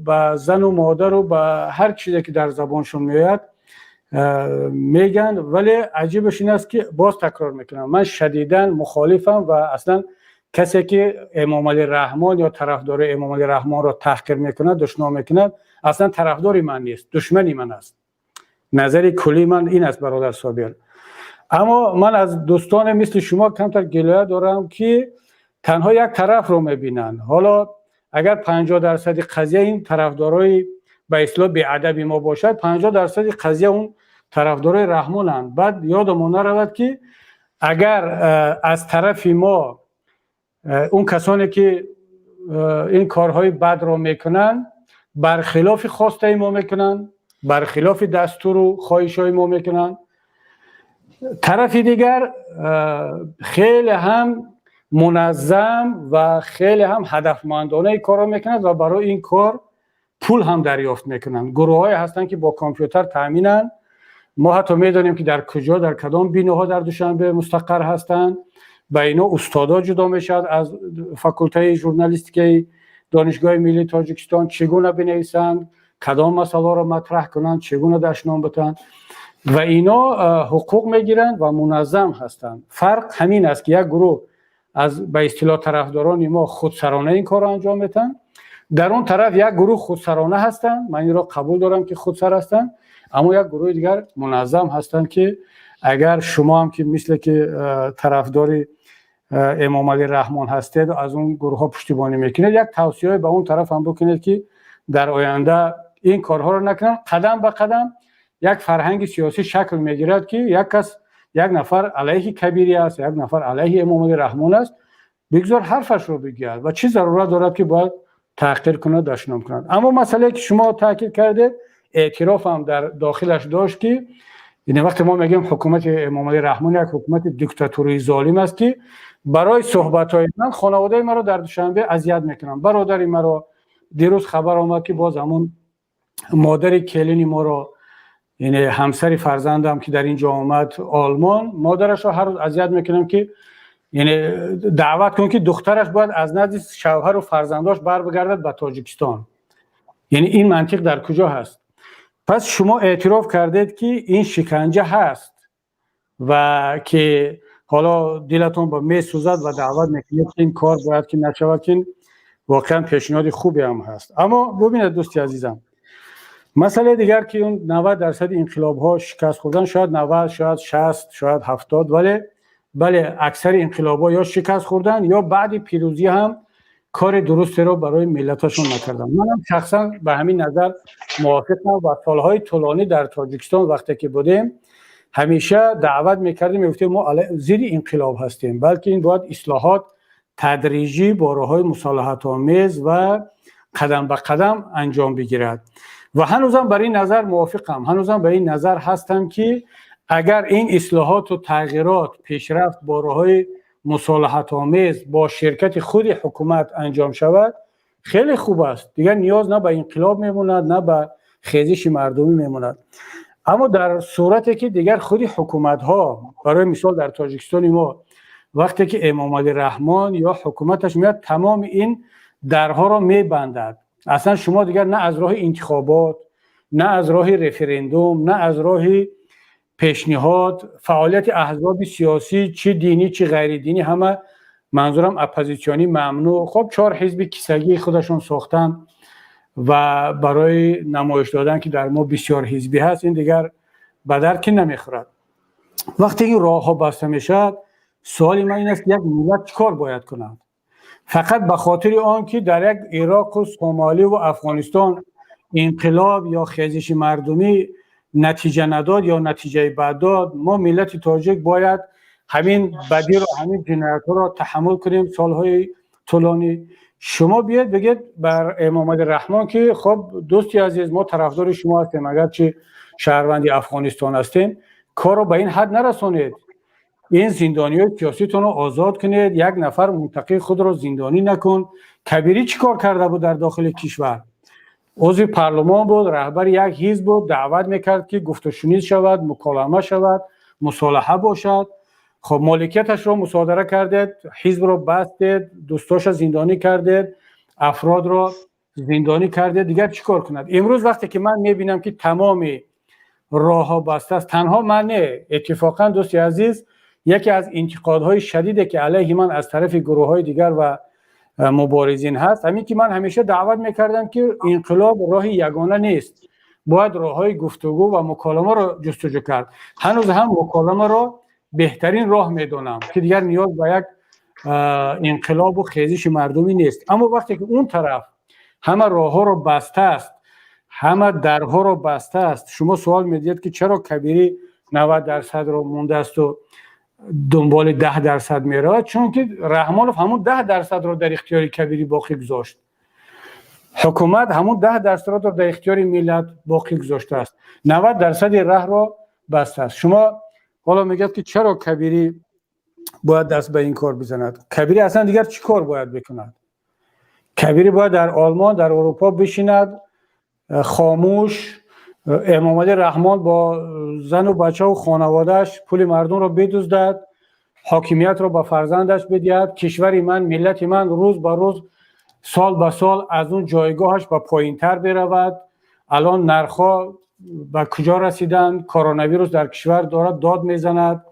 ба зану модару ба ҳар чизе ки дар забоншон меояд, мегӯянд. Вале аҷибаш ин аст, ки боз такрор мекунам, ман шадидан мухолифам ва аслан касе ки Эмомалӣ Раҳмон ё тарафдори Эмомалӣ Раҳмонро таҳқир мекунад, душном мекунад, аслан тарафдори ман нест, душмани ман аст. Назари куллии ман ин аст, бародар Собир. Аммо ман аз дӯстоне мисли шумо камтар гилоя дорам, ки танҳо як тарафро мебинанд. Ҳоло агар 50 дарсади қазия ин тарафдорои ба истилоҳ беадаби мо бошад, 50 дарсади қазия он тарафдорои Раҳмонанд. Баъд ёдамон наравад, ки агар аз тарафи мо он касоне ки ин корҳои бадро мекунанд, бархилофи хостаи мо мекунанд, бархилофи дастуру хоҳишҳои мо мекунанд, тарафи дигар хеле ҳам муназзам ва хеле ҳам ҳадафмандона ин корро мекунад ва барои ин кор пул ҳам дарёфт мекунанд. Гурӯҳҳое ҳастанд, ки бо компютер таъминанд. Мо ҳатто медонем, ки дар куҷо, дар кадом биноҳо дар Душанбе мустақар ҳастанд. Ба ино устодо ҷудо мешавад аз факултаи журналистикаи Донишгоҳи миллии Тоҷикистон, чӣ гуна бинависанд, кадом масъаларо матраҳ кунанд, чӣ гуна дашном битанд, ва ино ҳуқуқ мегиранд ва муназзам ҳастанд. Фарқ ҳамин аст, ки як гурӯҳ аз ба истилоҳ тарафдорони мо худсарона ин корро анҷом метаҳанд, дар он тараф як гурӯҳ худсарона ҳастанд, ман инро қабул дорам, ки худсар ҳастанд, аммо як гурӯҳи дигар муназзам ҳастанд, ки агар шумо ҳам, ки мисле ки тарафдори Эмомалӣ Раҳмон ҳастед, аз он гурӯҳҳо пуштибонӣ мекунед, як тавсияҳое ба он тараф ҳам бикунед, ки дар оянда ин корҳоро накунанд. Қадам ба қадам як фарҳанги сиёсӣ шакл мегирад, ки як кас, як нафар алайҳи Кабирӣ аст, як нафар алайҳи Эмомалӣ Раҳмон аст, бигзор ҳарфашро бигӯяд ва чӣ зарурат дорад, ки бояд таҳқир кунад, дашном кунад? Аммо масъалае ки шумо таъкид кардед, эътироф ҳам дар дохилаш дошт, ки ин вақте мо мегӯем, ҳукумати Эмомалӣ Раҳмон як ҳукумати диктатурии золим аст, ки барои суҳбатҳои ман хонаводаи маро дар Душанбе азият мекунанд. Бародари маро дирӯз хабар омад, ки боз ҳамон модари келини моро, яъне ҳамсари фарзандам, ки дар ин ҷо омад Олмон, модарашро ҳар рӯз азият мекунам, ки яъне даъват кун, ки духтараш бояд аз назди шавҳару фарзандош барбигардад ба Тоҷикистон. Яъне ин мантиқ дар куҷо ҳаст? Пас шумо эътироф кардед, ки ин шиканҷа ҳаст ва ки ҳоло дилатон ба месӯзад ва даъват мекунед, ки ин кор бояд ки нашавад, ки воқеан пешниҳоди хубе ҳам ҳаст. Аммо бубинед, дӯсти азизам, масъалаи дигар, ки он 90 дарсади инқилобҳо шикаст хӯрдан, шояд 90, шояд 60, шояд 70, вале бале, аксари инқилобҳо ё шикаст хӯрдан, ё баъди пирӯзӣ ҳам кори дурустеро барои миллаташон накарданд. Манам шахсан ба ҳамин назар мувофиқам ва солҳои тӯлонӣ дар Тоҷикистон вақте ки будем, ҳамеша даъват мекардем, мегуфтем, мо зидди инқилоб ҳастем, балки ин бояд ислоҳот тадриҷӣ, бо роҳҳои мусолиҳатомез ва қадам ба қадам анҷом бигирад. Ва ҳанӯзам бар ин назар мувофиқам, ҳанӯзам ба ин назар ҳастам, ки агар ин ислоҳоту тағйирот, пешрафт бо роҳҳои мусолиҳатомез, бо ширкати худи ҳукумат анҷом шавад, хеле хуб аст. Дигар ниёз на ба инқилоб мемонад, на ба хезиши мардумӣ мемонад. Аммо дар сурате ки дигар худи ҳукуматҳо, барои мисол, дар Тоҷикистони мо вақте ки Эмомалӣ Раҳмон ё ҳукуматаш меяд, тамоми ин дарҳоро мебандад. Аслан шумо дигар на аз роҳи интихобот, на аз роҳи референдум, на аз роҳи пешниҳод, фаъолияти аҳзоби сиёсӣ, чӣ динӣ, чӣ ғайридинӣ, ҳама, манзурам оппозитсионӣ, мамнӯъ. Хоб, чор ҳизби кисагии худашон сохтанд. و برای نمایش دادن که در ما بسیار حزبی هست، این دیگر به درد که نمیخورد. وقتی این راه ها بسته میشد، سوال من این است که یک ملت چیکار باید کند؟ فقط به خاطر آن که در یک عراق و سومالی و افغانستان انقلاب یا خیزش مردمی نتیجه نداد یا نتیجه بد داد، ما ملت تاجیک باید همین بدی رو، همین جنایت رو تحمل کنیم سالهای طولانی؟ شما بیاید بگید بر امامعلی رحمان که خب دوستی عزیز، ما طرفدار شما هستیم، اگرچه شهروندی افغانستان هستیم، کار رو به این حد نرسانید، این زندانی های سیاسیتون رو آزاد کنید، یک نفر منتقد خود رو زندانی نکن. کبیری چیکار کرده بود در داخل کشور؟ عضو پارلمان بود، رهبر یک حزب بود، دعوت میکرد که گفت و شنید شود، مکالمه شود، مصالحه باشد. خب مالکیتش رو مصادره کردید، حزب رو بستید، دوستاش زندانی کردید، افراد رو زندانی کردید، دیگر چیکار کند؟ امروز وقتی که من میبینم که تمام راه ها بسته است، تنها من نه، اتفاقا دوستی عزیز، یکی از انتقادهای شدیدی که علیه من از طرف گروه های دیگر و مبارزین هست، همین که من همیشه دعوت میکردم که انقلاب راه یگانه نیست، باید راه های گفتگو و مکالمه رو جستجو کرد. هنوز هم مکالمه رو بهترین راه میدونم که دیگر نیاز به یک انقلاب و خیزش مردمی نیست. اما وقتی که اون طرف همه راه ها رو بسته است، همه درها رو بسته است، شما سوال میدید که چرا کبیری 90% رو مونده است و دنبال 10% میره؟ چون که رحمانوف همون 10% رو در اختیار کبیری باقی گذاشت. حکومت همون 10% رو در اختیار ملت باقی گذاشته است، 90% راه رو بسته است. شما حالا میگید که چرا کبیری باید دست به این کار بزند؟ کبیری اصلا دیگر چی کار باید بکند؟ کبیری باید در آلمان، در اروپا بشیند خاموش، امامعلی رحمان با زن و بچه و خانوادهش پول مردم رو بدزدد، حاکمیت رو به فرزندش بدهد، کشور من، ملت من روز به روز، سال به سال از اون جایگاهش به پایین تر برود. الان نرخ‌ها به کجا رسیدن؟ کرونا ویروس در کشور دارد داد میزند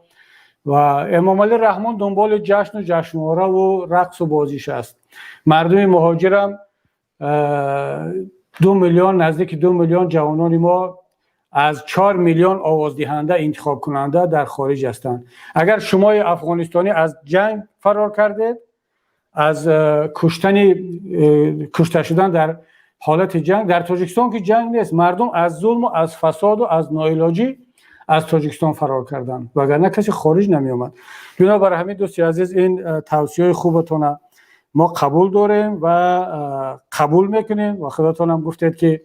و امامعلی رحمان دنبال جشن و جشنواره و رقص و بازیش است. مردم مهاجرم 2 میلیون، نزدیک 2 میلیون جوانان ما از 4 میلیون آوازدهنده، انتخاب کننده در خارج هستند. اگر شما افغانستانی از جنگ فرار کردید، از کشته شدن در حالت جنگ، در تاجیکستان که جنگ نیست، مردم از ظلم و از فساد و از ناعلاجی از تاجیکستان فرار کردن، وگرنه کسی خارج نمی آمد. بنابر همین دوستی عزیز، این توصیه خوبتونه ما قبول داریم و قبول میکنیم و خودتون هم گفتید که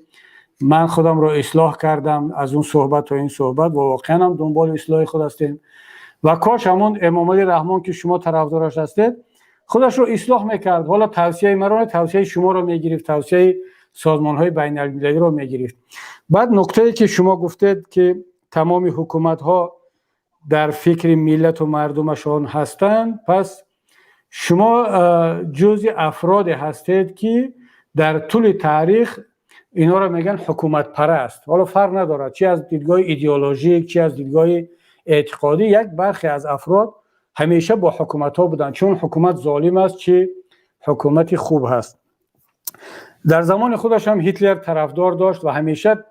من خودم رو اصلاح کردم از اون صحبت تا این صحبت و واقعا هم دنبال اصلاح خود هستیم و کاش همون امامعلی رحمان که شما طرفدارش هستید خودش رو اصلاح میکرد. حالا توصیه مرا، توصیه شما رو میگرفت، توصیه سازمان های بین المللی رو میگرفت. بعد نکته که شما گفتید که تمام حکومت ها در فکر ملت و مردمشان هستند، پس شما جزء افراد هستید که در طول تاریخ اینا رو میگن حکومت پرست. حالا فرق ندارد چی از دیدگاه ایدئولوژیک، چی از دیدگاه اعتقادی، یک برخی از افراد همیشه با حکومت ها بودن، چون حکومت ظالم است چی حکومت خوب هست. در زمان خودش هم هیتلر طرفدار داشت و همیشه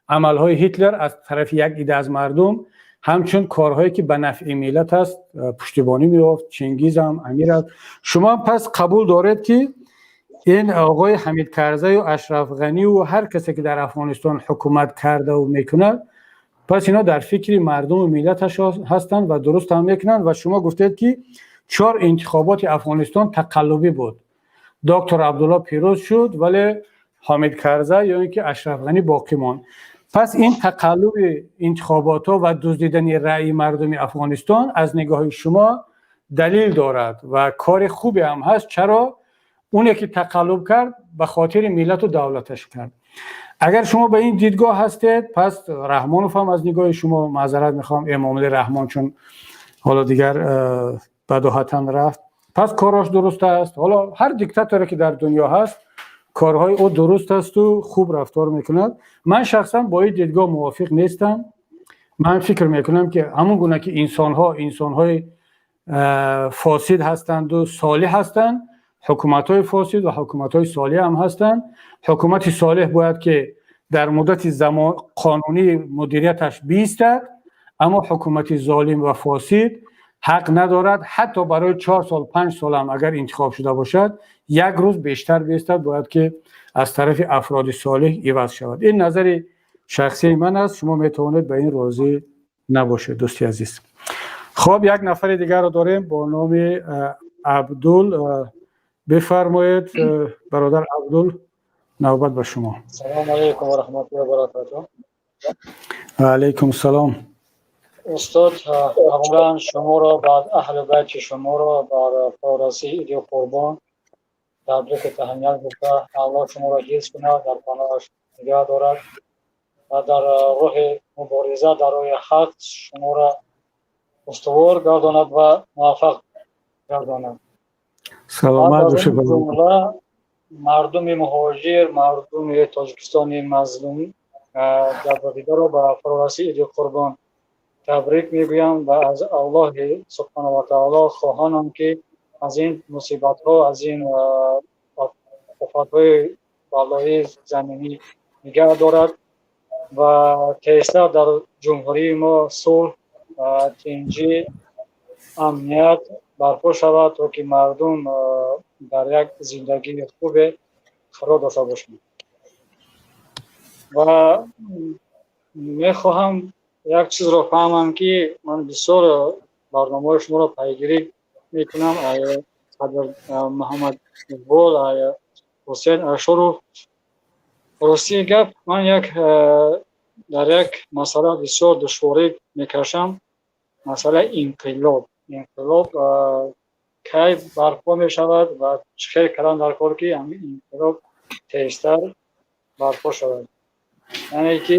عملهای هیتلر از طرف یک عده از مردم همچون کارهایی که به نفع ملت است پشتیبانی می‌یافت. چنگیز هم امیر است. شما پس قبول دارید که این آقای حمید کرزی و اشرف غنی و هر کسی که در افغانستان حکومت کرده و میکنه، پس اینا در فکر مردم و ملتش هستند و درست هم میکنن. و شما گفتید که 4 انتخابات افغانستان تقلبی بود، دکتر عبدالله پیروز شد ولی حامد کرزی یا اینکه اشرف غنی باقی ماند. پس این تقلب انتخابات ها و دزدیدن رأی مردم افغانستان از نگاه شما دلیل دارد و کار خوبی هم هست. چرا؟ اونه که تقلب کرد به خاطر ملت و دولتش کرد. اگر شما به این دیدگاه هستید، پس رحمانوف هم از نگاه شما، معذرت میخوام، امامعلی رحمان چون حالا دیگر بداهتا رفت، پس کاراش درست است. حالا هر دیکتاتوری که در دنیا هست کارهای او درست است و خوب رفتار میکند. من شخصا با این دیدگاه موافق نیستم. من فکر میکنم که همون گونه که انسان‌ها انسان‌های فاسد هستند و صالح هستند، Ҳукуматҳои фосид ва ҳукуматҳои солеҳ ҳам ҳастанд. Ҳукумати солеҳ бояд ки дар муддати замон қонунии мудирияташ биистад, аммо ҳукумати золим ва фосид ҳақ надорад ҳатто барои 4 сол, 5 сол ҳам агар интихоб шуда бошад, як рӯз бештар биистад, бояд ки аз тарафи афроди солеҳ иваз шавад. Ин назари шахсии ман аст, шумо метавонед ба ин розӣ набошед, дӯсти азиз. Хоб, як нафари дигарро дорем бо номи Абдул. Бифармоед, бародар Абдул, навбат ба шумо. Салому алайкум ва раҳматуллоҳи ва баракатуҳ. Алайкум салом. Устод, аввалан шуморо бар аҳли байти шуморо бар фарорасии Иди Қурбон табрику таҳният гуфта, Аллоҳ шуморо ҳифз кунад, дар паноҳаш нигаҳ дорад ва дар роҳи мубориза, дар роҳи ҳақ шуморо устувор гардонад ва муваффақ гардонад. Саломат бошед. Ҷумла мардуми муҳоҷир, мардуми Тоҷикистони мазлум ҷабрдидаро ба фарорасии Иди Қурбон табрик мегӯям ва аз Аллоҳи субҳанаҳу ва таоло хоҳонам, ки аз ин мусибатҳо, аз ин офатҳои балоии заминӣ нигаҳ дорад ва тезтар дар ҷумҳурии мо сулҳ, тинҷӣ, амният барпо шавад, то ки мардум дар як зиндагии хубе қарор дошта бошанд. Ва мехоҳам як чизро фаҳмам, ки ман бисёр барномаҳои шуморо пайгирӣ мекунам, Садр Муҳаммад Иқбол, Ҳусейн Ашуров. Ростии гап, ман як дар як масъала бисёр душворӣ мекашам, масъалаи инқилоб. Инқилоб кай барпо мешавад ва чӣ хел кардан дар кор, ки ҳамин инқилоб тезтар барпо шавад? Яъне ки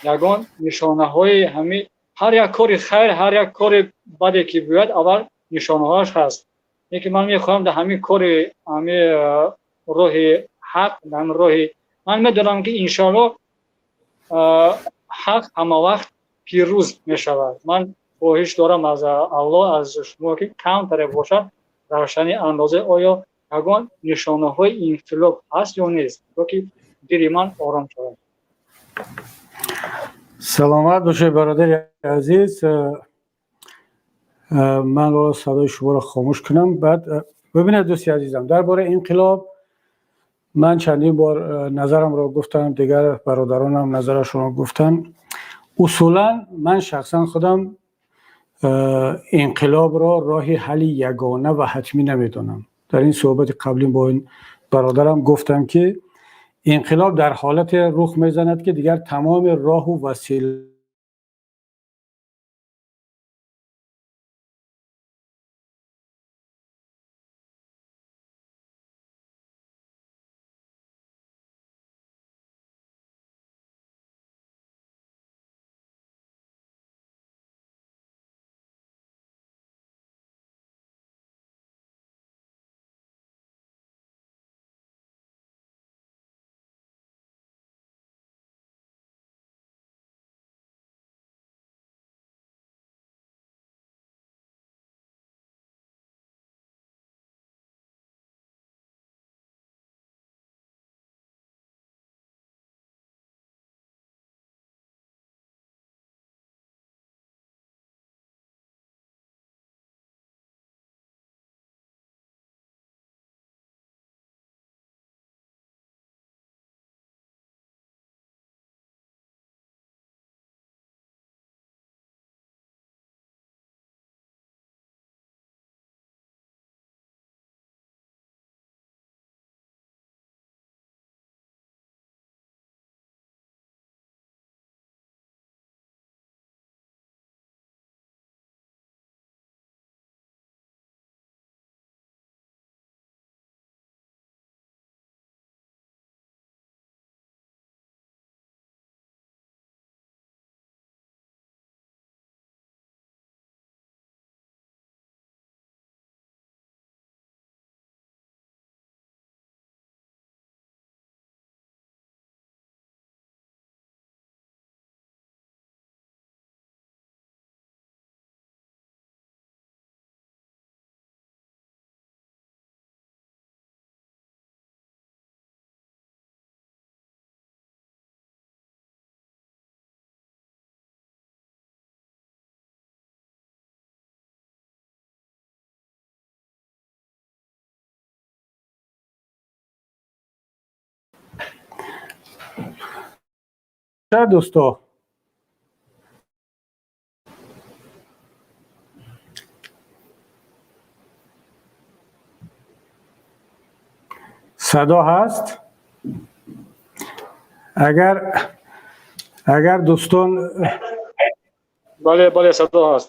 ягон нишонаҳои ҳамин, ҳар як кори хайр, ҳар як кори баде ки биёяд, аввал нишонаҳояш ҳаст. Лекин ман мехоҳам дар ҳамин кори, ҳамин роҳи ҳақ, дар ҳамин роҳи, ман медонам, ки иншоалло ҳақ ҳама вақт пирӯз мешавад. Ман хоҳиш дорам аз Аллоҳ, аз шумо, ки камтаре бошад равшанӣ андозе, оё ягон нишонаҳои инқилоб ҳаст ё нест, то ки дили ман ором шавад. Саломат бошед, бародари азиз. Ман ҳоло садои шуморо хомӯш кунам. Баъд бибинед, дӯсти азизам, дар бораи инқилоб ман чандин бор назарамро гуфтам, дигар бародаронам назарашонро гуфтанд. Усулан ман шахсан худам инқилобро роҳи ҳалли ягона ва ҳатмӣ намедонам. Дар ин суҳбати қаблӣ бо ин бародарам гуфтам, ки инқилоб дар ҳолате рух мезанад, ки дигар тамоми роҳу васила Дӯсто, садо ҳаст? Агар дӯстон Бале, бале, садо ҳаст.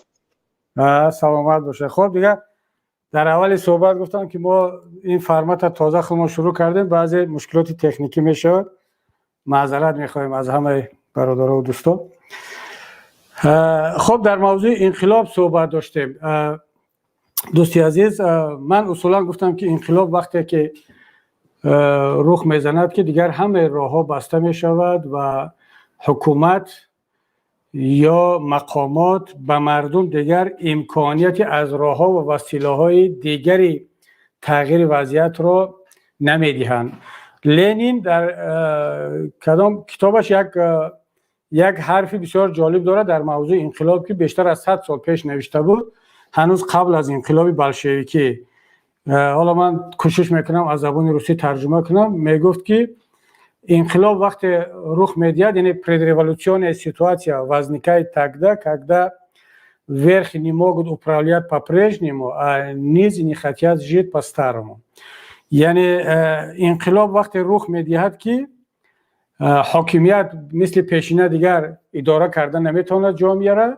Саломат бошед. Хоб, дигар дар аввали суҳбат гуфтам, ки мо ин формата тоза худмо шурӯъ кардем, баъзе мушкилоти техникӣ мешавад. Маъзарат мехоҳем аз ҳамаи бародару дӯстон. Хоб, дар мавзӯи инқилоб суҳбат доштем. Дӯсти азиз, ман усулан гуфтам, ки инқилоб вақте ки рух мезанад, ки дигар ҳамаи роҳҳо баста мешавад ва ҳукумат ё мақомот ба мардум дигар имконияти аз роҳҳо ва василаҳои дигари тағйири вазъиятро намедиҳанд. Ленин дар кадом китобаш як ҳарфи бисёр ҷолиб дорад дар мавзӯи инқилоб, ки бештар аз 100 сол пеш навишта буд, ҳанӯз қабл аз инқилоби болшевикӣ. Ҳоло ман кӯшиш мекунам аз забони русӣ тарҷума кунам. Мегуфт, ки инқилоб вақте рух медиҳад, яъне предреволюционная ситуация возникает тогда, когда верхи не могут управлять по-прежнему, а низы не хотят жить по-старому. Яъне инқилоб вақте рух медиҳад, ки ҳокимият мисли пешина дигар идора кардан наметавонад ҷомеара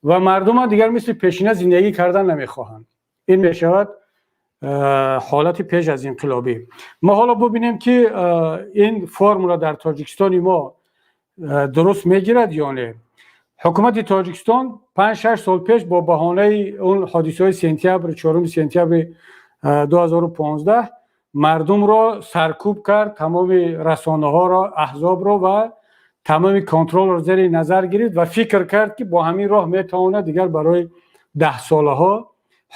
ва мардума дигар мисли пешина зиндагӣ кардан намехоҳанд. Ин мешавад ҳолати пеш аз инқилобӣ. Мо ҳоло бубинем, ки ин формула дар Тоҷикистони мо дуруст мегирад ё не. Ҳукумати Тоҷикистон 5-6 сол пеш бо баҳонаи он ҳодисаҳои сентябр, 4 сентябри 2015, мардумро саркӯб кард, тамоми расонаҳоро, аҳзобро ва тамоми контролро зери назар гирифт ва фикр кард, ки бо ҳамин роҳ метавонад дигар барои даҳсолаҳо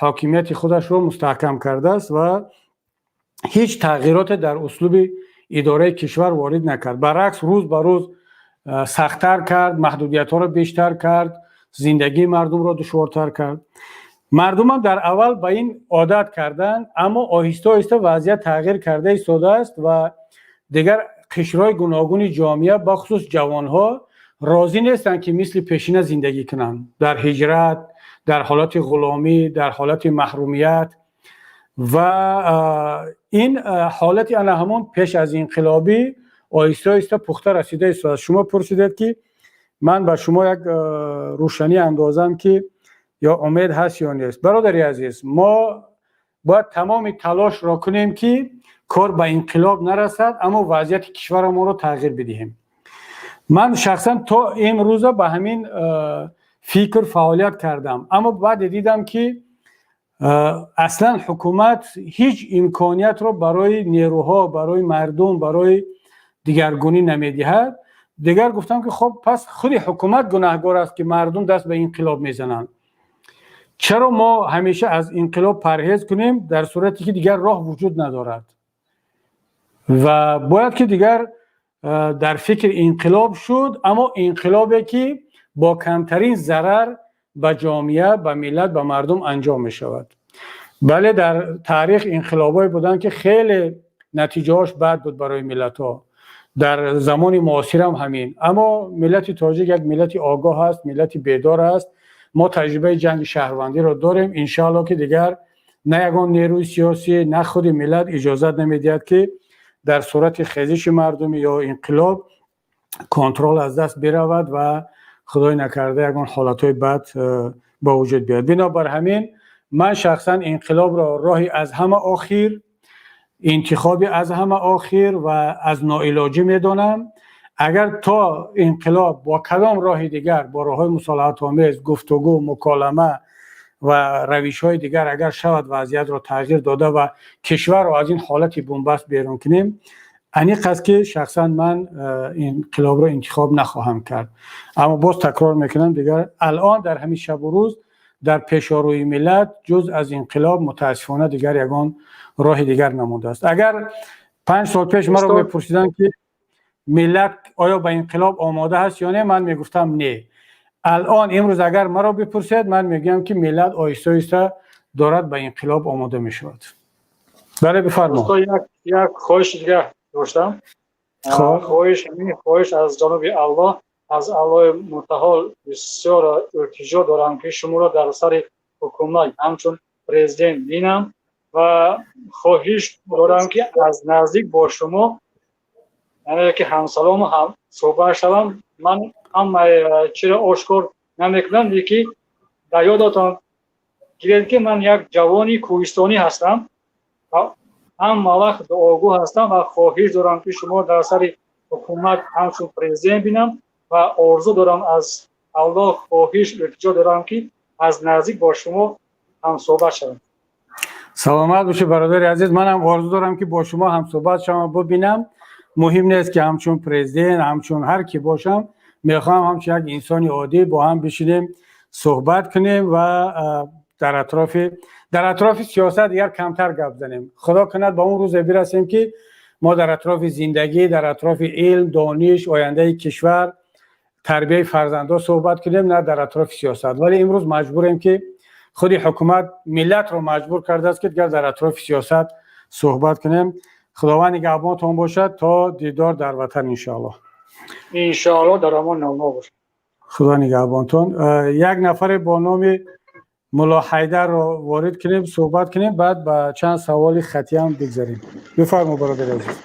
ҳокимияти худашро мустаҳкам кардааст ва ҳеҷ тағйироте дар услуби идораи кишвар ворид накард. Баръакс, рӯз ба рӯз сахттар кард, маҳдудиятҳоро бештар кард, зиндагии мардумро душвортар кард. Мардумам дар аввал ба ин одат карданд, аммо оҳиста оҳиста вазъият тағйир карда истодааст ва дигар қишрҳои гуногуни ҷомеа, бахусус ҷавонҳо, розӣ нестанд, ки мисли пешина зиндагӣ кунанд дар ҳиҷрат, дар ҳолати ғуломӣ, дар ҳолати маҳрумият. Ва ин ҳолати ана ҳамон пеш аз инқилобӣ оҳиста оҳиста пухта расида истодааст. Шумо пурсидед, ки ман ба шумо як рӯшанӣ андозам, ки ё умед ҳаст ё нест. Бародари азиз, мо бояд тамоми талошро кунем, ки кор ба инқилоб нарасад, аммо вазъияти кишварамонро тағйир бидиҳем. Ман шахсан то имрӯза ба ҳамин фикр фаъолият кардам, аммо баъде дидам, ки аслан ҳукумат ҳеҷ имкониятро барои нерӯҳо, барои мардум, барои дигаргунӣ намедиҳад. Дигар гуфтам, ки хоб, пас худи ҳукумат гунаҳгор аст, ки мардум даст ба инқилоб мезананд. Чаро мо ҳамеша аз инқилоб парҳез кунем, дар сурате ки дигар роҳ вуҷуд надорад ва бояд ки дигар дар фикри инқилоб шуд, аммо инқилобе, ки бо камтарин зарар ба ҷомеа, ба миллат, ба мардум анҷом мешавад. Бале, дар таърих инқилобҳое буданд, ки хеле натиҷаҳош бад буд барои миллатҳо. Дар замони муосирам ҳамин. Аммо миллати тоҷик як миллати огоҳ аст, миллати бедор аст. Мо таҷрибаи ҷанги шаҳрвандиро дорем. Иншаалло, ки дигар на ягон нерӯи сиёсӣ, на худи миллат иҷозат намедиҳад, ки дар сурати хезиши мардумӣ ё инқилоб контрол аз даст биравад ва худои накарда ягон ҳолатҳои бад ба вуҷуд биёяд. Бинобар ҳамин ман шахсан инқилобро роҳи аз ҳама охир, интихоби аз ҳама охир ва аз ноилоҷӣ медонам. Агар то инқилоб бо кадом роҳи дигар, бо роҳҳои мусолиҳатомез, гуфтугӯ, муколама ва равишҳои дигар агар шавад вазъиятро тағйир дода ва кишварро аз ин ҳолати бунбаст берун кунем, аниқ аст, ки шахсан ман инқилобро интихоб нахоҳам кард. Аммо боз такрор мекунам, дигар алон дар ҳамин шабу рӯз дар пешорӯи миллат ҷуз аз инқилоб мутаассифона дигар ягон роҳи дигар намондааст. Агар 5 сол пеш маро мепурсиданд, ки миллат оё ба инқилоб омода ҳаст ё не, ман мегуфтам не. Алон имрӯз агар маро бипурсед, ман мегӯям, ки миллат оҳиста оҳиста дорад ба инқилоб омода мешавад. Бале, бифармо. Як хоҳиши дигар доштам. Хоҳиш, хоҳиш аз ҷониби Аллоҳ. Аз Аллоҳи Мутаол бисёр илтиҷо дорам, ки шуморо дар сари ҳукумат ҳамчун президент бинам ва хоҳиш дорам, ки аз наздик бо шумо, яъне ки ҳамсалому ҳам суҳбат шавам. Ман ҳамаи чиро ошкор намекунам, лекин дар ёдатон гиред, ки ман як ҷавони кӯҳистонӣ ҳастам ва ҳама вақт дуогӯ ҳастам ва хоҳиш дорам, ки шумо дар сари ҳукумат ҳамчун президент бинам ва орзу дорам, аз Аллоҳ хоҳиш илтиҷо дорам, ки аз наздик бо шумо ҳамсӯҳбат шавам. Саломат бошед, бародари азиз. Манам орзу дорам, ки бо шумо ҳамсӯҳбат шавам, бубинам. Муҳим нест, ки ҳамчун президент, ҳамчун ҳар ки бошам, мехоҳам ҳамчун як инсони оддӣ бо ҳам бишинем, суҳбат кунем ва дар атрофи сиёсат дигар камтар гап занем. Худо кунад, ба он рӯзе бирасем, ки мо дар атрофи зиндагӣ, дар атрофи илм, дониш, ояндаи кишвар, тарбияи фарзандҳо суҳбат кунем, на дар атрофи сиёсат. Вале имрӯз маҷбурем, ки худи ҳукумат миллатро маҷбур кардааст, ки дигар дар атрофи сиёсат суҳбат кунем. Худованд нигаҳбонтон бошад. То дидор дар ватан, иншоаллоҳ. Иншоаллоҳ, дар амон номо бошад. Худо нигаҳбонтон. Як нафаре бо номи Мулло Ҳайдарро ворид кунем, суҳбат кунем, баъд ба чанд саволи хатиам бигзарем. Бифармо, бародари азиз.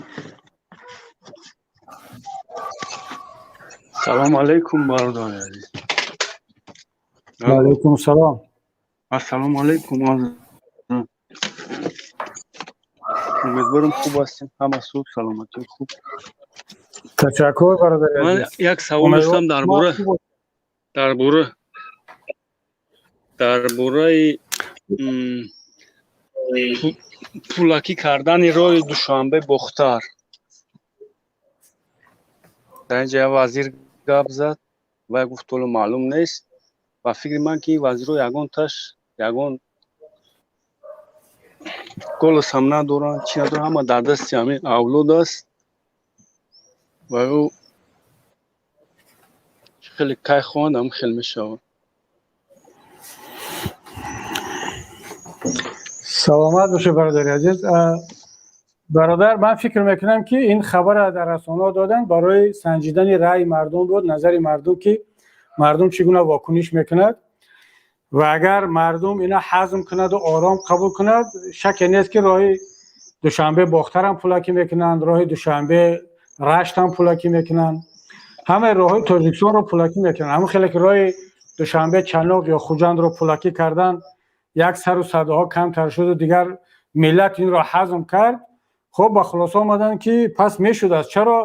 Салому алайкум, бародари азиз. Ва алайкум салом. Ассалому алайкум. Умедворам, хуб ҳастем, ҳама суб саломатӣ хуб. Ташаккур, бародари Ман азиз. як савол доштам дар бораи пулакӣ кардани роҳи Душанбе Бохтар. Дар инҷа як вазир гап зад ва гуфт, ҳоло маълум нест. Ба фикри ман, ки ин вазирҳо ягонташ ягон голосам надоранд, чӣ надоранд, ҳама дар дасти ҳамин авлод аст ва ӯ хеле кай хоҳанд, ҳам хел мешавад. Саломат бошед, бародари азиз. Бародар, ман фикр мекунам, ки ин хабарро дар расонаҳо доданд барои санҷидани раъйи мардум буд, назари мардум, ки мардум чӣ гуна вокуниш мекунад. Ва агар мардум ина ҳазм кунаду ором қабул кунад, шаке нест, ки роҳи Душанбе Бохтарам пулакӣ мекунанд, роҳи Душанбе Раштам пулакӣ мекунанд, ҳамаи роҳҳои Тоҷикистонро пулакӣ мекунанд. Ҳамон хеле ки роҳи Душанбе Чаноқ ё Хуҷандро пулакӣ карданд, як сару садоҳо камтар шуду дигар миллат инро ҳазм кард. Хуб, ба хулоса омаданд, ки пас мешудааст, чаро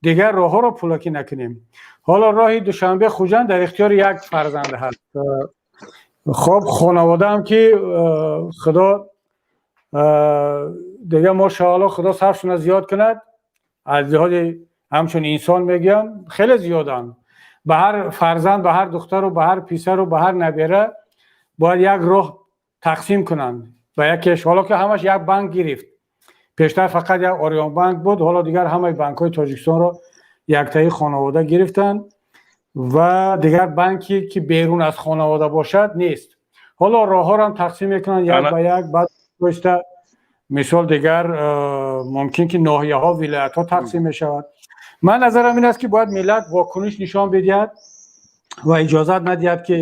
дигар роҳҳоро пулакӣ накунем? Ҳоло роҳи Душанбе Хуҷанд дар ихтиёри як фарзанд ҳаст. Хоб, хонаводаам ки худо дига, мошаалло, худо сарфшона зиёд кунад, аз лиҳози ҳамчун инсон мегӯям, хеле зиёданд. Ба ҳар фарзанд, ба ҳар духтару ба ҳар писару ба ҳар набера бояд як роҳ тақсим кунанд ба якеш. Ҳоло ки ҳамаш як банк гирифт, пештар фақат як Ориёнбанк буд, ҳоло дигар ҳамаи банкҳои Тоҷикистонро яктаи хонавода гирифтанд ва дигар банке ки берун аз хонавода бошад, нест. Ҳоло роҳҳоро ҳам тақсим мекунанд як ба як, баъд оҳиста, мисол, дигар мумкин ки ноҳияҳо, вилоятҳо тақсим мешавад. Ман назарам ин аст, ки бояд миллат вокуниш нишон бидиҳад ва иҷозат надиҳад, ки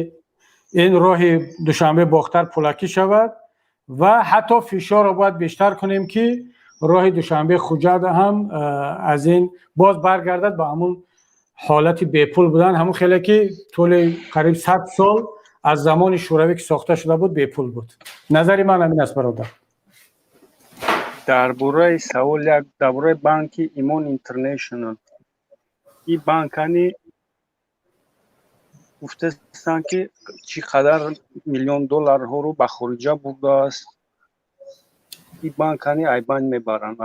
ин роҳи Душанбе Бохтар пулакӣ шавад ва ҳатто фишорро бояд бештар кунем, ки роҳи Душанбе Хуҷанд ҳам аз ин боз баргардад ба ҳамун ҳолати бепул будан, ҳамун хеле ки тӯли қариб 100 сол аз замони Шӯравӣ ки сохта шуда буд, бепул буд. Назари ман ҳамин аст, бародар. Дар бораи савол як, дар бораи банки Имон Интернешнл. Ин банкани гуфтастанд, ки чӣ қадар миллион долларҳоро ба хориҷа бурдааст. Ин банкани айбан мебаранд,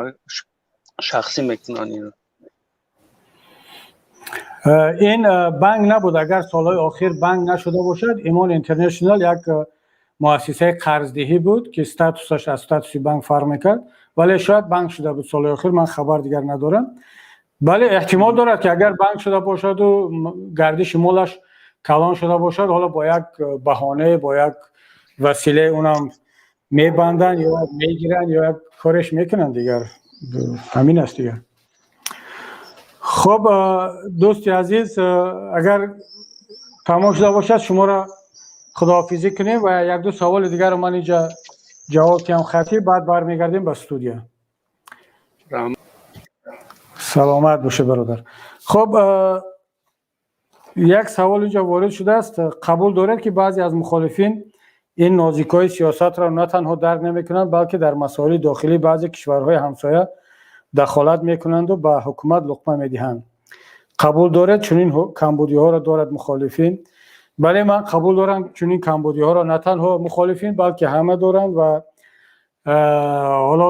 шахсӣ мекунанд инро. Ин банк набуд. Агар солҳои охир банк нашуда бошад, Имон Интернешнал як муассисаи қарздиҳӣ буд, ки статусаш аз статуси банк фарқ мекард, вале шояд банк шуда буд солҳои охир, ман хабар дигар надорам. Бале, эҳтимол дорад, ки агар банк шуда бошаду гардиши молаш калон шуда бошад, ҳоло бо як баҳонае, бо як василае унам мебанданд ё мегиранд ё як кореш мекунанд. Дигар ҳамин аст дигар. Хуб, дӯсти азиз, агар тамом шуда бошад, шуморо худоҳофизӣ кунем ва як-ду саволи дигарро ман инҷа ҷавоб диҳам хатӣ, баъд бармегардем ба студия. Саломат бошед, бародар. Хуб, як савол инҷа ворид шудааст: қабул доред, ки баъзе аз мухолифин ин нозикиҳои сиёсатро на танҳо дарк намекунанд, балки дар масоили дохилии баъзе кишварҳои ҳамсоя дахолат мекунанду ба ҳукумат луқма медиҳанд? Қабул доред, чунин камбудиҳоро дорад мухолифин? Бале, ман қабул дорам, чунин камбудиҳоро на танҳо мухолифин, балки ҳама доранд. Ва ҳоло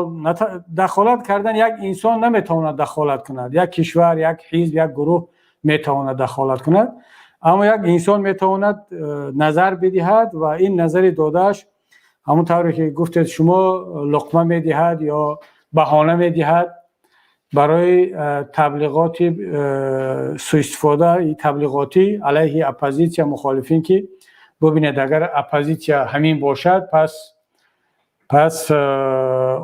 дахолат кардан, як инсон наметавонад дахолат кунад, як кишвар, як ҳизб, як гурӯҳ метавонад дахолат кунад, аммо як инсон метавонад назар бидиҳад ва ин назари додааш, ҳамон тавре ки гуфтед шумо, луқма медиҳад ё баҳона медиҳад барои таблиғоти суистифодаи таблиғотӣ алайҳи оппозитсия, мухолифин, ки бубинед, агар оппозитсия ҳамин бошад, пас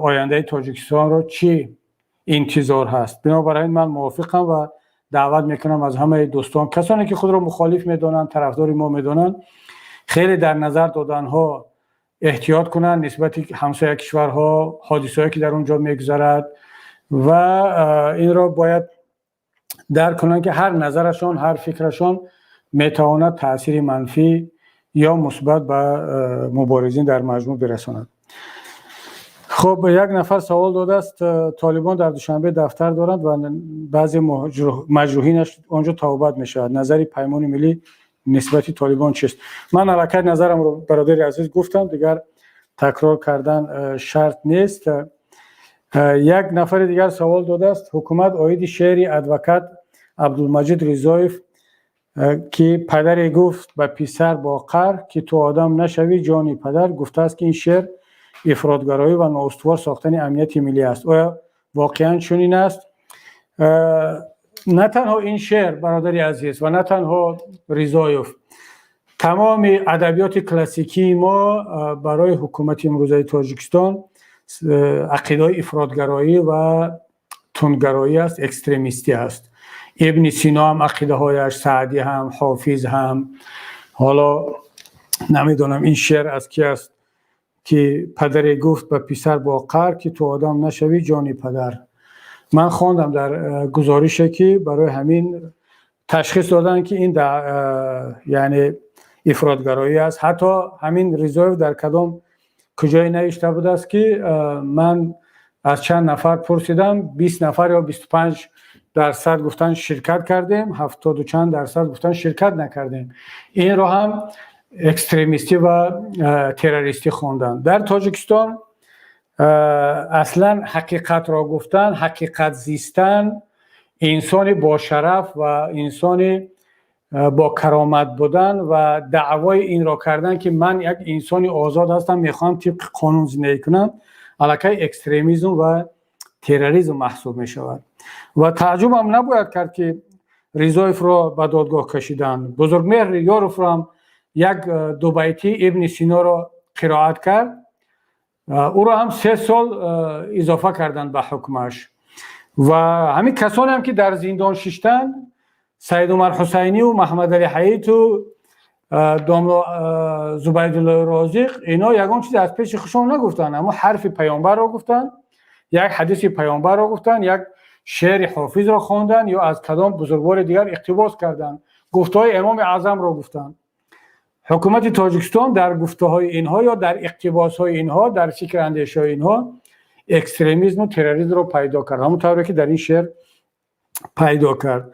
ояндаи Тоҷикистонро чӣ интизор ҳаст? Бинобар ин ман мувофиқам ва даъват мекунам аз ҳамаи дӯстон, касоне ки худро мухолиф медонанд, тарафдори мо медонанд, хеле дар назар доданҳо эҳтиёт кунанд нисбати ҳамсоя кишварҳо, ҳодисаҳое ки дар он ҷо мегузарад, ва инро бояд дарк кунанд, ки ҳар назарашон, ҳар фикрашон метавонад таъсири манфӣ ё мусбат ба муборизин дар маҷмӯъ бирасонад. Хуб, як нафар савол додааст: Толибон дар Душанбе дафтар доранд ва баъзе маҷрӯҳинаш он ҷо табобат мешавад. Назари Паймони Миллӣ нисбати Толибон чист? Ман аллакай назарамро, бародари азиз, гуфтам, дигар такрор кардан шарт нест. Як нафари дигар савол додааст: ҳукумат оиди шеъри адвокат Абдулмаҷид Ризоев, ки падаре гуфт ба писар бо қаҳр, ки ту одам нашавӣ, ҷони падар, гуфтааст, ки ин шеър ифротгароӣ ва ноустувор сохтани амнияти миллӣ аст. Оё воқеан чунин аст? На танҳо ин шеър, бародари азиз, ва на танҳо Ризоев, тамоми адабиёти классикии мо барои ҳукумати имрӯзаи Тоҷикистон ақидаҳои ифротгароӣ ва тундгароӣ аст, экстремистӣ аст. Ибни Сино ҳам ақидаҳояш, Саъдӣ ҳам, Ҳофиз ҳам. Ҳоло намедонам, ин шеър аз ки аст, ки падаре гуфт ба писар бо қаҳр, ки ту одам нашавӣ, ҷони падар. Ман хондам дар гузорише, ки барои ҳамин ташхис доданд, ки ин яъне ифротгароӣ аст. Ҳатто ҳамин Ризоев дар кадом куҷое навишта будааст, ки ман аз чанд нафар пурсидам, 20 нафар ё 25% гуфтан ширкат кардем, ҳафтоду чанд дарсад гуфтан ширкат накардем. Инро ҳам экстремистӣ ва террористӣ хонданд. Дар Тоҷикистон аслан ҳақиқатро гуфтан, ҳақиқат зистан, инсони бошараф ва инсони бо каромат будан ва даъвои инро кардан, ки ман як инсони озод ҳастам, мехоҳам тибқи қонун зиндагӣ кунам, аллакай экстремизм ва терроризм маҳсуб мешавад. Ва тааҷҷубам набояд кард, ки Ризоевро ба додгоҳ кашиданд. Бузургмеҳр Ёровро ҳам як дубайтӣ Ибни Синоро қироат кард, ӯро ҳам 3 сол изофа карданд ба ҳукмаш. Ва ҳамин касоне ҳам ки дар зиндон шиштанд, Саидумар Ҳусайнию Маҳмадали Ҳаиту домло Зубайдуллои Розиқ, ино ягон чизе аз пеши худшон нагуфтанд, аммо ҳарфи паёнбарро гуфтанд, як ҳадиси паёнбарро гуфтанд, як шеъри Ҳофизро хонданд ё аз кадом бузургвори дигар иқтибос карданд, гуфтаҳои Имоми Аъзамро гуфтанд. Ҳукумати Тоҷикистон дар гуфтаҳои инҳо ё дар иқтибосҳои инҳо, дар фикр андешаҳои инҳо экстремизму терроризмро пайдо кард, ҳамон тавре ки дар ин шеър пайдо кард.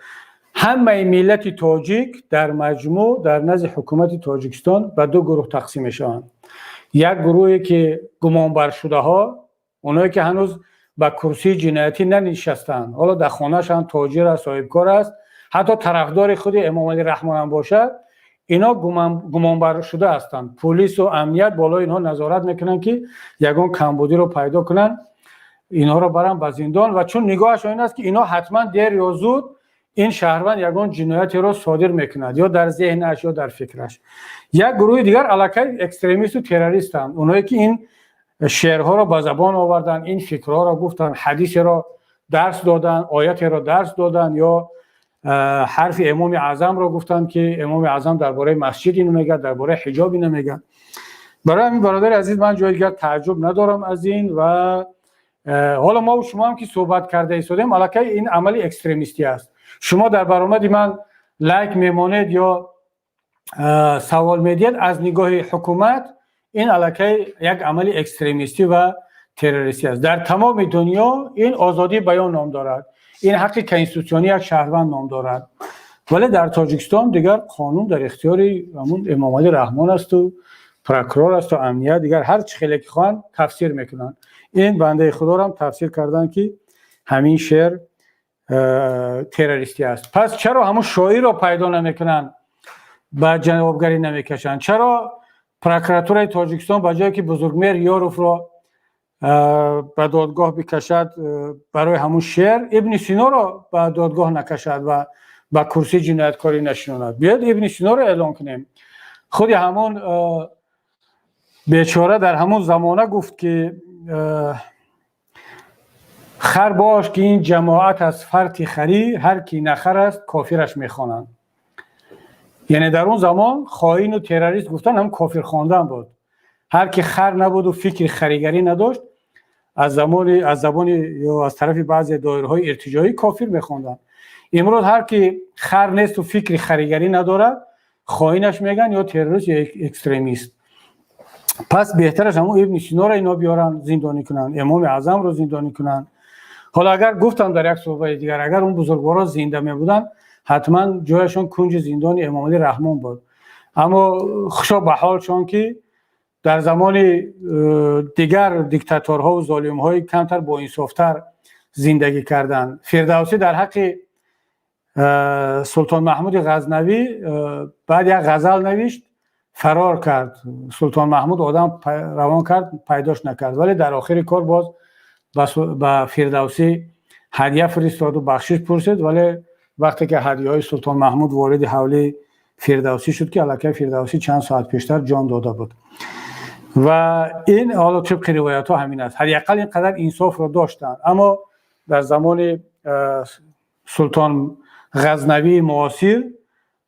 Ҳамаи миллати тоҷик дар маҷмӯъ дар назди ҳукумати Тоҷикистон ба ду гурӯҳ тақсим мешаванд: як гурӯҳе ки гумонбаршудаҳо, оное ки ҳанӯз ба курсии ҷиноятӣ нанишастанд, ҳоло дар хонаашанд, тоҷир аст, соҳибкор аст, ҳатто тарафдори худи Эмомалӣ Раҳмон ҳам бошад, ино гумонбаршуда ҳастанд. Пулису амният болои инҳо назорат мекунанд, ки ягон камбудиро пайдо кунанд, инҳоро баранд ба зиндон. Ва чун нигоҳашон ин аст, ки инҳо ҳатман дер ё зуд ин шаҳрванд ягон ҷиноятеро содир мекунад, ё дар зеҳнаш, ё дар фикраш. Як гурӯҳи дигар аллакай экстремисту террористанд, онҳое ки ин шеърҳоро ба забон оварданд, ин фикрҳоро гуфтанд, ҳадисеро дарс доданд, оятеро дарс доданд ё ҳарфи Имоми Аъзамро гуфтанд, ки Имоми Аъзам дар бораи масҷид инро мегӯяд, дар бораи ҳиҷоб инро мегӯяд. Барои ҳамин, бародари азиз, ман ҷои дигар таажжуб надорам аз ин. Ва ҳоло мо шумо ҳам ки суҳбат карда истодем, аллакай ин амали экстремистӣ аст. Шумо дар баромади ман лайк мемонед ё савол медиҳед, аз нигоҳи ҳукумат ин аллакай як амали экстремистӣ ва террористӣ аст. Дар тамоми дунё ин озодии баён ном дорад, ин ҳаққи конститутсионии як шаҳрванд ном дорад, вале дар Тоҷикистон дигар қонун дар ихтиёри ҳамун Эмомалӣ Раҳмон асту прокурор асту амният. Дигар ҳар чӣ хеле ки хоҳанд, тафсир мекунанд. Ин бандаи худорам тафсир карданд, ки ҳамин шеър террористӣ аст. Пас чаро ҳамун шоирро пайдо намекунанд, ба ҷавобгарӣ намекашанд? Чаро прокуратураи Тоҷикистон, ба ҷое ки Бузургмеҳр Ёровро ба додгоҳ бикашад барои ҳамун шеър, Ибни Синоро ба додгоҳ накашад ва ба курсии ҷинояткорӣ нашинонад? Биёед, Ибни Синоро эълон кунем. Худи ҳамон бечора дар ҳамон замона гуфт, ки хар бош, ки ин ҷамоат аз фарти харӣ, ҳар ки нахар аст, кофираш мехонанд. Яъне дар он замон хоину террорист гуфтан ҳам кофир хондан буд. Ҳар ки хар набуду фикри харигарӣ надошт, аз замони аз забони ё аз тарафи баъзе доираҳои иртиҷоӣ кофир мехонданд. Имрӯз ҳар ки хар несту фикри харигарӣ надорад, хоинаш меган ё террорист, ё экстремист. Пас беҳтараш ҳамун Ибни Синоро ино биёранд, зиндонӣ кунанд, Имоми Аъзамро зиндонӣ кунанд. Ҳоло агар гуфтам дар як суҳбати дигар, агар он бузургворо зинда мебуданд, ҳатман ҷояшон кунҷи зиндони Эмомалӣ Раҳмон буд. Аммо хушо ба ҳолшон, ки дар замони дигар диктаторҳову золимҳои камтар боинсофтар зиндагӣ карданд. Фирдавсӣ дар ҳаққи Султон Маҳмуди Ғазнавӣ баъд як ғазал навишт, фарор кард. Султон Маҳмуд одам равон кард, пайдош накард, вале дар охири кор боз ба Фирдавсӣ ҳадя фиристоду бахшиш пурсид. Вале вақте ки ҳадияҳои Султон Маҳмуд вориди ҳавлии Фирдавсӣ шуд, ки аллакай Фирдавсӣ чанд соат пештар ҷон дода буд. Ва ин ҳоло тибқи ривоятҳо ҳамин аст. Ҳадди ақал ин қадар инсофро доштанд. Аммо дар замони Султон Ғазнавии муосир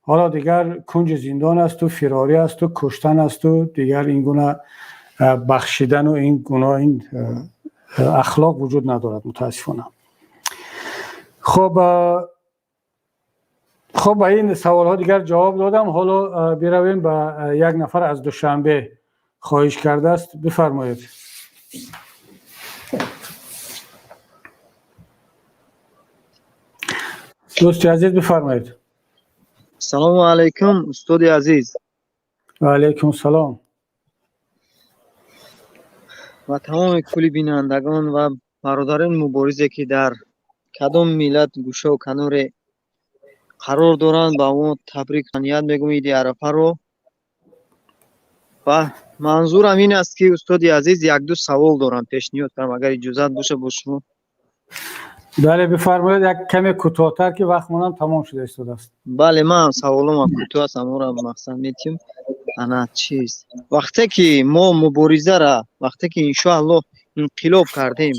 ҳоло дигар кунҷи зиндон асту фирорӣ асту куштан асту дигар ин гуна бахшидану ин гуна ин ахлоқ вуҷуд надорад, мутаассифона. Хуб, ба ин саволҳо дигар ҷавоб додам. Ҳоло биравем ба як нафар аз Душанбе хоҳиш кардааст. Бифармоед, дӯсти азиз, бифармоед. Салому алайкум, устоди азиз. Ва алайкум салом. Ва тамоми кулли бинандагон ва бародарони муборизе, ки дар кадом миллат гӯшаву каноре қарор доранд, ба мо табрик таҳният мегӯм иди Арафаро. Ва манзурам ин аст, ки, устоди азиз, якду савол дорам пешниҳод кунам, агар иҷозат боша бо шумо. Бале, бифармоед, як каме кӯтоҳтар, ки вақтмонам тамом шуда истодааст. Бале, ман саволомам кӯтоҳ аст, амора мақсад метиҳам. Ана чиз, вақте ки мо муборизара, вақте ки, иншоаллоҳ, инқилоб кардем,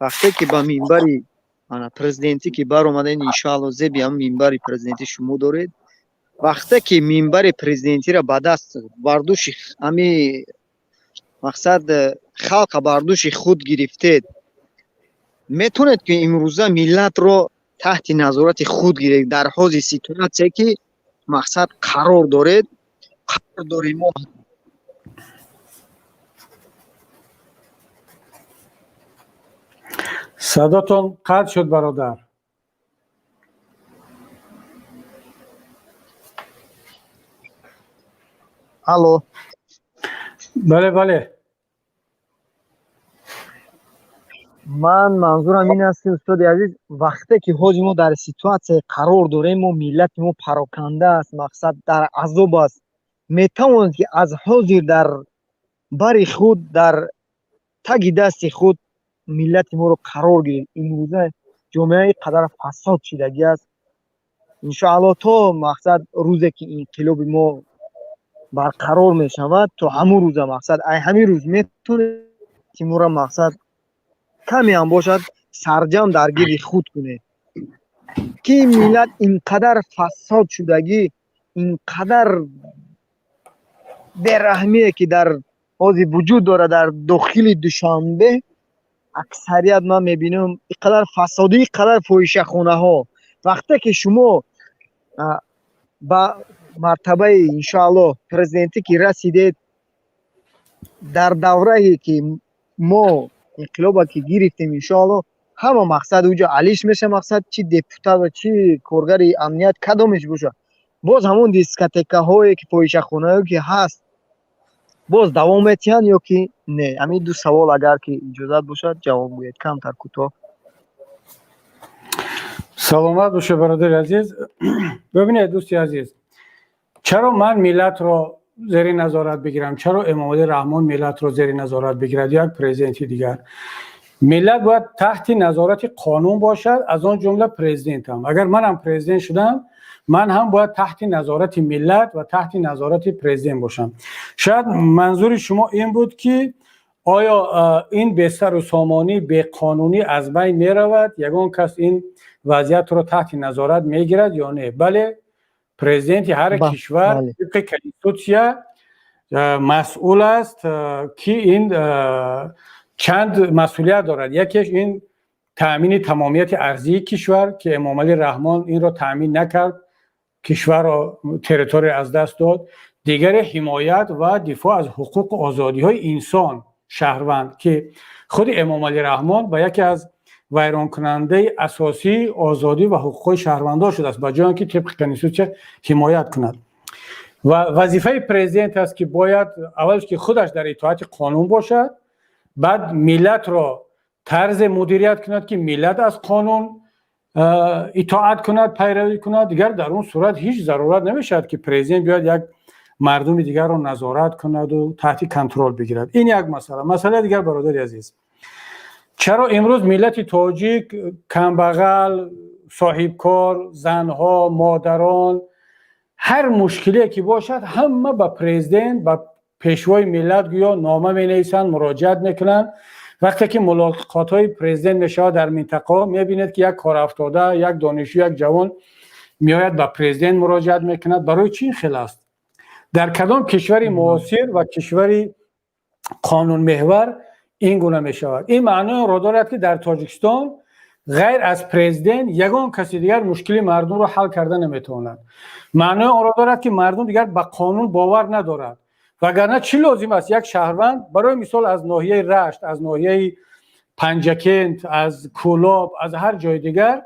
вақте ки ба минбари ана президентӣ ки баромадем, иншоаллоҳ, зеби ҳам минбари президентӣ шумо доред, вақте ки минбари президентиро ба даст бардуши ҳами мақсад халқа бардуши худ гирифтед, метавонед ки имрӯза миллатро таҳти назорати худ гиред дар ҳози ситуатсие, ки мақсад қарор доред, қарор дорем мо? Садотон қатъ шуд, бародар. Алло. Бале. Ман манзурам ин аст, ки, устоди азиз, вақте ки ҳозир мо дар ситуатсия қарор дорем, мо миллати мо пароканда аст, мақсад дар азоб аст, метавонед ки аз ҳозир дар бари худ, дар таги дасти худ миллати моро қарор гиред? Имрӯза ҷомеа қадар фасод шидагӣ аст. Иншоаллоҳ, то мақсад рӯзе ки инқилоби мо барқарор мешавад, то ҳамун рӯза, мақсад ай ҳамин рӯз метавонед ки моро мақсад каме ҳам бошад сарҷам дар гирди худ кунед? Ки ин миллат инқадар фасод шудагӣ, инқадар бераҳмие, ки дар ҳозир вуҷуд дорад дар дохили Душанбе, аксарият ман мебинам, инқадар фасодӣ, инқадар фоҳишахонаҳо. Вақте ки шумо ба мартабаи, иншоаллоҳ, президентӣ ки расидед, дар даврае ки мо инқилоба ки гирифтем, иншоаллоҳ, ҳама мақсад уҷо алиш меша. Мақсад, чи депутат ва чи коргари амният, кадомеш боша, боз ҳамон дискотекаҳое ки, фоҳишахонаҳое ки ҳаст, боз давом метиҳанд ё ки не? Ҳамин ду савол, агар ки иҷозат бошад, ҷавоб гӯед, камтар кӯтоҳ. Саломат бошед, бародари азиз. Бибинед, дӯсти азиз, чаро ман миллатро зери назорат бигирам? Чаро Эмомалӣ Раҳмон миллатро зери назорат бигирад, як президенти дигар? Миллат бояд таҳти назорати қонун бошад, аз он ҷумла президентам. Агар манам президент шудам, ман ҳам бояд таҳти назорати миллат ва таҳти назорати президент бошам. Шояд манзури шумо ин буд, ки оё ин бесару сомонӣ, беқонунӣ аз байн меравад, ягон кас ин вазъиятро таҳти назорат мегирад ё не? Бале, президенти ҳар кишвар тибқи конститутсия масъул аст, ки ин чанд масъулият дорад. Якеш ин таъмини тамомияти арзии кишвар, ки Эмомалӣ Раҳмон инро таъмин накард, кишварро, территория аз даст дод. Дигаре ҳимоят ва дифоъ аз ҳуқуқу озодиҳои инсон, шаҳрванд, ки худи Эмомалӣ Раҳмон ба яке аз вайронкунандаи асосии озодӣ ва ҳуқуқҳои шаҳрвандон шудааст, ба ҷои он ки тибқи конститутсия ҳимоят кунад. Ва вазифаи президент аст, ки бояд аввалш ки худаш дар итоати қонун бошад, баъд миллатро тарзе мудирият кунад, ки миллат аз қонун итоат кунад, пайравӣ кунад. Дигар дар он сурат ҳеҷ зарурат намешавад, ки президент биёяд, як мардуми дигарро назорат кунаду таҳти контрол бигирад. Ин як масъала. Масъалаи дигар, бародари азиз, чаро имрӯз миллати тоҷик, камбағал, соҳибкор, занҳо, модарон, ҳар мушкиле ки бошад, ҳама ба президент, ба пешвои миллат гӯё нома менависанд, муроҷиат мекунанд? Вақте ки мулоқотҳои президент мешавад дар минтақаҳо, мебинед, ки як корафтода, як донишҷӯ, як ҷавон меояд, ба президент муроҷиат мекунад. Барои чӣ ин хел аст? Дар кадом кишвари муосир ва кишвари қонунмеҳвар ин гуна мешавад? Ин маънои онро дорад, ки дар Тоҷикистон ғайр аз президент ягон каси дигар мушкили мардумро ҳал карда наметавонад. Маънои онро дорад, ки мардум дигар ба қонун бовар надорад. Вагарна чӣ лозим аст як шаҳрванд, барои мисол, аз ноҳияи Рашт, аз ноҳияи Панҷакент, аз Кӯлоб, аз ҳар ҷои дигар,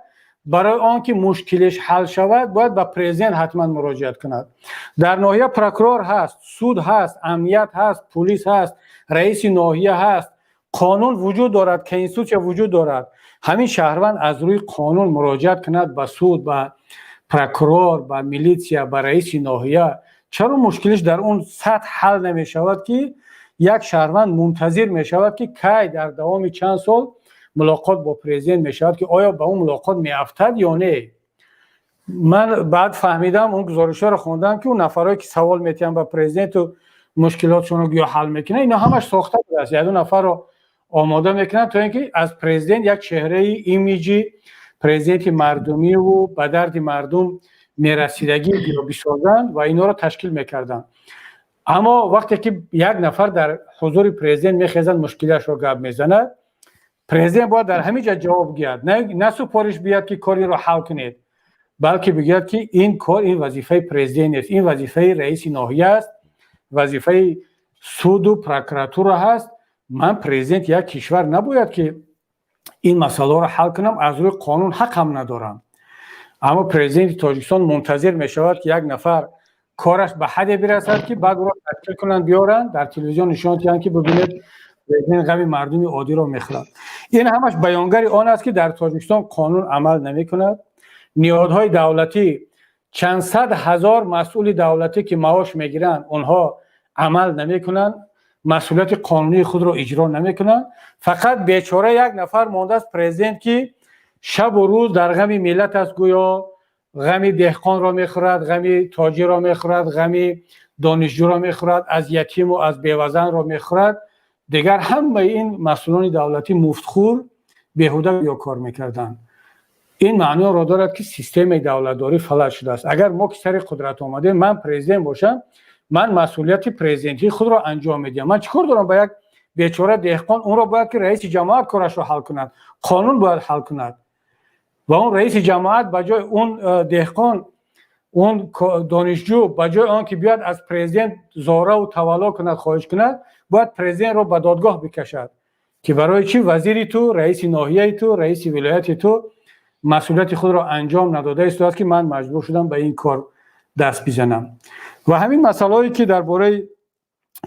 барои он ки мушкилиш ҳал шавад, бояд ба президент ҳатман муроҷиат кунад? Дар ноҳия прокурор ҳаст, суд ҳаст, амният ҳаст, пулис ҳаст, раиси ноҳия ҳаст, қонун вуҷуд дорад, конститутсия вуҷуд дорад. Ҳамин шаҳрванд аз рӯи қонун муроҷиат кунад ба суд, ба прокурор, ба милитсия, ба раиси ноҳия. Чаро мушкилиш дар он сатҳ ҳал намешавад, ки як шаҳрванд мунтазир мешавад, ки кай дар давоми чанд сол мулоқот бо президент мешавад, ки оё ба он мулоқот меафтад ё не? Ман баъд фаҳмидам, он гузоришҳоро хондам, ки он нафарое ки савол метиҳанд ба президенту мушкилотшонро гӯё ҳал мекунанд, ино ҳамаш сохта будааст. Яду нафарро омода мекунанд, то ин ки аз президент як чеҳраи имиҷи президенти мардумиву ба дарди мардум мерасидагӣ гӯё бисозанд ва инҳоро ташкил мекарданд. Аммо вақте ки як нафар дар ҳузури президент мехезад, мушкилиашро гап мезанад, президент бояд дар ҳамин ҷа ҷавоб гӯяд, на супориш биёяд, ки кор инро ҳал кунед, балки бигӯяд, ки ин кор, ин вазифаи президент нест, ин вазифаи раиси ноҳия аст, вазифаи суду прокуратура ҳаст. Ман президенти як кишвар набояд ки ин масъалаҳоро ҳал кунам, аз рӯи қонун ҳақам надорам. Аммо президенти Тоҷикистон мунтазир мешавад, ки як нафар кораш ба ҳадде бирасад, ки баъд ӯро ташкил кунанд, биёранд, дар телевизион нишон диҳанд, ки бибинед, президент ғами мардуми оддиро мехӯрад. Ин ҳамаш баёнгари он аст, ки дар Тоҷикистон қонун амал намекунад. Ниҳодҳои давлатӣ, чанд сад ҳазор масъули давлатӣ, ки маош мегиранд, онҳо амал намекунанд, масъулияти қонунии худро иҷро намекунанд. Фақат бечора як нафар мондааст, президент, ки шабу рӯз дар ғами миллат аст, гӯё ғами деҳқонро мехӯрад, ғами тоҷирро мехӯрад, ғами донишҷӯро мехӯрад, аз ятиму аз бевазанро мехӯрад. Дигар ҳамаи ин масъулони давлатӣ муфтхӯр, беҳуда ё кор мекарданд. Ин маъноро дорад, ки системаи давлатдорӣ фалаҷ шудааст. Агар мо ки сари қудрат омадем, ман президент бошам, ман масъулияти президентии худро анҷом медиҳам. Ман чӣ кор дорам ба як бечора деҳқон? Онро бояд ки раиси ҷамоат корашро ҳал кунад, қонун бояд ҳал кунад. Ва он раиси ҷамоат ба ҷои он деҳқон, он донишҷӯ, ба ҷои он ки биёяд аз президент зораву тавалло кунад, хоҳиш кунад, бояд президентро ба додгоҳ бикашад, ки барои чӣ вазири ту, раиси ноҳияи ту, раиси вилояти ту масъулияти худро анҷом надода истодааст, ки ман маҷбур шудам ба ин кор даст бизанам. Ва ҳамин масъалаҳое ки дар бораи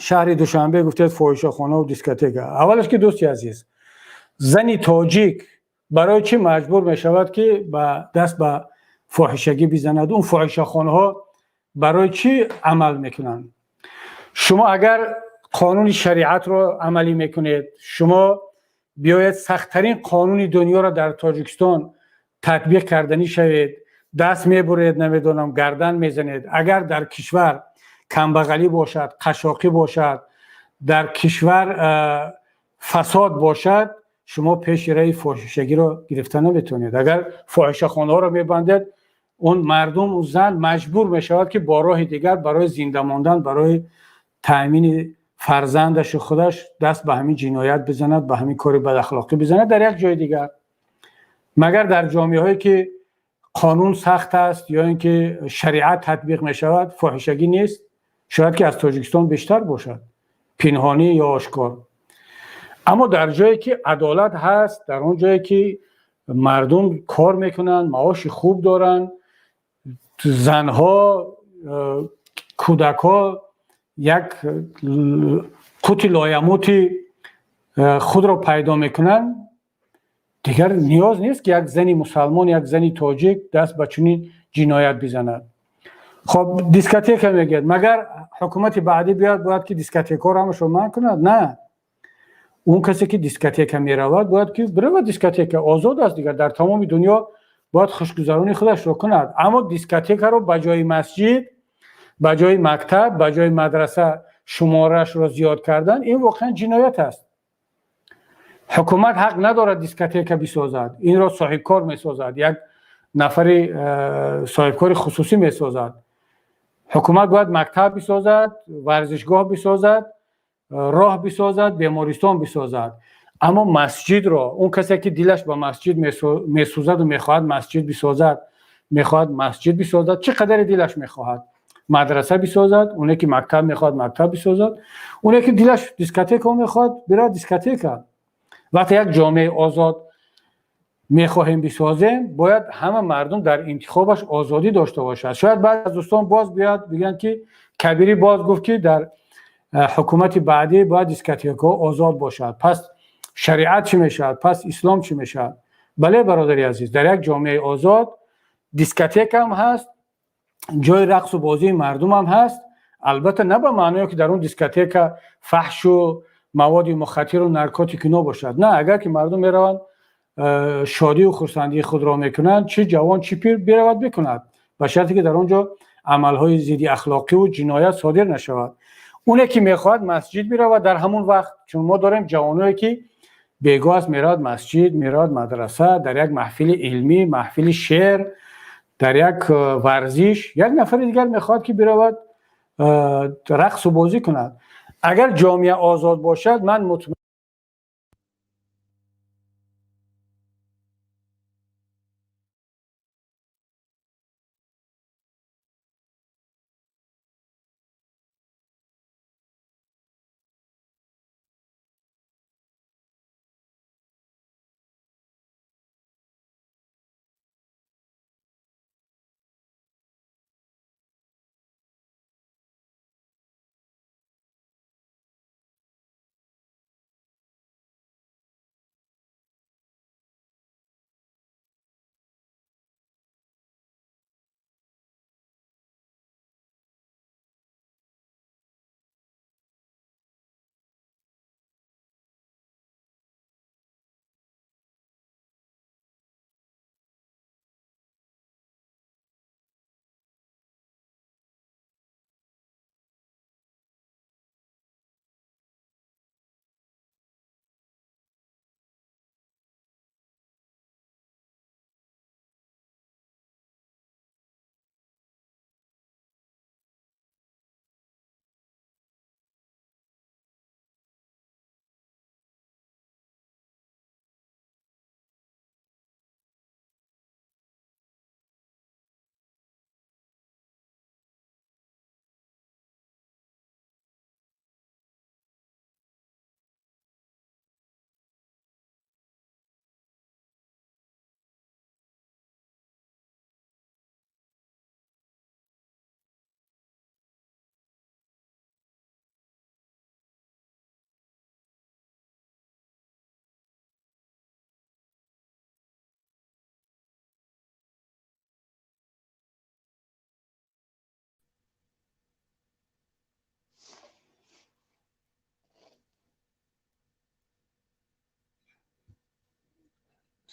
шаҳри Душанбе гуфтед, фоҳишахонаву дискотека. Аввалаш ки, дӯсти азиз, зани тоҷик барои чӣ маҷбур мешавад, ки ба даст ба фоҳишагӣ бизанад? Он фоҳишахонаҳо барои чӣ амал мекунанд? Шумо агар қонуни шариатро амалӣ мекунед, шумо биёед сахттарин қонуни дунёро дар Тоҷикистон татбиқ карданӣ шавед, даст мебуред, намедонам, гардан мезанед. Агар дар кишвар камбағалӣ бошад, қашшоқӣ бошад, дар кишвар фасод бошад, шумо пеши раи фоҳишагиро гирифта наметавонед. Агар фоҳишахонаҳоро мебандед, он мардум, он зан маҷбур мешавад, ки бо роҳи дигар барои зинда мондан, барои таъмини фарзандашу худаш даст ба ҳамин ҷиноят бизанад, ба ҳамин кори бадахлоқӣ бизанад дар як ҷои дигар. Магар дар ҷомеаҳое ки қонун сахт аст ё ин ки шариат татбиқ мешавад, фоҳишагӣ нест? Шояд ки аз Тоҷикистон бештар бошад, пинҳонӣ ё ошкор. Аммо дар ҷое ки адолат ҳаст, дар он ҷое ки мардум кор мекунанд, маоши хуб доранд, занҳо, кӯдакҳо як қути лоямути худро пайдо мекунанд, дигар ниёз нест, ки як зани мусалмон, як зани тоҷик даст ба чунин ҷиноят бизанад. Хоб, дискотека мегӯяд. Магар ҳукумати баъдӣ биёяд, бояд ки дискотекаҳоро ҳамашро манъ кунад? На, он касе ки дискотека меравад, бояд ки биравад, дискотека озод аст дигар дар тамоми дунё, бояд хушгузаронии худашро кунад. Аммо дискотекаро ба ҷои масҷид, ба ҷои мактаб, ба ҷои мадраса шумораашро зиёд кардан, ин воқеан ҷиноят аст. Ҳукумат ҳақ надорад дискотека бисозад. Инро соҳибкор месозад, як нафари соҳибкори хусусӣ месозад. Ҳукумат бояд мактаб бисозад, варзишгоҳ бисозад, роҳ бисозад, бемористон бисозад. Аммо масҷидро, он касе ки дилаш ба масҷид месӯзаду мехоҳад масҷид бисозад, мехоҳад масҷид бисозад, чӣ қадаре дилаш мехоҳад мадраса бисозад, оне ки мактаб мехоҳад, мактаб бисозад, оне ки дилаш дискотека мехоҳад, бирад дискотека. Вақте як ҷомеаи озод мехоҳем бисозем, бояд ҳама мардум дар интихобаш озодӣ дошта бошад. Шояд баъд аз дӯстон боз биёяд, бигӯянд, ки Кабирӣ боз гуфт, ки дар ҳукумати баъдӣ бояд дискотекаҳо озод бошад, пас шариат чӣ мешавад, пас ислом чӣ мешавад? Бале, бародари азиз, дар як ҷомеаи озод дискотека ҳам ҳаст, ҷои рақсу бозии мардумам ҳаст. Албатта, на ба маъное ки дар он дискотека фаҳшу маводи мухаттиру наркотик ино бошад. На, агар ки мардум мераванд, шодию хурсандии худро мекунанд, чӣ ҷавон, чӣ пир, биравад, бикунад, ба шарте ки дар он ҷо амалҳои зидди ахлоқиву ҷиноят содир нашавад. Оне ки мехоҳад масҷид биравад дар ҳамон вақт, чун мо дорем ҷавоное ки бегоҳ аст, меравад масҷид, меравад мадраса, дар як маҳфили илмӣ, маҳфили шеър, дар як варзиш. Як нафари дигар мехоҳад, ки биравад, рақсу бозӣ кунад. Агар ҷомеа озод бошад, ман мутмаин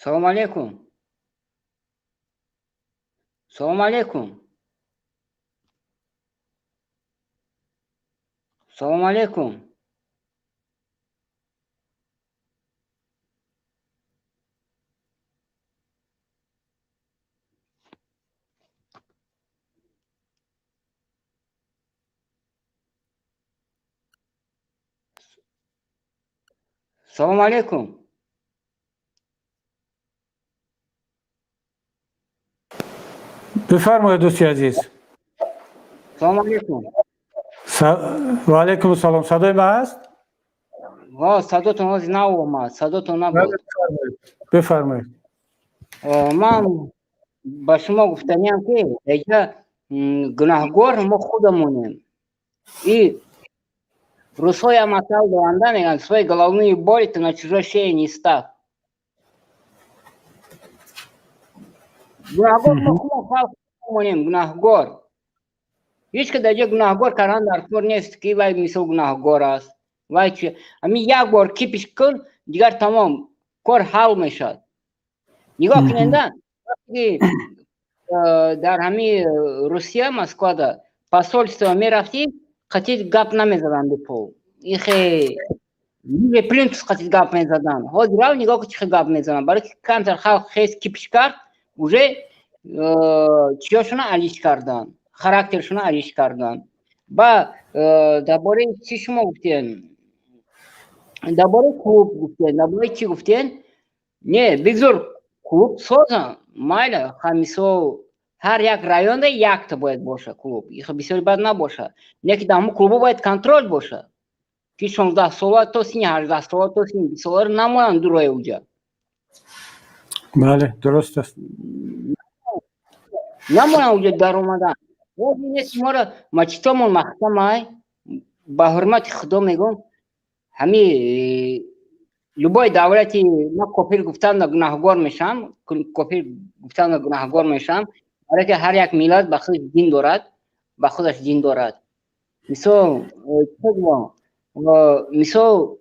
Салом алейкум. Салом алейкум. Салом алейкум. Салом алейкум. Бифармоед, дӯсти азиз. Салом алейкум. Ва алейкум ассалом. Садои ман ҳаст? Во, садотон ҳозир наомад, садотон набуд. Бифармоед. Ман ба шумо гуфтаниам, ки эҷа гунаҳгор мо худамонем. И русҳоя масал доранда, мегӯянд: «Свои головные боли ты на чужой шее не ставь». Гунаҳгор мо худамонем, гунаҳгор. Ҳеҷ ка дар ҷо гунаҳгор кардан дар кор нест, ки вай мисол гунаҳгор аст, вай чи. Ҳамин як бор кипиш кун, дигар тамом, кор ҳал мешавад. Нигоҳ куненда, вақте дар ҳамин Русия, Москвада посольство мерафтӣ, қатъи гап намезаданд бепул, ихе плинтус қатъи гап мезаданд. Ҳозир рав, нигоҳ кун, чӣ хел гап мезананд. Барои ки камтар халқ хез кипиш кард, уже чиёшона алиш карданд, характершона алиш карданд. Ба дар бораи чӣ шумо гуфтен, дар бораи клуб гуфтен, дар бораи чӣ гуфтен? Не, бигзор клуб созанд, майла. Мисол, ҳар як районда якта бояд боша клуб, бисёри бад набошад, не ки дар ҳамон клубо бояд контроль бошад, ки 16-сола то синни 18-сола, то синни 20-соларо намонанд дурои уҷа. Бале, дуруст аст. Намонанд уҷа даромадан. Моро мачитомон маҳкамай, ба ҳурмати Худо мегӯм. Ҳами любой давлати ма кофир гуфтан гунаҳгор мешавам, кофир гуфтан гунаҳгор мешавам, барое ки ҳар як миллат ба худаш дин дорад, ба худаш дин дорад. Мисол,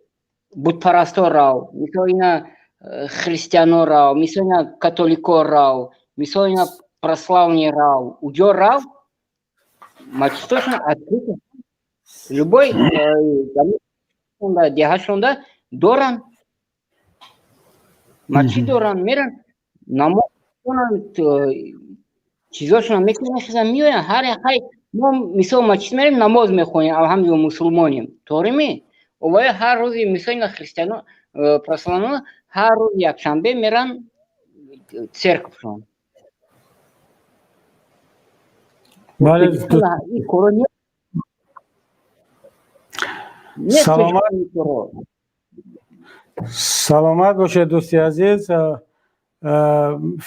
бутпарасто рав, мисол, ина христиано рав, мисол, ина католико рав, мисол, ина православный рав, уҷо рав, мачитошон открыто любой деҳашонда доранд, мачид доранд, меран намоз мекунанд, чизошона мекунанд, мехезанд, меоянд. Ҳар хай мо мисол мачид мерем, намоз мехонем, алҳамдулилла, мусулмонем, торими овая. Ҳар рӯзи, мисол, ина христиано, православно ҳар рӯзи якшанбе меран церковшон. Бале, саломат, саломат бошед, дӯсти азиз.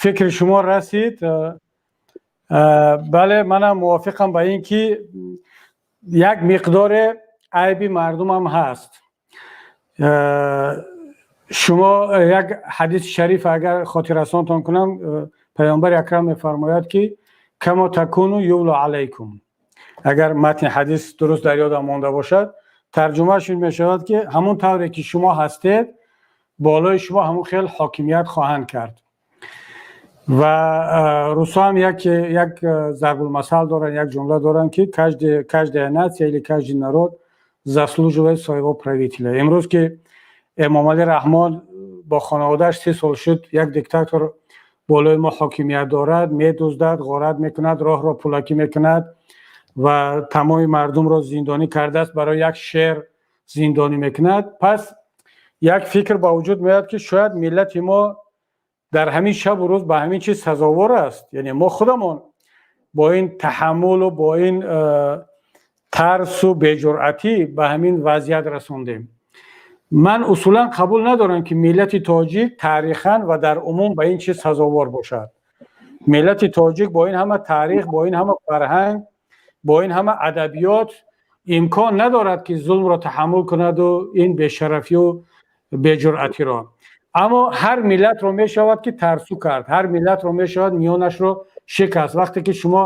Фикри шумо расид. Бале, манам мувофиқам ба ин ки як миқдоре айби мардумам ҳаст. Шумо як ҳадиси шариф агар хотиррасонтон кунам, паёмбари акрам мефармояд, ки كما تكونوا يولى عليكم. Агар матни ҳадис дуруст дар ёдам монда бошад, тарҷумааш ин мешавад, ки ҳамон тавре ки шумо ҳастед, болои шумо ҳамон хел ҳокимият хоҳанд кард. Ва русҳо ҳам як зарбулмасал доранд, як ҷумла доранд, ки каждая нация или каждый народ заслуживает своего правителя. Имрӯз ки Эмомалӣ Раҳмон бо хонаводааш 30 сол шуд, як диктатор болои мо ҳокимият дорад, медуздад, ғорат мекунад, роҳро пулакӣ мекунад ва тамоми мардумро зиндонӣ кардааст, барои як шеър зиндонӣ мекунад. Пас як фикр ба вуҷуд меояд, ки шояд миллати мо дар ҳамин шабу рӯз ба ҳамин чиз сазовор аст. Яъне мо худамон бо ин таҳаммулу бо ин тарсу беҷуръатӣ ба ҳамин вазъият расондем. Ман усулан қабул надорам, ки миллати тоҷик таърихан ва дар умум ба ин чиз сазовор бошад. Миллати тоҷик бо ин ҳама таърих, бо ин ҳама фарҳанг, бо ин ҳама адабиёт имкон надорад, ки зулмро таҳаммул кунаду ин бешарафию беҷуръатиро. Аммо ҳар миллатро мешавад, ки тарсу кард, ҳар миллатро мешавад миёнашро шикаст. Вақте ки шумо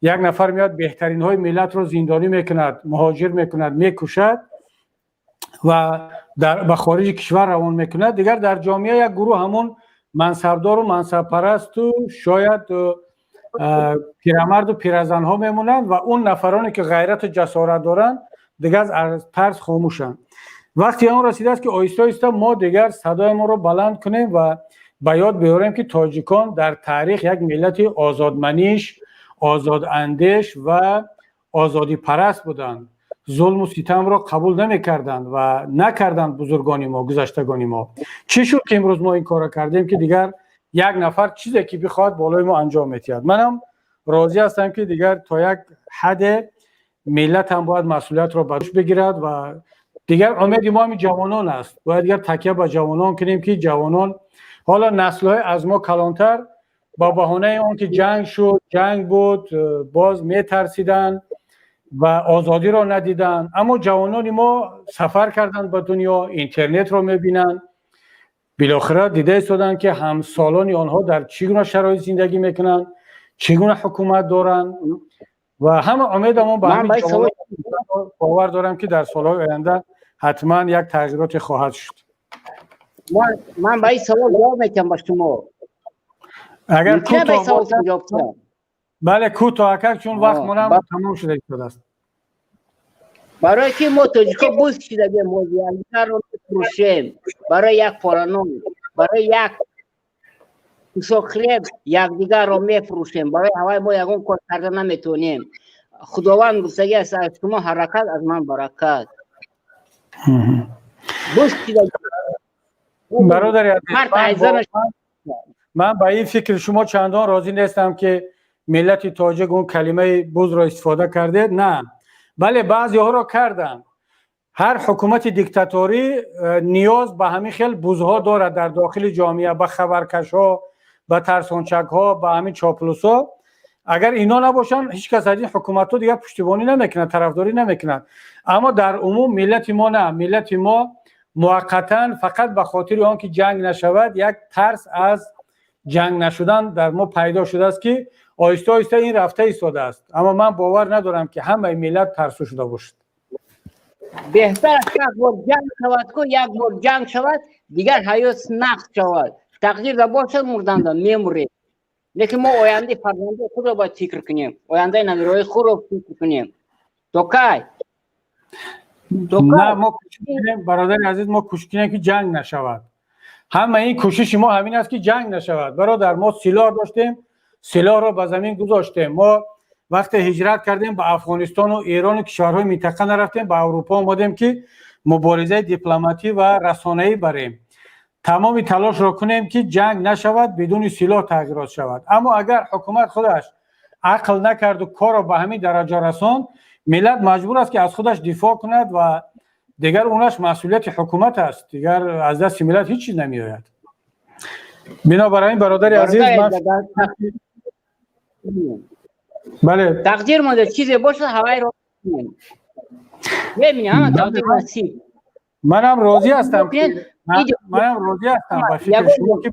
як нафар меояд, беҳтаринҳои миллатро зиндонӣ мекунад, муҳоҷир мекунад, мекушад ва ба хориҷи кишвар равон мекунад, дигар дар ҷомеа як гурӯҳ ҳамон Мансабдору мансабпарасту шояд пирамарду пиразанҳо мемонанд ва он нафароне ки ғайрату ҷасорат доранд, дигар аз тарс хомӯшанд. Вақти он расидааст, ки оҳиста оҳиста мо дигар садоямонро баланд кунем ва ба ёд биёрем, ки тоҷикон дар таърих як миллати озодманиш, озодандеш ва озодипараст буданд. Зулму ситамро қабул намекарданд ва накарданд бузургони мо, гузаштагони мо. Чӣ шуд, ки имрӯз мо ин корро кардем, ки дигар як нафар чизе ки бихоҳад, болои мо анҷом медиҳад? Манам розӣ ҳастам, ки дигар то як ҳадде миллат ҳам бояд масъулиятро ба дӯш бигирад ва дигар умеди мо ҳамин ҷавонон аст. Бояд дигар такя ба ҷавонон кунем, ки ҷавонон ҳоло наслҳои аз мо калонтар ба баҳонаи он ки ҷанг шуд, ҷанг буд, боз метарсиданд ва озодиро надиданд. Аммо ҷавонони мо сафар карданд ба дунё, интернетро мебинанд, билохира дида истоданд, ки ҳамсолони онҳо дар чӣ гуна шароит зиндагӣ мекунанд, чӣ гуна ҳукумат доранд ва ҳама умедамон ба ҳамин ҷавонон. Бовар дорам, ки дар солҳои оянда ҳатман як тағйироте хоҳад шуд. Ман ба ин савол ҷавоб метиҳам ба шумо. Агар кӯтоҳ, бале, кӯтоҳ, акак, чун вақт монам тамом шуда истодааст. Барое ки мо тоҷико буз шидагем, якдигарро мефурӯшем барои як пора нон, барои як кусок хлеб якдигарро мефурӯшем. Барои ҳавай мо ягон кор карда наметавонем. Худованд гуфтагӣ аст: аз шумо ҳаракат, аз ман баракат. Буз. Бародари азиз, ман ба ин фикри шумо чандон розӣ нестам, ки миллати тоҷик, он калимаи бузро истифода кардед. На, бале, баъзеҳоро карданд. Ҳар ҳукумати диктаторӣ ниёз ба ҳамин хел бузҳо дорад дар дохили ҷомеа, ба хабаркашҳо, ба тарсончакҳо, ба ҳамин чоплусҳо. Агар ино набошанд, ҳеҷ кас аз ин ҳукуматҳо дигар пуштибонӣ намекунад, тарафдорӣ намекунад. Аммо дар умум миллати мо на, миллати мо муваққатан фақат ба хотири он ки ҷанг нашавад, як тарс аз ҷанг нашудан дар мо пайдо шудааст, ки оҳиста оҳиста ин рафта истодааст. Аммо ман бовар надорам, ки ҳамаи миллат тарсу шуда бошад. Беҳтар аст як бор ҷанг шавад ку, як бор ҷанг шавад, дигар ҳаёт нақд шавад. Тақдирда бошад, мурданда мемурем, лекин мо ояндаи фарзанди худро бояд фикр кунем, ояндаи набираҳои худро фикр кунем. То кай? На, мо кӯшиш кунем, бародари азиз, мо кӯшиш кунем, ки ҷанг нашавад. Ҳама ин кӯшиши мо ҳамин аст, ки ҷанг нашавад. Бародар, мо силоҳ доштем, силоҳро ба замин гузоштем. Мо вақте ҳиҷрат кардем, ба Афғонистону Эрону кишварҳои минтақа нарафтем, ба Аврупо омадем, ки муборизаи дипломатӣ ва расонаӣ барем, тамоми талошро кунем, ки ҷанг нашавад, бидуни силоҳ тағйирот шавад. Аммо агар ҳукумат худаш ақл накарду корро ба ҳамин дараҷа расонд, миллат маҷбур аст, ки аз худаш дифоъ кунад ва дигар унаш масъулияти ҳукумат аст. Дигар аз дасти миллат ҳеҷ чиз намеояд. Бинобар ин, бародари азиз, ман бале. Тақдир монда чизе бошад, ҳавайро мебинем, ҳама тақдир, насиб. Манам розӣ ҳастам, манам розӣ ҳастам ба фикри шумо, ки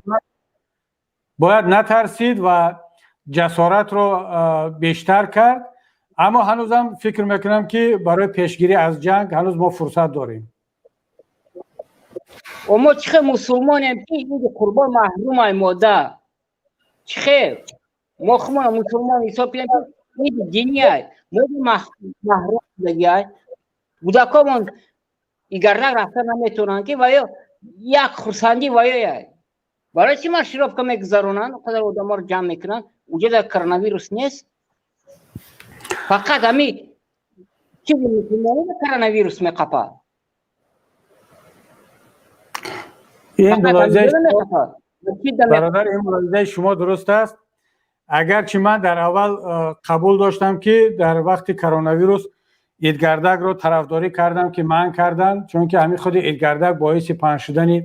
бояд натарсид ва ҷасоратро бештар кард. Аммо ҳанӯзам фикр мекунам, ки барои пешгирӣ аз ҷанг ҳанӯз мо фурсат дорем. Мо чӣ хел мусулмонем, ки иди қурбон маҳрумай мода? Чӣ хел мо худмона мусулмон ҳисоб кунем, ки иди диниай мо маҳрум шудагиай? Кӯдакомон игардак рафта наметавонанд, ки ваё як хурсандӣ ваёяй. Барои чӣ маршировка мегузаронанд, қадар одаморо ҷамъ мекунанд? Уҷода коронавирус нест, фақат ҳами чизи мусулмонӣ коронавирус меқапад. Ин бародар, ин мулоҳизаи шумо дуруст аст. Агарчи ман дар аввал қабул доштам, ки дар вақти коронавирус идгардакро тарафдорӣ кардам, ки манъ карданд, чунки ҳамин худи идгардак боиси паҳн шудани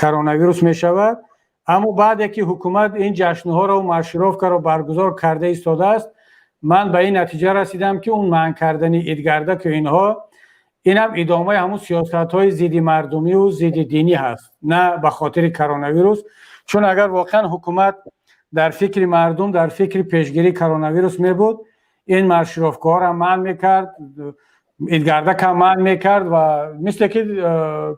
коронавирус мешавад. Аммо баъде ки ҳукумат ин ҷашнҳоро, маршировкаро баргузор карда истодааст, ман ба ин натиҷа расидам, ки он манъ кардани идгардаку инҳо, инам идомаи ҳамун сиёсатҳои зидди мардумиву зидди динӣ ҳаст, на ба хотири коронавирус. Чун агар воқеан ҳукумат дар фикри мардум, дар фикри пешгирии коронавирус мебуд, ин маршировкаҳоро манъ мекард, идгардакам манъ мекард ва мисле ки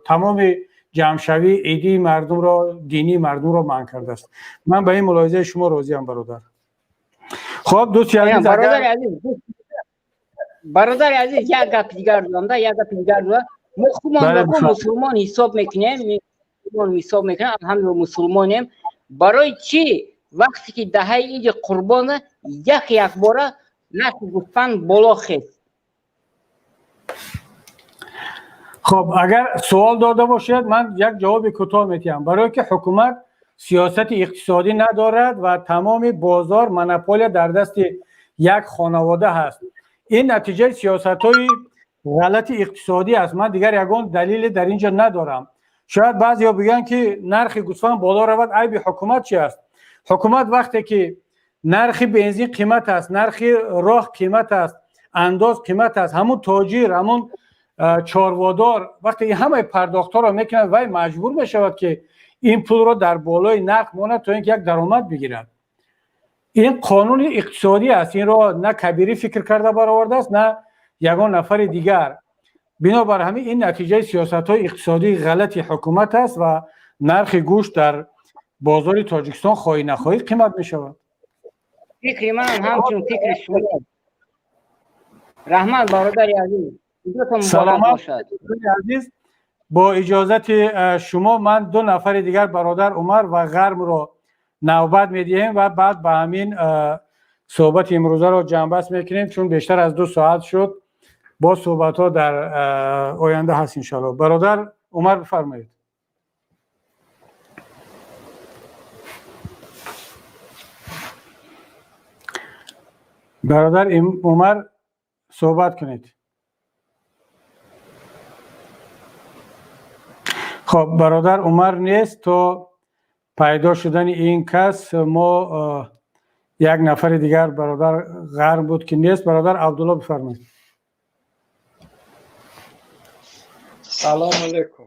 тамоми ҷамъшавии идии мардумро, динии мардумро манъ кардааст. Ман ба ин мулоҳизаи шумо розиам, бародар. Хоб, дӯсти азиз, бародари азиз, як гапи дигар дорам, да, як гапи дигар дорам. Мо худмонро мусулмон ҳисоб мекунем, мусулмон ҳисоб мекунем, алҳамдулилла, мусулмонем. Барои чӣ вақте ки даҳаи иди қурбона як якбора нархи гӯсфанд боло хест? Хоб, агар суол дода бошед, ман як ҷавоби кӯтоҳ метиҳам. Барое ки ҳукумат сиёсати иқтисодӣ надорад ва тамоми бозор, монополия дар дасти як хонавода ҳаст. Ин натиҷаи сиёсатҳои ғалати иқтисодӣ аст. Ман дигар ягон далеле дар ин ҷо надорам. Шояд баъзеҳо бигӯянд, ки нархи гӯсфанд боло равад, айби ҳукумат чи аст? Ҳукумат вақте ки нархи бензин қимат аст, нархи роҳ қимат аст, андоз қимат аст, ҳамун тоҷир, ҳамун чорводор вақте ҳамаи пардохтҳоро мекунад, вай маҷбур мешавад, ки ин пулро дар болои нарх монад, то ин ки як даромад бигирад. Ин қонуни иқтисодӣ аст. Инро на Кабирӣ фикр карда баровардааст, на ягон нафари дигар. Бинобар ҳамин, ин натиҷаи сиёсатҳои иқтисодии ғалати ҳукумат аст ва нархи гӯшт дар бозори Тоҷикистон хоҳӣ нахоҳӣ қимат мешавад. Фикри ман ҳамчун фикри шумо. Раҳмат, бародари азиз. Саломат, азиз. Бо иҷозати шумо, ман ду нафари дигар, бародар Умар ва Ғармро навбат медиҳем ва баъд ба ҳамин суҳбати имрӯзаро ҷамъбаст мекунем, чун бештар аз 2 соат шуд. Боз суҳбатҳо дар оянда ҳаст, иншоалло. Бародар Умар, бифармоед. Бародар Умар, суҳбат кунед. Хоб, бародар Умар нест. То пайдо шудани ин кас мо як нафари дигар, бародар Ғарм буд, ки нест. Бародар Абдулло, бифармоед. Салом алейкум.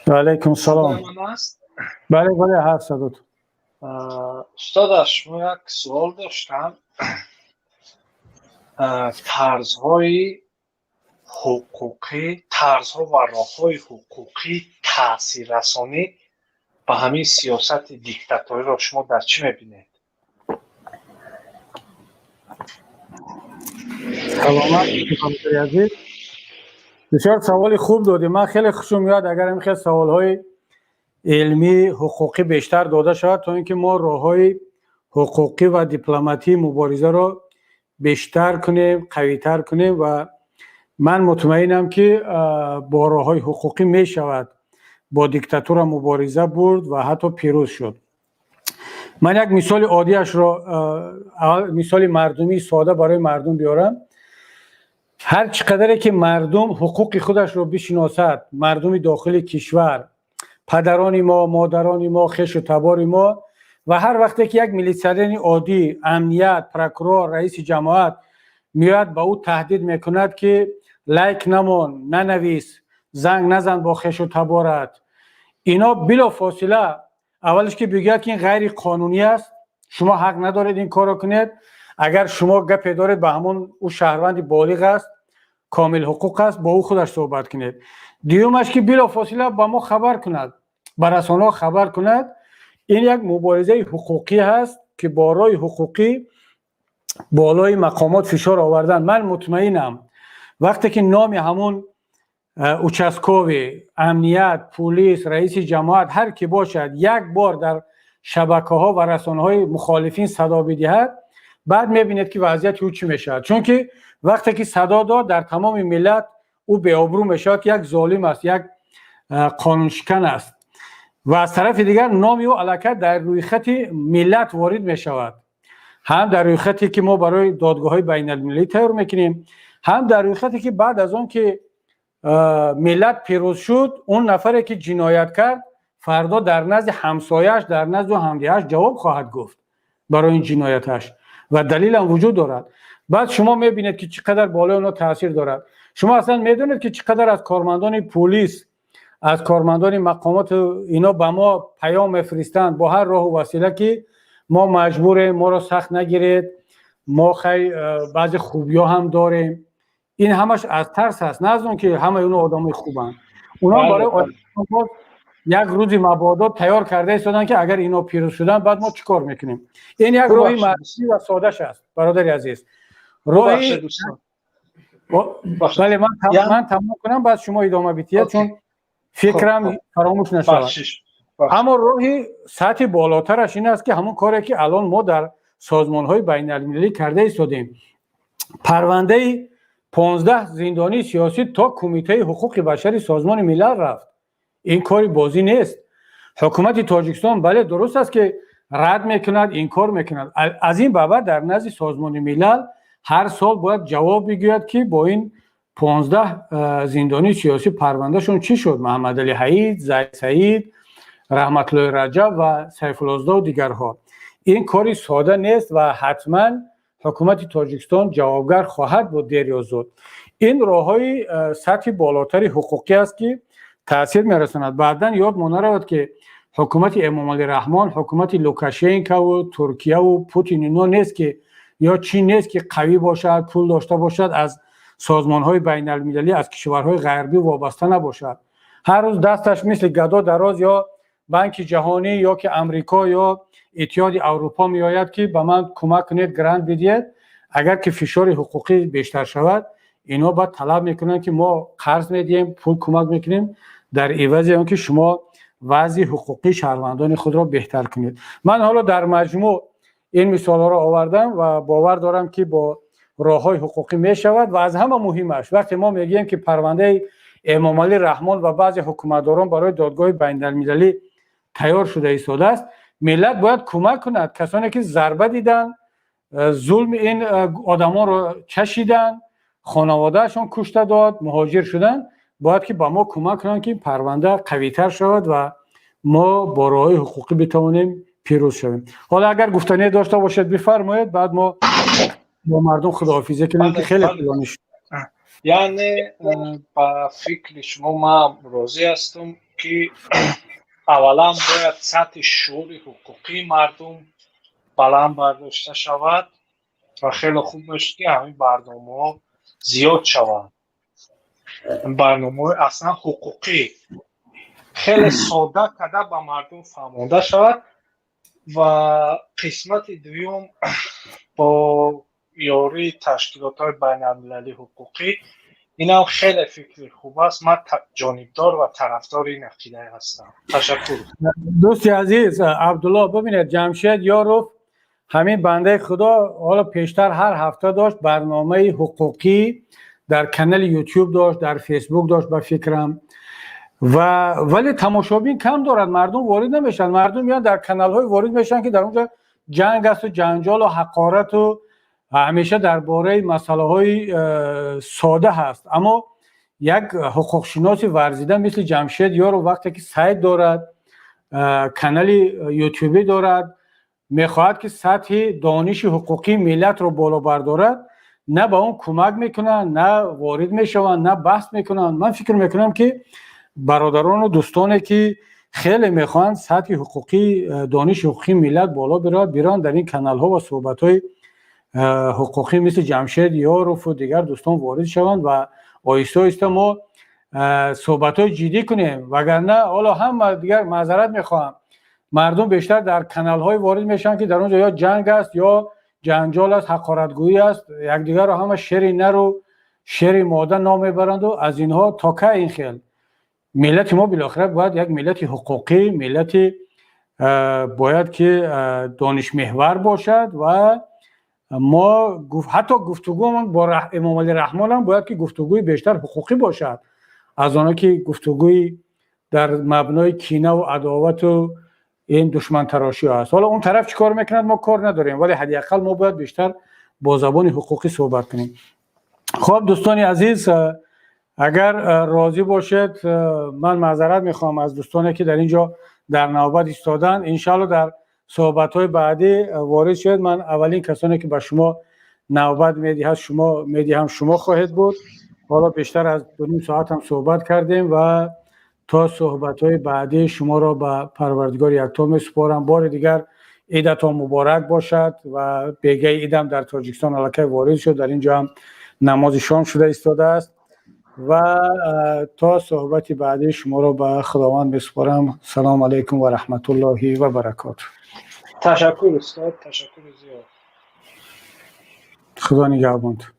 Ва алайкум салом. Бале, бале, ҳаст садот. Устод, аз шумо як суол доштам. Тарзҳои ҳуқуқӣ, тарзҳо ва роҳҳои ҳуқуқӣ таъсиррасонӣ ба ҳамин сиёсати диктаториро шумо дар чӣ мебинед? Саломат, азиз, бисёр саволи хуб додем. Ман хеле хушум меояд, агар ин хел саволҳои илмӣ, ҳуқуқӣ бештар дода шавад, то ин ки мо роҳҳои ҳуқуқӣ ва дипломатии муборизаро бештар кунем, қавитар кунем. Ва ман мутмаинам, ки бо роҳҳои ҳуқуқӣ мешавад бо диктатура мубориза бурд ва ҳатто пирӯз шуд. Ман як мисоли оддиашро, мисоли мардумии сода барои мардум биёрам. Ҳар чӣ қадаре ки мардум ҳуқуқи худашро бишиносад, мардуми дохили кишвар, падарони мо, модарони мо, хешу табори мо, ва ҳар вақте ки як милитсионери оддӣ, амният, прокурор, раиси ҷамоат меояд, ба ӯ таҳдид мекунад, ки лайк намон, нанавис, занг назан бо хешу таборат, ино билофосила аввалаш ки бигӯяд, ки ин ғайриқонунӣ аст, шумо ҳақ надоред ин корро кунед. Агар шумо гапе доред, ба ҳамон ӯ шаҳрванди болиғ аст, комил ҳуқуқ аст, бо ӯ худаш суҳбат кунед. Дуюмаш, ки билофосила ба мо хабар кунад, ба расонаҳо хабар кунад. Ин як муборизаи ҳуқуқӣ ҳаст, ки бо роҳи ҳуқуқӣ болои мақомот фишор овардан. Ман мутмаинам, вақте ки номи ҳамун участковый, амният, пулис, раиси ҷамоат, ҳар ки бошад, як бор дар шабакаҳо ва расонаҳои мухолифин садо бидиҳад, баъд мебинед, ки вазъияти ӯ чӣ мешавад. Чунки вақте ки садо дод, дар тамоми миллат ӯ беобрӯ мешавад, ки як золим аст, як қонуншикан аст. Ва аз тарафи дигар номи ӯ аллакай дар рӯйхати миллат ворид мешавад, ҳам дар рӯйхате ки мо барои додгоҳҳои байналмилалӣ тайёр мекунем, ҳам дар рӯйхате ки баъд аз он ки миллат пирӯз шуд, он нафаре ки ҷиноят кард, фардо дар назди ҳамсояаш, дар назди ҳамдиҳааш ҷавоб хоҳад гуфт барои ин ҷинояташ ва далилам вуҷуд дорад. Баъд шумо мебинед, ки чӣ қадар болои онҳо таъсир дорад. Шумо аслан медонед, ки чӣ қадар аз кормандони пулис, аз кормандони мақомот ино ба мо паём мефиристанд бо ҳар роҳу васила, ки мо маҷбурем, моро сахт нагиред, мо хай баъзе хубиҳо ҳам дорем. Ин ҳамаш аз тарс аст, на аз он ки ҳамаи онҳо одамои хубанд. Онҳо барои як рӯзи мабодо тайёр карда истоданд, ки агар ино пирӯз шуданд, баъд мо чӣ кор мекунем. Ин як роҳи маъсӣ ва содаш аст, бародари азиз. Роҳи бале, ман тамом кунам, баъд шумо идома бидиҳед, чун фикрам фаромӯш нашавад. Аммо роҳи сатҳи болотараш ин аст, ки ҳамон коре ки алон мо дар созмонҳои байналмилалӣ карда истодем, парвандаи 15 зиндонии сиёсӣ то Кумитаи ҳуқуқи башари Созмони Милал рафт. Ин кори бозӣ нест. Ҳукумати Тоҷикистон, бале, дуруст аст, ки рад мекунад, инкор мекунад. Аз ин ба баъд дар назди Созмони Милал ҳар сол бояд ҷавоб бигӯяд, ки бо ин 15 зиндонии сиёсӣ парвандашон чӣ шуд: Маҳаммадалӣ Ҳаид, Зайд Саид, Раҳматуллои Раҷаб ва Сайфуллозода ва дигарҳо. Ин кори сода нест ва ҳатман ҳукумати Тоҷикистон ҷавобгар хоҳад буд, дер ё зуд. Ин роҳҳои сатҳи болотари ҳуқуқӣ аст, ки таъсир мерасонад. Баъдан ёдмон наравад, ки ҳукумати Эмомалӣ Раҳмон ҳукумати Лукашенкову Туркияву Путин ино нест, ки ё Чин нест, ки қавӣ бошад, пул дошта бошад, аз созмонҳои байналмилалӣ, аз кишварҳои ғарбӣ вобаста набошад. Ҳар рӯз дасташ мисли гадо дароз, ё Банки Ҷаҳонӣ, ё ки Амрико, ё Иттиҳоди Аврупо меояд, ки ба ман кӯмак кунед, грант бидиҳед. Агар ки фишори ҳуқуқӣ бештар шавад, инҳо баъд талаб мекунанд, ки мо қарз медиҳем, пул кӯмак мекунем дар ивази он ки шумо вазъи ҳуқуқии шаҳрвандони худро беҳтар кунед. Ман ҳоло дар маҷмӯъ ин мисолҳоро овардам ва бовар дорам, ки бо роҳҳои ҳуқуқӣ мешавад. Ва аз ҳама муҳимаш, вақте мо мегӯем, ки парвандаи Эмомалӣ Раҳмон ва баъзе ҳукуматдорон барои додгоҳи байналмилалӣ тайёр шуда истодааст, миллат бояд кӯмак кунад. Касоне ки зарба диданд, зулми ин одамонро чашиданд, хонаводаашон кушта дод, муҳоҷир шуданд, бояд ки ба мо кӯмак кунанд, ки парванда қавитар шавад ва мо бо роҳҳои ҳуқуқӣ битавонем пирӯз шавем. Ҳоло агар гуфтание дошта бошед, бифармоед, баъд мо бо мардум худоҳофизӣ кунем, ки хеле тӯлонӣ шуд. Яъне ба фикри шумо ман розӣ ҳастам, ки аввалан бояд сатҳи шуури ҳуқуқии мардум баланд бардошта шавад ва хеле хуб мешуд, ки ҳамин барномаҳо зиёд шаванд, барномаҳои аслан ҳуқуқӣ хеле содда карда ба мардум фаҳмонда шавад. Ва қисмати дуюм, бо ёрии ташкилотҳои байналмилалии ҳуқуқӣ. Инам хеле фикри хуб аст. Ман ҷонибдор ва тарафдори ин ақида ҳастам. Ташаккур. Дӯсти азиз Абдулло, бибинед, Ҷамшед Ёров, ҳамин бандаи худо, ҳоло пештар ҳар ҳафта дошт барномаи ҳуқуқӣ дар канали Ютуб дошт, дар Фейсбук дошт, ба фикрам, ва вале тамошобин кам дорад, мардум ворид намешаванд. Мардум меянд, дар каналҳое ворид мешаванд, ки дар онҷо ҷанг асту ҷанҷолу ҳақорату ҳамеша дар бораи масъалаҳои сода ҳаст. Аммо як ҳуқуқшиноси варзида мисли Ҷамшед Ёров, вақте ки сайт дорад, канали ютубӣ дорад, мехоҳад, ки сатҳи дониши ҳуқуқии миллатро боло бардорад, на ба он кӯмак мекунанд, на ворид мешаванд, на баҳс мекунанд. Ман фикр мекунам, ки бародарону дӯстоне ки хеле мехоҳанд сатҳи ҳуқуқӣ, дониши ҳуқуқии миллат боло биравад, бираванд, дар ин каналҳо ва суҳбатҳои ҳуқуқӣ мисли Ҷамшед Ёрову дигар дӯстон ворид шаванд ва оҳиста оҳиста мо суҳбатҳои ҷиддӣ кунем. Вагарна ҳоло ҳама, дигар маъзарат мехоҳам, мардум бештар дар каналҳое ворид мешаванд, ки дар он ҷо ё ҷанг аст, ё ҷанҷол аст, ҳақоратгӯӣ аст, якдигарро ҳама шери нару шери мода ном мебаранду аз инҳо. То кай ин хел? Миллати мо билохира бояд як миллати ҳуқуқӣ, миллати бояд ки донишмеҳвар бошад. Ва мо ҳатто гуфтугӯмон бо Эмомалӣ Раҳмонам бояд ки гуфтугӯи бештар ҳуқуқӣ бошад, аз оно ки гуфтугӯи дар мабнои кинаву адовату ин душмантарошиҳо аст. Ҳоло он тараф чӣ кор мекунад, мо кор надорем, вале ҳадди ақал мо бояд бештар бо забони ҳуқуқӣ суҳбат кунем. Хоб, дӯстони азиз, агар розӣ бошед, ман маъзарат мехоҳам аз дӯстоне, ки дар ин ҷо дар навбат истоданд. Иншаалло, дар суҳбатҳои баъдӣ ворид шавед. Ман аввалин касоне ки ба шумо навбат медиҳад, шумо медиҳам, шумо хоҳед буд. Ҳоло бештар аз 2.5 соат ҳам суҳбат кардем ва то суҳбатҳои баъдӣ шуморо ба Парвардигори Якто месупорам. Бори дигар идатон муборак бошад. Ва бегаи идам дар Тоҷикистон аллакай ворид шуд, дар ин ҷо ҳам намози шом шуда истодааст. Ва то суҳбати баъдӣ шуморо ба Худованд месупорам. Салому алайкум ва раҳматуллоҳи ва баракоту. Ташаккур, устод, ташаккури зиёд. Худо нигаҳбонтон.